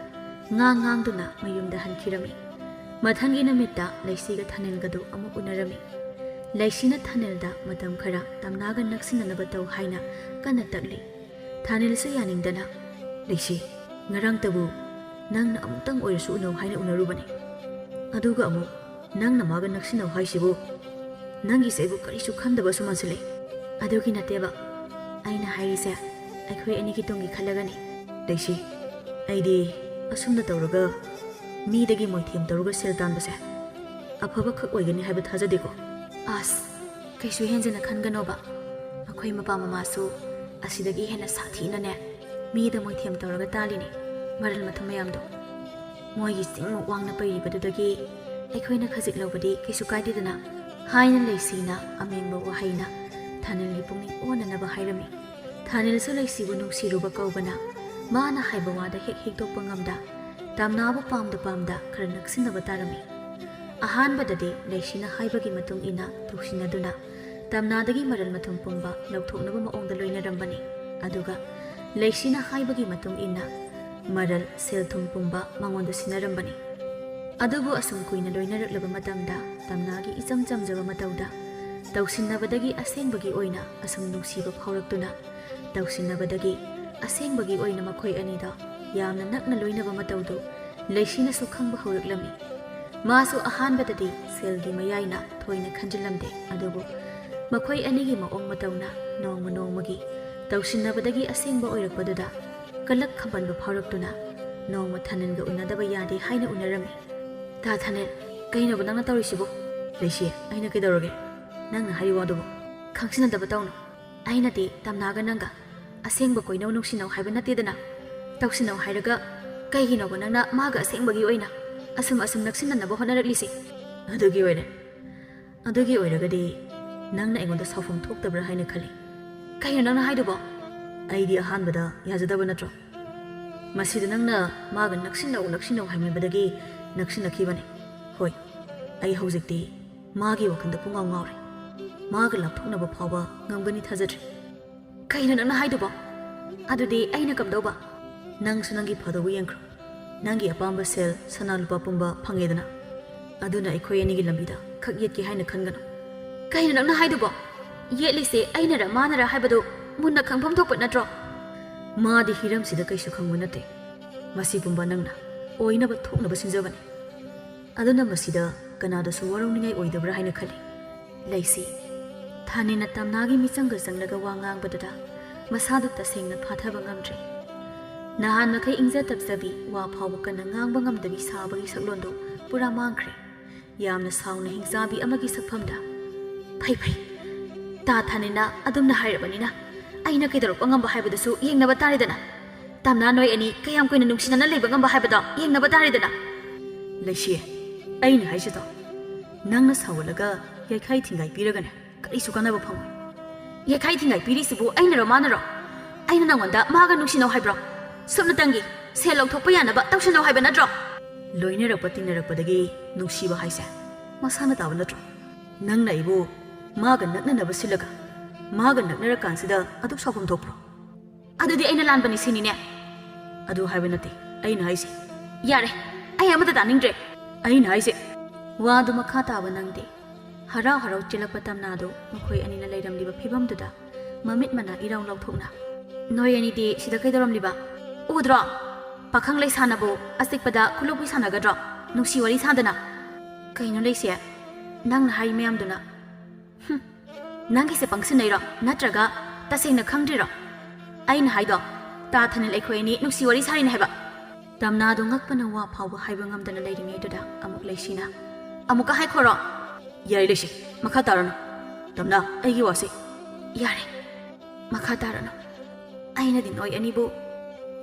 ꯉꯥꯡ ꯉꯥꯡꯗꯨꯅ ꯃꯌꯨꯝꯗ ꯍꯟꯈꯤꯔꯝꯃꯤ꯫ ꯃꯊꯪꯒꯤ ꯅꯨꯃꯤꯠꯇ ꯂꯩꯁꯤꯒ ꯊꯥꯅꯤꯜꯒꯗꯨ ꯑꯃꯨꯛ ꯎꯅꯔꯝꯃꯤ꯫ ꯂꯩꯁꯤꯅ ꯊꯥꯅꯤꯜꯗ ꯃꯇꯝ ꯈꯔ ꯇꯝꯅꯥꯒ ꯅꯛꯁꯤꯟꯅꯅꯕ ꯇꯧ ꯍꯥꯏꯅ ꯀꯟꯅ ꯇꯛꯂꯤ꯫ ꯊꯥꯅꯤꯜꯁꯨ ꯌꯥꯅꯤꯡꯗꯅ, "ꯂꯩꯁꯤ, ꯉꯔꯥꯡꯇꯕꯨ ꯅꯪꯅ ꯑꯃꯨꯛꯇꯪ ꯑꯣꯏꯔꯁꯨ ꯎꯅꯧ ꯍꯥꯏꯅ ꯎꯅꯔꯨꯕꯅꯤ꯫ ꯑꯗꯨꯒ ꯑꯃꯨꯛ ꯅꯪꯅ ꯃꯥꯒ ꯅꯛꯁꯤꯟꯅꯧ ꯍꯥꯏꯁꯤꯕꯨ? ꯅꯪꯒꯤꯁꯦ ꯑꯩꯕꯨ ꯀꯔꯤꯁꯨ ꯈꯟꯗꯕꯁꯨ ꯃꯥꯟꯁꯤꯜꯂꯦ꯫" "ꯑꯗꯨꯒꯤ ꯅꯠꯇꯦꯕ꯫ ꯑꯩꯅ ꯍꯥꯏꯔꯤꯁꯦ ꯑꯩꯈꯣꯏ ꯑꯅꯤꯒꯤ ꯇꯨꯡꯒꯤ ꯈꯜꯂꯒꯅꯤ꯫" "ꯂꯩꯁꯤ, ꯑꯩꯗꯤ ꯑꯁꯨꯝꯅ ꯇꯧꯔꯒ ꯃꯤꯗꯒꯤ ꯃꯣꯏꯊꯦꯝ ꯇꯧꯔꯒ ꯁꯦꯜ ꯇꯥꯟꯕꯁꯦ ꯑꯐꯕ ꯈꯛ ꯑꯣꯏꯒꯅꯤ ꯍꯥꯏꯕ ꯊꯥꯖꯗꯦꯀꯣ꯫" "ꯑꯁ, ꯀꯩꯁꯨ ꯍꯦꯟꯖꯤꯟꯅ ꯈꯟꯒꯅꯣꯕ꯫ ꯑꯩꯈꯣꯏ ꯃꯄꯥ ꯃꯃꯥꯁꯨ ꯑꯁꯤꯗꯒꯤ ꯍꯦꯟꯅ ꯁꯥꯊꯤꯅꯅꯦ ꯃꯤꯗ ꯃꯣꯏꯊꯦꯝ ꯇꯧꯔꯒ ꯇꯥꯜꯂꯤꯅꯦ ꯃꯔꯜ ꯃꯊꯨꯝ ꯃꯌꯥꯝꯗꯣ꯫ ꯃꯣꯏꯒꯤ ꯆꯤꯡꯃꯨꯛ ꯋꯥꯡꯅ ꯄꯩꯔꯤꯕꯗꯨꯗꯒꯤ ꯑꯩꯈꯣꯏꯅ ꯈꯖꯤꯛ ꯂꯧꯕꯗꯤ ꯀꯩꯁꯨ ꯀꯥꯏꯗꯦꯗꯅ" ꯍꯥꯏꯅ ꯂꯩꯁꯤꯅ ꯑꯃꯦꯡꯕ ꯋꯥꯍꯩꯅ ꯊꯥꯅꯤꯜꯒꯤ ꯄꯨꯛꯅꯤꯡ ꯑꯣꯟꯅꯅꯕ ꯍꯥꯏꯔꯝꯃꯤ꯫ ꯊꯥꯅꯤꯜꯁꯨ ꯂꯩꯁꯤꯕꯨ ꯅꯨꯡꯁꯤꯔꯨꯕ ꯀꯧꯕꯅ ꯃꯥꯅ ꯍꯥꯏꯕ ꯋꯥꯗ ꯍꯦꯛ ꯍꯤꯛꯇꯣꯛꯄ ꯉꯝꯗ, ꯇꯝꯅꯥꯕꯨ ꯄꯥꯝꯗ ꯄꯥꯝꯗ ꯈꯔ ꯅꯛꯁꯤꯟꯅꯕ ꯇꯥꯔꯝꯃꯤ꯫ ꯑꯍꯥꯟꯕꯗꯗꯤ ꯂꯩꯁꯤꯅ ꯍꯥꯏꯕꯒꯤ ꯃꯇꯨꯡ ꯏꯟꯅ ꯇꯧꯁꯤꯟꯅꯗꯨꯅ ꯇꯝꯅꯥꯗꯒꯤ ꯃꯔꯜ ꯃꯊꯨꯝ ꯄꯨꯝꯕ ꯂꯧꯊꯣꯛꯅꯕ ꯃꯑꯣꯡꯗ ꯂꯣꯏꯅꯔꯝꯕꯅꯤ꯫ ꯑꯗꯨꯒ ꯂꯩꯁꯤꯅ ꯍꯥꯏꯕꯒꯤ ꯃꯇꯨꯡ ꯏꯟꯅ ꯃꯔꯜ, ꯁꯦꯜ ꯊꯨꯝ ꯄꯨꯝꯕ ꯃꯉꯣꯟꯗ ꯁꯤꯟꯅꯔꯝꯕꯅꯤ꯫ ꯑꯗꯨꯕꯨ ꯑꯁꯨꯝ ꯀꯨꯏꯅ ꯂꯣꯏꯅꯔꯛꯂꯕ ꯃꯇꯝꯗ ꯇꯝꯅꯥꯒꯤ ꯏꯆꯝ ꯆꯝꯖꯕ ꯃꯇꯧꯗ ꯇꯧꯁꯤꯟꯅꯕꯗꯒꯤ ꯑꯁꯦꯡꯕꯒꯤ ꯑꯣꯏꯅ ꯑꯁꯨꯝ ꯅꯨꯡꯁꯤꯕ ꯐꯥꯎꯔꯛꯇꯨꯅ ꯇꯧꯁꯤꯟꯅꯕꯗꯒꯤ ꯑꯁꯦꯡꯕꯒꯤ ꯑꯣꯏꯅ ꯃꯈꯣꯏ ꯑꯅꯤꯗꯣ ꯌꯥꯝꯅ ꯅꯛꯅ ꯂꯣꯏꯅꯕ ꯃꯇꯧꯗꯨ ꯂꯩꯁꯤꯅꯁꯨ ꯈꯪꯕ ꯍꯧꯔꯛꯂꯝꯃꯤ꯫ ꯃꯥꯁꯨ ꯑꯍꯥꯟꯕꯗꯗꯤ ꯁꯦꯜꯒꯤ ꯃꯌꯥꯏꯅ ꯊꯣꯏꯅ ꯈꯟꯖꯤꯜꯂꯝꯗꯦ, ꯑꯗꯨꯕꯨ ꯃꯈꯣꯏ ꯑꯅꯤꯒꯤ ꯃꯑꯣꯡ ꯃꯇꯧꯅ ꯅꯣꯡꯃ ꯅꯣꯡꯃꯒꯤ ꯇꯧꯁꯤꯟꯅꯕꯗꯒꯤ ꯑꯁꯦꯡꯕ ꯑꯣꯏꯔꯛꯄꯗꯨꯗ ꯀꯂꯛ ꯈꯝꯕꯟꯕ ꯐꯥꯎꯔꯛꯇꯨꯅ ꯅꯣꯡꯃ ꯊꯥꯅꯤꯜꯒ ꯎꯅꯗꯕ ꯌꯥꯗꯦ ꯍꯥꯏꯅ ꯎꯅꯔꯝꯃꯤ꯫ "ꯇꯥ ꯊꯥꯅꯤꯜ, ꯀꯩꯅꯣꯕ ꯅꯪꯅ ꯇꯧꯔꯤꯁꯤꯕꯣ?" "ꯂꯩꯁꯤ, ꯑꯩꯅ ꯀꯩꯗꯧꯔꯒꯦ? ꯅꯪꯅ ꯍꯥꯏꯔꯤ ꯋꯥꯗꯨꯕꯨ?" "ꯈꯪꯁꯤꯟꯅꯗꯕ ꯇꯧꯅꯨ꯫ ꯑꯩꯅꯗꯤ ꯇꯝꯅꯥꯒ ꯅꯪꯒ ꯑꯁꯦꯡꯕ ꯀꯣꯏꯅꯧ ꯅꯨꯡꯁꯤꯅꯧ ꯍꯥꯏꯕ ꯅꯠꯇꯦꯗꯅ꯫ ꯇꯧꯁꯤꯟꯅꯧ ꯍꯥꯏꯔꯒ ꯀꯩꯒꯤꯅꯣꯕ ꯅꯪꯅ ꯃꯥꯒ ꯑꯁꯦꯡꯕꯒꯤ ꯑꯣꯏꯅ ꯑꯁꯨꯝ ꯑꯁꯨꯝ ꯅꯛꯁꯤꯟꯅꯅꯕ ꯍꯣꯠꯅꯔꯛꯂꯤꯁꯦ?" "ꯑꯗꯨꯒꯤ ꯑꯣꯏꯔꯦ꯫ ꯑꯗꯨꯒꯤ ꯑꯣꯏꯔꯒꯗꯤ ꯅꯪꯅ ꯑꯩꯉꯣꯟꯗ ꯁꯥꯎꯐꯝ ꯊꯣꯛꯇꯕ꯭ꯔꯥ ꯍꯥꯏꯅ ꯈꯜꯂꯤ꯫" "ꯀꯩꯅꯣ ꯅꯪꯅ ꯍꯥꯏꯗꯨꯕꯣ?" "ꯑꯩꯗꯤ ꯑꯍꯥꯟꯕꯗ ꯌꯥꯖꯗꯕ ꯅꯠꯇ꯭ꯔꯣ? ꯃꯁꯤꯗ ꯅꯪꯅ ꯃꯥꯒ ꯅꯛꯁꯤꯟꯅꯧ ꯅꯛꯁꯤꯟꯅꯧ ꯍꯥꯏꯃꯟꯕꯗꯒꯤ ꯅꯛꯁꯤꯟꯅꯈꯤꯕꯅꯤ꯫ ꯍꯣꯏ, ꯑꯩ ꯍꯧꯖꯤꯛꯇꯤ ꯃꯥꯒꯤ ꯋꯥꯈꯜꯗ ꯄꯨꯡꯉꯥꯎ ꯉꯥꯎꯔꯦ꯫ ꯃꯥꯒ ꯂꯥꯞꯊꯣꯛꯅꯕ ꯐꯥꯎꯕ ꯉꯝꯒꯅꯤ ꯊꯥꯖꯗ꯭ꯔꯦ꯫" "ꯀꯩꯅꯣ ꯅꯪꯅ ꯍꯥꯏꯗꯨꯕꯣ? ꯑꯗꯨꯗꯤ ꯑꯩꯅ ꯀꯝꯗꯧꯕ?" "ꯅꯪꯁꯨ ꯅꯪꯒꯤ ꯐꯗꯧꯕ ꯌꯦꯡꯈ꯭ꯔꯣ꯫ ꯅꯪꯒꯤ ꯑꯄꯥꯝꯕ ꯁꯦꯜ, ꯁꯅꯥ ꯂꯨꯄꯥ ꯄꯨꯝꯕ ꯐꯪꯉꯦꯗꯅ꯫ ꯑꯗꯨꯅ ꯑꯩꯈꯣꯏ ꯑꯅꯤꯒꯤ ꯂꯝꯕꯤꯗ ꯈꯛ ꯌꯦꯠꯀꯦ ꯍꯥꯏꯅ ꯈꯟꯒꯅꯨ꯫" "ꯀꯩꯅꯣ ꯅꯪꯅ ꯍꯥꯏꯗꯨꯕꯣ? ꯌꯦꯠꯂꯤꯁꯦ ꯑꯩꯅꯔ ꯃꯥꯅꯔ ꯍꯥꯏꯕꯗꯨ ꯃꯨꯟꯅ ꯈꯪꯐꯝ ꯊꯣꯛꯄ ꯅꯠꯇ꯭ꯔꯣ?" "ꯃꯥꯗꯤ ꯍꯤꯔꯝꯁꯤꯗ ꯀꯩꯁꯨ ꯈꯪꯕ ꯅꯠꯇꯦ꯫ ꯃꯁꯤ ꯄꯨꯝꯕ ꯅꯪꯅ ꯑꯣꯏꯅꯕ ꯊꯣꯛꯅꯕ ꯁꯤꯟꯖꯕꯅꯤ꯫ ꯑꯗꯨꯅ ꯃꯁꯤꯗ ꯀꯅꯥꯗꯁꯨ ꯋꯥꯔꯧꯅꯤꯡꯉꯥꯏ ꯑꯣꯏꯗꯕ꯭ꯔꯥ ꯍꯥꯏꯅ ꯈꯜꯂꯤ꯫" ꯂꯩꯁꯤ꯫ ꯊꯥꯅꯤꯅ ꯇꯝꯅꯥꯒꯤ ꯃꯤꯆꯪꯒ ꯆꯪꯂꯒ ꯋꯥ ꯉꯥꯡꯕꯗꯨꯗ ꯃꯁꯥꯗꯨ ꯇꯁꯦꯡꯅ ꯐꯥꯊꯕ ꯉꯝꯗ꯭ꯔꯦ꯫ ꯅꯍꯥꯟ ꯃꯈꯩ ꯏꯪꯖ ꯇꯞꯆꯕꯤ, ꯋꯥ ꯐꯥꯎꯕ ꯀꯟꯅ ꯉꯥꯡꯕ ꯉꯝꯗꯕꯤ ꯁꯥꯕꯒꯤ ꯁꯛꯂꯣꯟꯗꯨ ꯄꯨꯔꯥ ꯃꯥꯡꯈ꯭ꯔꯦ꯫ ꯌꯥꯝꯅ ꯁꯥꯎꯅ ꯍꯤꯡꯆꯥꯕꯤ ꯑꯃꯒꯤ ꯁꯛꯐꯝꯗ, "ꯐꯩ ꯐꯩ, ꯇꯥ ꯊꯥꯅꯤꯅ ꯑꯗꯨꯝꯅ ꯍꯥꯏꯔꯕꯅꯤꯅ ꯑꯩꯅ ꯀꯩꯗꯧꯔꯛꯄ ꯉꯝꯕ ꯍꯥꯏꯕꯗꯨꯁꯨ ꯌꯦꯡꯅꯕ ꯇꯥꯔꯦꯗꯅ꯫ ꯇꯝꯅꯥ ꯅꯣꯏ ꯑꯅꯤ ꯀꯌꯥꯝ ꯀꯨꯏꯅ ꯅꯨꯡꯁꯤꯅꯅ ꯂꯩꯕ ꯉꯝꯕ ꯍꯥꯏꯕꯗꯣ ꯌꯦꯡꯅꯕ ꯇꯥꯔꯦꯗꯅ꯫" "ꯂꯩꯁꯤ, ꯑꯩꯅ ꯍꯥꯏꯁꯤꯗꯣ, ꯅꯪꯅ ꯁꯥꯎꯒꯠꯂꯒ ꯌꯩꯈꯥꯏ ꯊꯤꯡꯒꯥꯏ ꯄꯤꯔꯒꯅꯦ, ꯀꯔꯤꯁꯨ ꯀꯥꯟꯅꯕ ꯐꯪꯉꯣꯏ꯫ ꯌꯩꯈꯥꯏ ꯊꯤꯡꯒꯥꯏ ꯄꯤꯔꯤꯁꯤꯕꯨ ꯑꯩꯅꯔꯣ ꯃꯥꯅꯔꯣ? ꯑꯩꯅ ꯅꯪꯉꯣꯟꯗ ꯃꯥꯒ ꯅꯨꯡꯁꯤꯅꯧ ꯍꯥꯏꯕ꯭ꯔꯣ? ꯁꯨꯞꯅꯇꯪꯒꯤ ꯁꯦꯜ ꯂꯧꯊꯣꯛꯄ ꯌꯥꯅꯕ ꯇꯧꯁꯤꯟꯅꯧ ꯍꯥꯏꯕ ꯅꯠꯇ꯭ꯔꯣ? ꯂꯣꯏꯅꯔꯛꯄ ꯇꯤꯟꯅꯔꯛꯄꯗꯒꯤ ꯅꯨꯡꯁꯤꯕ ꯍꯥꯏꯁꯦ ꯃꯁꯥꯅ ꯇꯥꯕ ꯅꯠꯇ꯭ꯔꯣ? ꯅꯪꯅ ꯑꯩꯕꯨ ꯃꯥꯒ ꯅꯛꯅꯅꯕ ꯁꯤꯜꯂꯒ, ꯃꯥꯒ ꯅꯛꯅꯔꯀꯥꯟꯁꯤꯗ ꯑꯗꯨꯛ ꯁꯥꯎꯐꯝ ꯊꯣꯛꯄ꯭ꯔꯣ? ꯑꯗꯨꯗꯤ ꯑꯩꯅ ꯂꯥꯟꯕꯅꯤ ꯁꯤꯅꯤꯅꯦ? ꯑꯗꯨ ꯍꯥꯏꯕ ꯅꯠꯇꯦ ꯑꯩꯅ ꯍꯥꯏꯁꯦ꯫ ꯌꯥꯔꯦ, ꯑꯩ ꯑꯃꯠꯇ ꯇꯥꯅꯤꯡꯗ꯭ꯔꯦ꯫ ꯑꯩꯅ ꯍꯥꯏꯁꯦ꯫ ꯋꯥꯗꯨ ꯃꯈꯥ ꯇꯥꯕ ꯅꯪꯗꯦ꯫ ꯍꯔꯥꯎ ꯍꯔꯥꯎ ꯆꯦꯜꯂꯛꯄ ꯇꯝꯅꯥꯗꯨ ꯃꯈꯣꯏ ꯑꯅꯤꯅ ꯂꯩꯔꯝꯂꯤꯕ ꯐꯤꯕꯝꯗꯨꯗ ꯃꯃꯤꯠ ꯃꯅꯥ ꯏꯔꯥꯎ ꯂꯥꯎꯊꯣꯛꯅ, "ꯅꯣꯏ ꯑꯅꯤꯗꯤ ꯁꯤꯗ ꯀꯩꯗꯧꯔꯝꯂꯤꯕ? ꯎꯗ꯭ꯔꯣ? ꯄꯥꯈꯪ ꯂꯩꯁꯥꯅꯕꯨ ꯑꯆꯤꯛꯄꯗ ꯈꯨꯂꯨꯞ ꯁꯥꯟꯅꯒꯗ꯭ꯔꯣ? ꯅꯨꯡꯁꯤ ꯋꯥꯔꯤ ꯁꯥꯗꯅ?" "ꯀꯩꯅꯣ ꯂꯩꯁꯦ, ꯅꯪꯅ ꯍꯥꯏ ꯃꯌꯥꯝꯗꯨꯅ?" "ꯍꯨꯝ, ꯅꯪꯒꯤꯁꯦ ꯄꯪꯁꯤꯟꯅꯩꯔꯣ? ꯅꯠꯇ꯭ꯔꯒ ꯇꯁꯦꯡꯅ ꯈꯪꯗ꯭ꯔꯤꯔꯣ? ꯑꯩꯅ ꯍꯥꯏꯗꯣ, ꯇꯥ ꯊꯥꯅꯤꯜ ꯑꯩꯈꯣꯏ ꯑꯅꯤ ꯅꯨꯡꯁꯤ ꯋꯥꯔꯤ ꯁꯥꯔꯤꯅꯦ ꯍꯥꯏꯕ?" ꯇꯝꯅꯥꯗꯣ ꯉꯛꯄꯅ ꯋꯥ ꯐꯥꯎꯕ ꯍꯥꯏꯕ ꯉꯝꯗꯅ ꯂꯩꯔꯤꯉꯩꯗꯨꯗ ꯑꯃꯨꯛ ꯂꯩꯁꯤꯅ, "ꯑꯃꯨꯛꯀ ꯍꯥꯏꯈꯣꯔꯣ?" "ꯌꯥꯔꯦ ꯂꯩꯁꯤ, ꯃꯈꯥ ꯇꯥꯔꯅꯨ꯫ ꯇꯝꯅꯥ, ꯑꯩꯒꯤ ꯋꯥꯁꯦ"꯫ "ꯌꯥꯔꯦ, ꯃꯈꯥ ꯇꯥꯔꯅꯨ꯫ ꯑꯩꯅꯗꯤ ꯅꯣꯏ ꯑꯅꯤꯕꯨ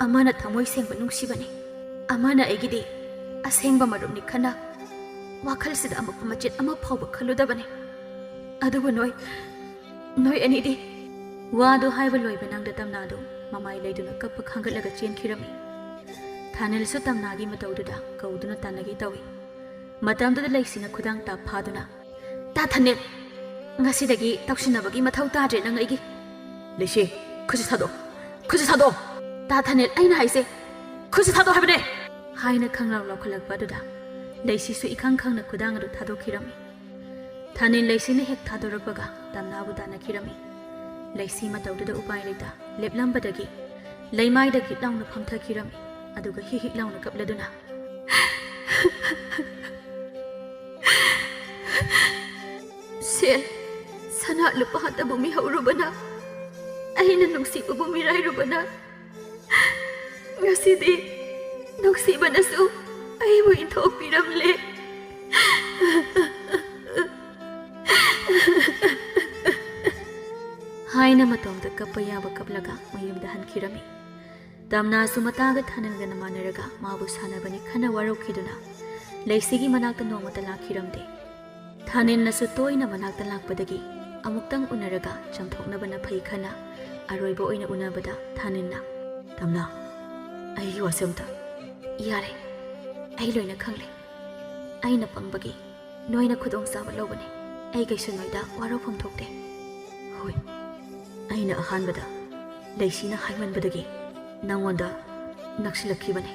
ꯑꯃꯅ ꯊꯃꯣꯏ ꯁꯦꯡꯕ ꯅꯨꯡꯁꯤꯕꯅꯤ, ꯑꯃꯅ ꯑꯩꯒꯤꯗꯤ ꯑꯁꯦꯡꯕ ꯃꯔꯨꯞꯅꯤ ꯈꯟꯅ ꯋꯥꯈꯜꯁꯤꯗ ꯑꯃꯨꯛ ꯃꯆꯦꯠ ꯑꯃ ꯐꯥꯎꯕ ꯈꯜꯂꯨꯗꯕꯅꯤ꯫ ꯑꯗꯨꯕꯨ ꯅꯣꯏ, ꯅꯣꯏ ꯑꯅꯤꯗꯤ"꯫ ꯋꯥꯗꯨ ꯍꯥꯏꯕ ꯂꯣꯏꯕ ꯅꯪꯗ ꯇꯝꯅꯥꯗꯨ ꯃꯃꯥꯏ ꯂꯩꯗꯨꯅ ꯀꯞꯄ ꯈꯥꯡꯒꯠꯂꯒ ꯆꯦꯟꯈꯤꯔꯝꯃꯤ꯫ ꯊꯥꯅꯤꯜꯁꯨ ꯇꯝꯅꯥꯒꯤ ꯃꯇꯧꯗꯨꯗ ꯀꯧꯗꯨꯅ ꯇꯥꯟꯅꯒꯦ ꯇꯧꯏ꯫ ꯃꯇꯝꯗꯨꯗ ꯂꯩꯁꯤꯅ ꯈꯨꯗꯥꯡ ꯇꯥꯞ ꯐꯥꯗꯨꯅ, "ꯇꯥ ꯊꯥꯅꯤꯜ, ꯉꯁꯤꯗꯒꯤ ꯇꯧꯁꯤꯟꯅꯕꯒꯤ ꯃꯊꯧ ꯇꯥꯗ꯭ꯔꯦ ꯅꯪ ꯑꯩꯒꯤ"꯫ "ꯂꯩꯁꯤ, ꯈꯨꯠꯁꯤ ꯊꯥꯗꯣꯛꯑꯣ, ꯈꯨꯠꯁꯤ ꯊꯥꯗꯣꯛꯑꯣ!" "ꯇꯥ ꯊꯥꯅꯤꯜ, ꯑꯩꯅ ꯍꯥꯏꯁꯦ, ꯈꯨꯠꯁꯤ ꯊꯥꯗꯣꯛꯑꯣ ꯍꯥꯏꯕꯅꯦ!" ꯍꯥꯏꯅ ꯈꯪꯂꯥꯎ ꯂꯥꯎꯈꯠꯂꯛꯄ ꯑꯗꯨꯗ ꯂꯩꯁꯤꯁꯨ ꯏꯈꯪ ꯈꯪꯅ ꯈꯨꯗꯥꯡ ꯑꯗꯨ ꯊꯥꯗꯣꯛꯈꯤꯔꯝꯃꯤ꯫ ꯊꯥꯅꯤꯜ ꯂꯩꯁꯤꯅ ꯍꯦꯛ ꯊꯥꯗꯣꯔꯛꯄꯒ ꯇꯝꯅꯥꯕꯨ ꯇꯥꯟꯅꯈꯤꯔꯝꯃꯤ꯫ ꯂꯩꯁꯤ ꯃꯇꯧꯗꯨꯗ ꯎꯄꯥꯏ ꯂꯩꯇ ꯂꯦꯞꯂꯝꯕꯗꯒꯤ ꯂꯩꯃꯥꯏꯗ ꯒꯤꯠ ꯂꯥꯎꯅ ꯐꯝꯊꯈꯤꯔꯝꯃꯤ, ꯑꯗꯨꯒ ꯍꯤꯛ ꯍꯤꯛ ꯂꯥꯎꯅ ꯀꯞꯂꯗꯨꯅ, "ꯁꯦꯜ, ꯁꯅꯥ ꯂꯨꯄꯥꯇꯕꯨ ꯃꯤꯍꯧꯔꯨꯕꯅ, ꯑꯩꯅ ꯅꯨꯡꯁꯤꯕꯕꯨ ꯃꯤꯔꯥꯏꯔꯨꯕꯅ, ꯉꯁꯤꯗꯤ ꯅꯨꯡꯁꯤꯕꯅꯁꯨ ꯑꯩꯕꯨ ꯏꯟꯊꯣꯛꯄꯤꯔꯝꯂꯦ" ꯍꯥꯏꯅ ꯃꯇꯣꯝꯇ ꯀꯞꯄ ꯌꯥꯕ ꯀꯞꯂꯒ ꯃꯌꯨꯝꯗ ꯍꯟꯈꯤꯔꯝꯃꯤ꯫ ꯇꯝꯅꯥꯁꯨ ꯃꯇꯥꯒ ꯊꯥꯅꯤꯜꯒꯅ ꯃꯥꯟꯅꯔꯒ ꯃꯥꯕꯨ ꯁꯥꯟꯅꯕꯅꯤ ꯈꯟꯅ ꯋꯥꯔꯧꯈꯤꯗꯨꯅ ꯂꯩꯁꯤꯒꯤ ꯃꯅꯥꯛꯇ ꯅꯣꯡꯃꯇ ꯂꯥꯛꯈꯤꯔꯝꯗꯦ꯫ ꯊꯥꯅꯤꯟꯅꯁꯨ ꯇꯣꯏꯅ ꯃꯅꯥꯛꯇ ꯂꯥꯛꯄꯗꯒꯤ ꯑꯃꯨꯛꯇꯪ ꯎꯅꯔꯒ ꯆꯝꯊꯣꯛꯅꯕꯅ ꯐꯩ ꯈꯟꯅ ꯑꯔꯣꯏꯕ ꯑꯣꯏꯅ ꯎꯅꯕꯗ ꯊꯥꯅꯤꯟꯅ, "ꯇꯝꯅ, ꯑꯩꯒꯤ ꯋꯥꯁꯦ ꯑꯝꯇ"꯫ "ꯌꯥꯔꯦ, ꯑꯩ ꯂꯣꯏꯅ ꯈꯪꯂꯦ꯫ ꯑꯩꯅ ꯄꯪꯕꯒꯤ ꯅꯣꯏꯅ ꯈꯨꯗꯣꯡꯆꯥꯕ ꯂꯧꯕꯅꯦ꯫ ꯑꯩ ꯀꯩꯁꯨ ꯅꯣꯏꯗ ꯋꯥꯔꯧꯐꯝ ꯊꯣꯛꯇꯦ꯫" "ꯍꯣꯏ, ꯑꯩꯅ ꯑꯍꯥꯟꯕꯗ ꯂꯩꯁꯤꯅ ꯍꯥꯏꯃꯟꯕꯗꯒꯤ ꯅꯪꯉꯣꯟꯗ ꯅꯛꯁꯤꯜꯂꯛꯈꯤꯕꯅꯦ꯫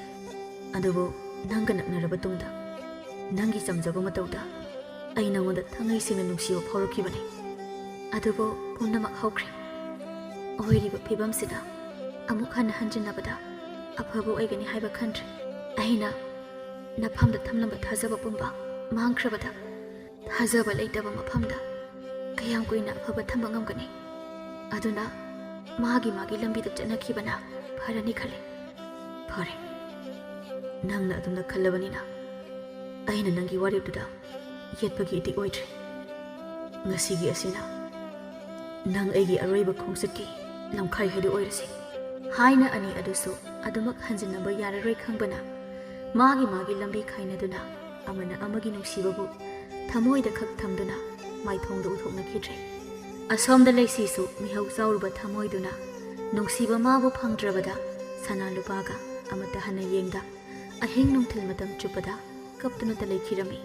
ꯑꯗꯨꯕꯨ ꯅꯪꯒ ꯅꯛꯅꯔꯕ ꯇꯨꯡꯗ, ꯅꯪꯒꯤ ꯆꯝꯖꯕ ꯃꯇꯧꯗ ꯑꯩ ꯅꯪꯉꯣꯟꯗ ꯊꯃꯣꯏ ꯁꯦꯡꯅ ꯅꯨꯡꯁꯤꯕ ꯐꯥꯎꯔꯛꯈꯤꯕꯅꯦ꯫ ꯑꯗꯨꯕꯨ ꯄꯨꯝꯅꯃꯛ ꯍꯧꯈ꯭ꯔꯦ꯫ ꯑꯣꯏꯔꯤꯕ ꯐꯤꯕꯝꯁꯤꯗ ꯑꯃꯨꯛ ꯍꯟꯅ ꯍꯟꯖꯤꯟꯅꯕꯗ ꯑꯐꯕ ꯑꯣꯏꯒꯅꯤ ꯍꯥꯏꯕ ꯈꯟꯗ꯭ꯔꯦ꯫ ꯑꯩꯅ ꯅꯐꯝꯗ ꯊꯝꯂꯝꯕ ꯊꯥꯖꯕ ꯄꯨꯝꯕ ꯃꯥꯡꯈ꯭ꯔꯕꯗ, ꯊꯥꯖꯕ ꯂꯩꯇꯕ ꯃꯐꯝꯗ ꯀꯌꯥꯝ ꯀꯨꯏꯅ ꯑꯐꯕ ꯊꯝꯕ ꯉꯝꯒꯅꯤ? ꯑꯗꯨꯅ ꯃꯥꯒꯤ ꯃꯥꯒꯤ ꯂꯝꯕꯤꯗ ꯆꯠꯅꯈꯤꯕꯅ ꯐꯔꯅꯤ ꯈꯜꯂꯤ꯫" "ꯐꯔꯦ, ꯅꯪꯅ ꯑꯗꯨꯝꯅ ꯈꯜꯂꯕꯅꯤꯅ ꯑꯩꯅ ꯅꯪꯒꯤ ꯋꯥꯔꯦꯞꯇꯨꯗ ꯌꯦꯠꯄꯒꯤ ꯏꯊꯤꯛ ꯑꯣꯏꯗ꯭ꯔꯦ꯫ ꯉꯁꯤꯒꯤ ꯑꯁꯤꯅ ꯅꯪ ꯑꯩꯒꯤ ꯑꯔꯣꯏꯕ ꯈꯣꯡꯆꯠꯀꯤ ꯂꯝꯈꯥꯏ ꯍꯥꯏꯗꯨ ꯑꯣꯏꯔꯁꯤ꯫" ꯍꯥꯏꯅ ꯑꯅꯤ ꯑꯗꯨꯁꯨ ꯑꯗꯨꯃꯛ ꯍꯟꯖꯤꯟꯅꯕ ꯌꯥꯔꯔꯣꯏ ꯈꯪꯕꯅ, ꯃꯥꯒꯤ ꯃꯥꯒꯤ ꯂꯝꯕꯤ ꯈꯥꯏꯅꯗꯨꯅ ꯑꯃꯅ ꯑꯃꯒꯤ ꯅꯨꯡꯁꯤꯕꯕꯨ ꯊꯃꯣꯏꯗ ꯈꯛ ꯊꯝꯗꯨꯅ ꯃꯥꯏꯊꯣꯡꯗ ꯎꯊꯣꯛꯅꯈꯤꯗ꯭ꯔꯦ꯫ ꯑꯁꯣꯝꯗ ꯂꯩꯁꯤꯁꯨ ꯃꯤꯍꯧ ꯆꯥꯎꯔꯨꯕ ꯊꯃꯣꯏꯗꯨꯅ ꯅꯨꯡꯁꯤꯕ ꯃꯥꯕꯨ ꯐꯪꯗ꯭ꯔꯕꯗ ꯁꯅꯥ ꯂꯨꯄꯥꯒ ꯑꯃꯠꯇ ꯍꯟꯅ ꯌꯦꯡꯗ, ꯑꯍꯤꯡ ꯅꯨꯡꯊꯤꯜ ꯃꯇꯝ ꯆꯨꯞꯄꯗ ꯀꯞꯇꯨꯅꯇ ꯂꯩꯈꯤꯔꯝꯃꯤ꯫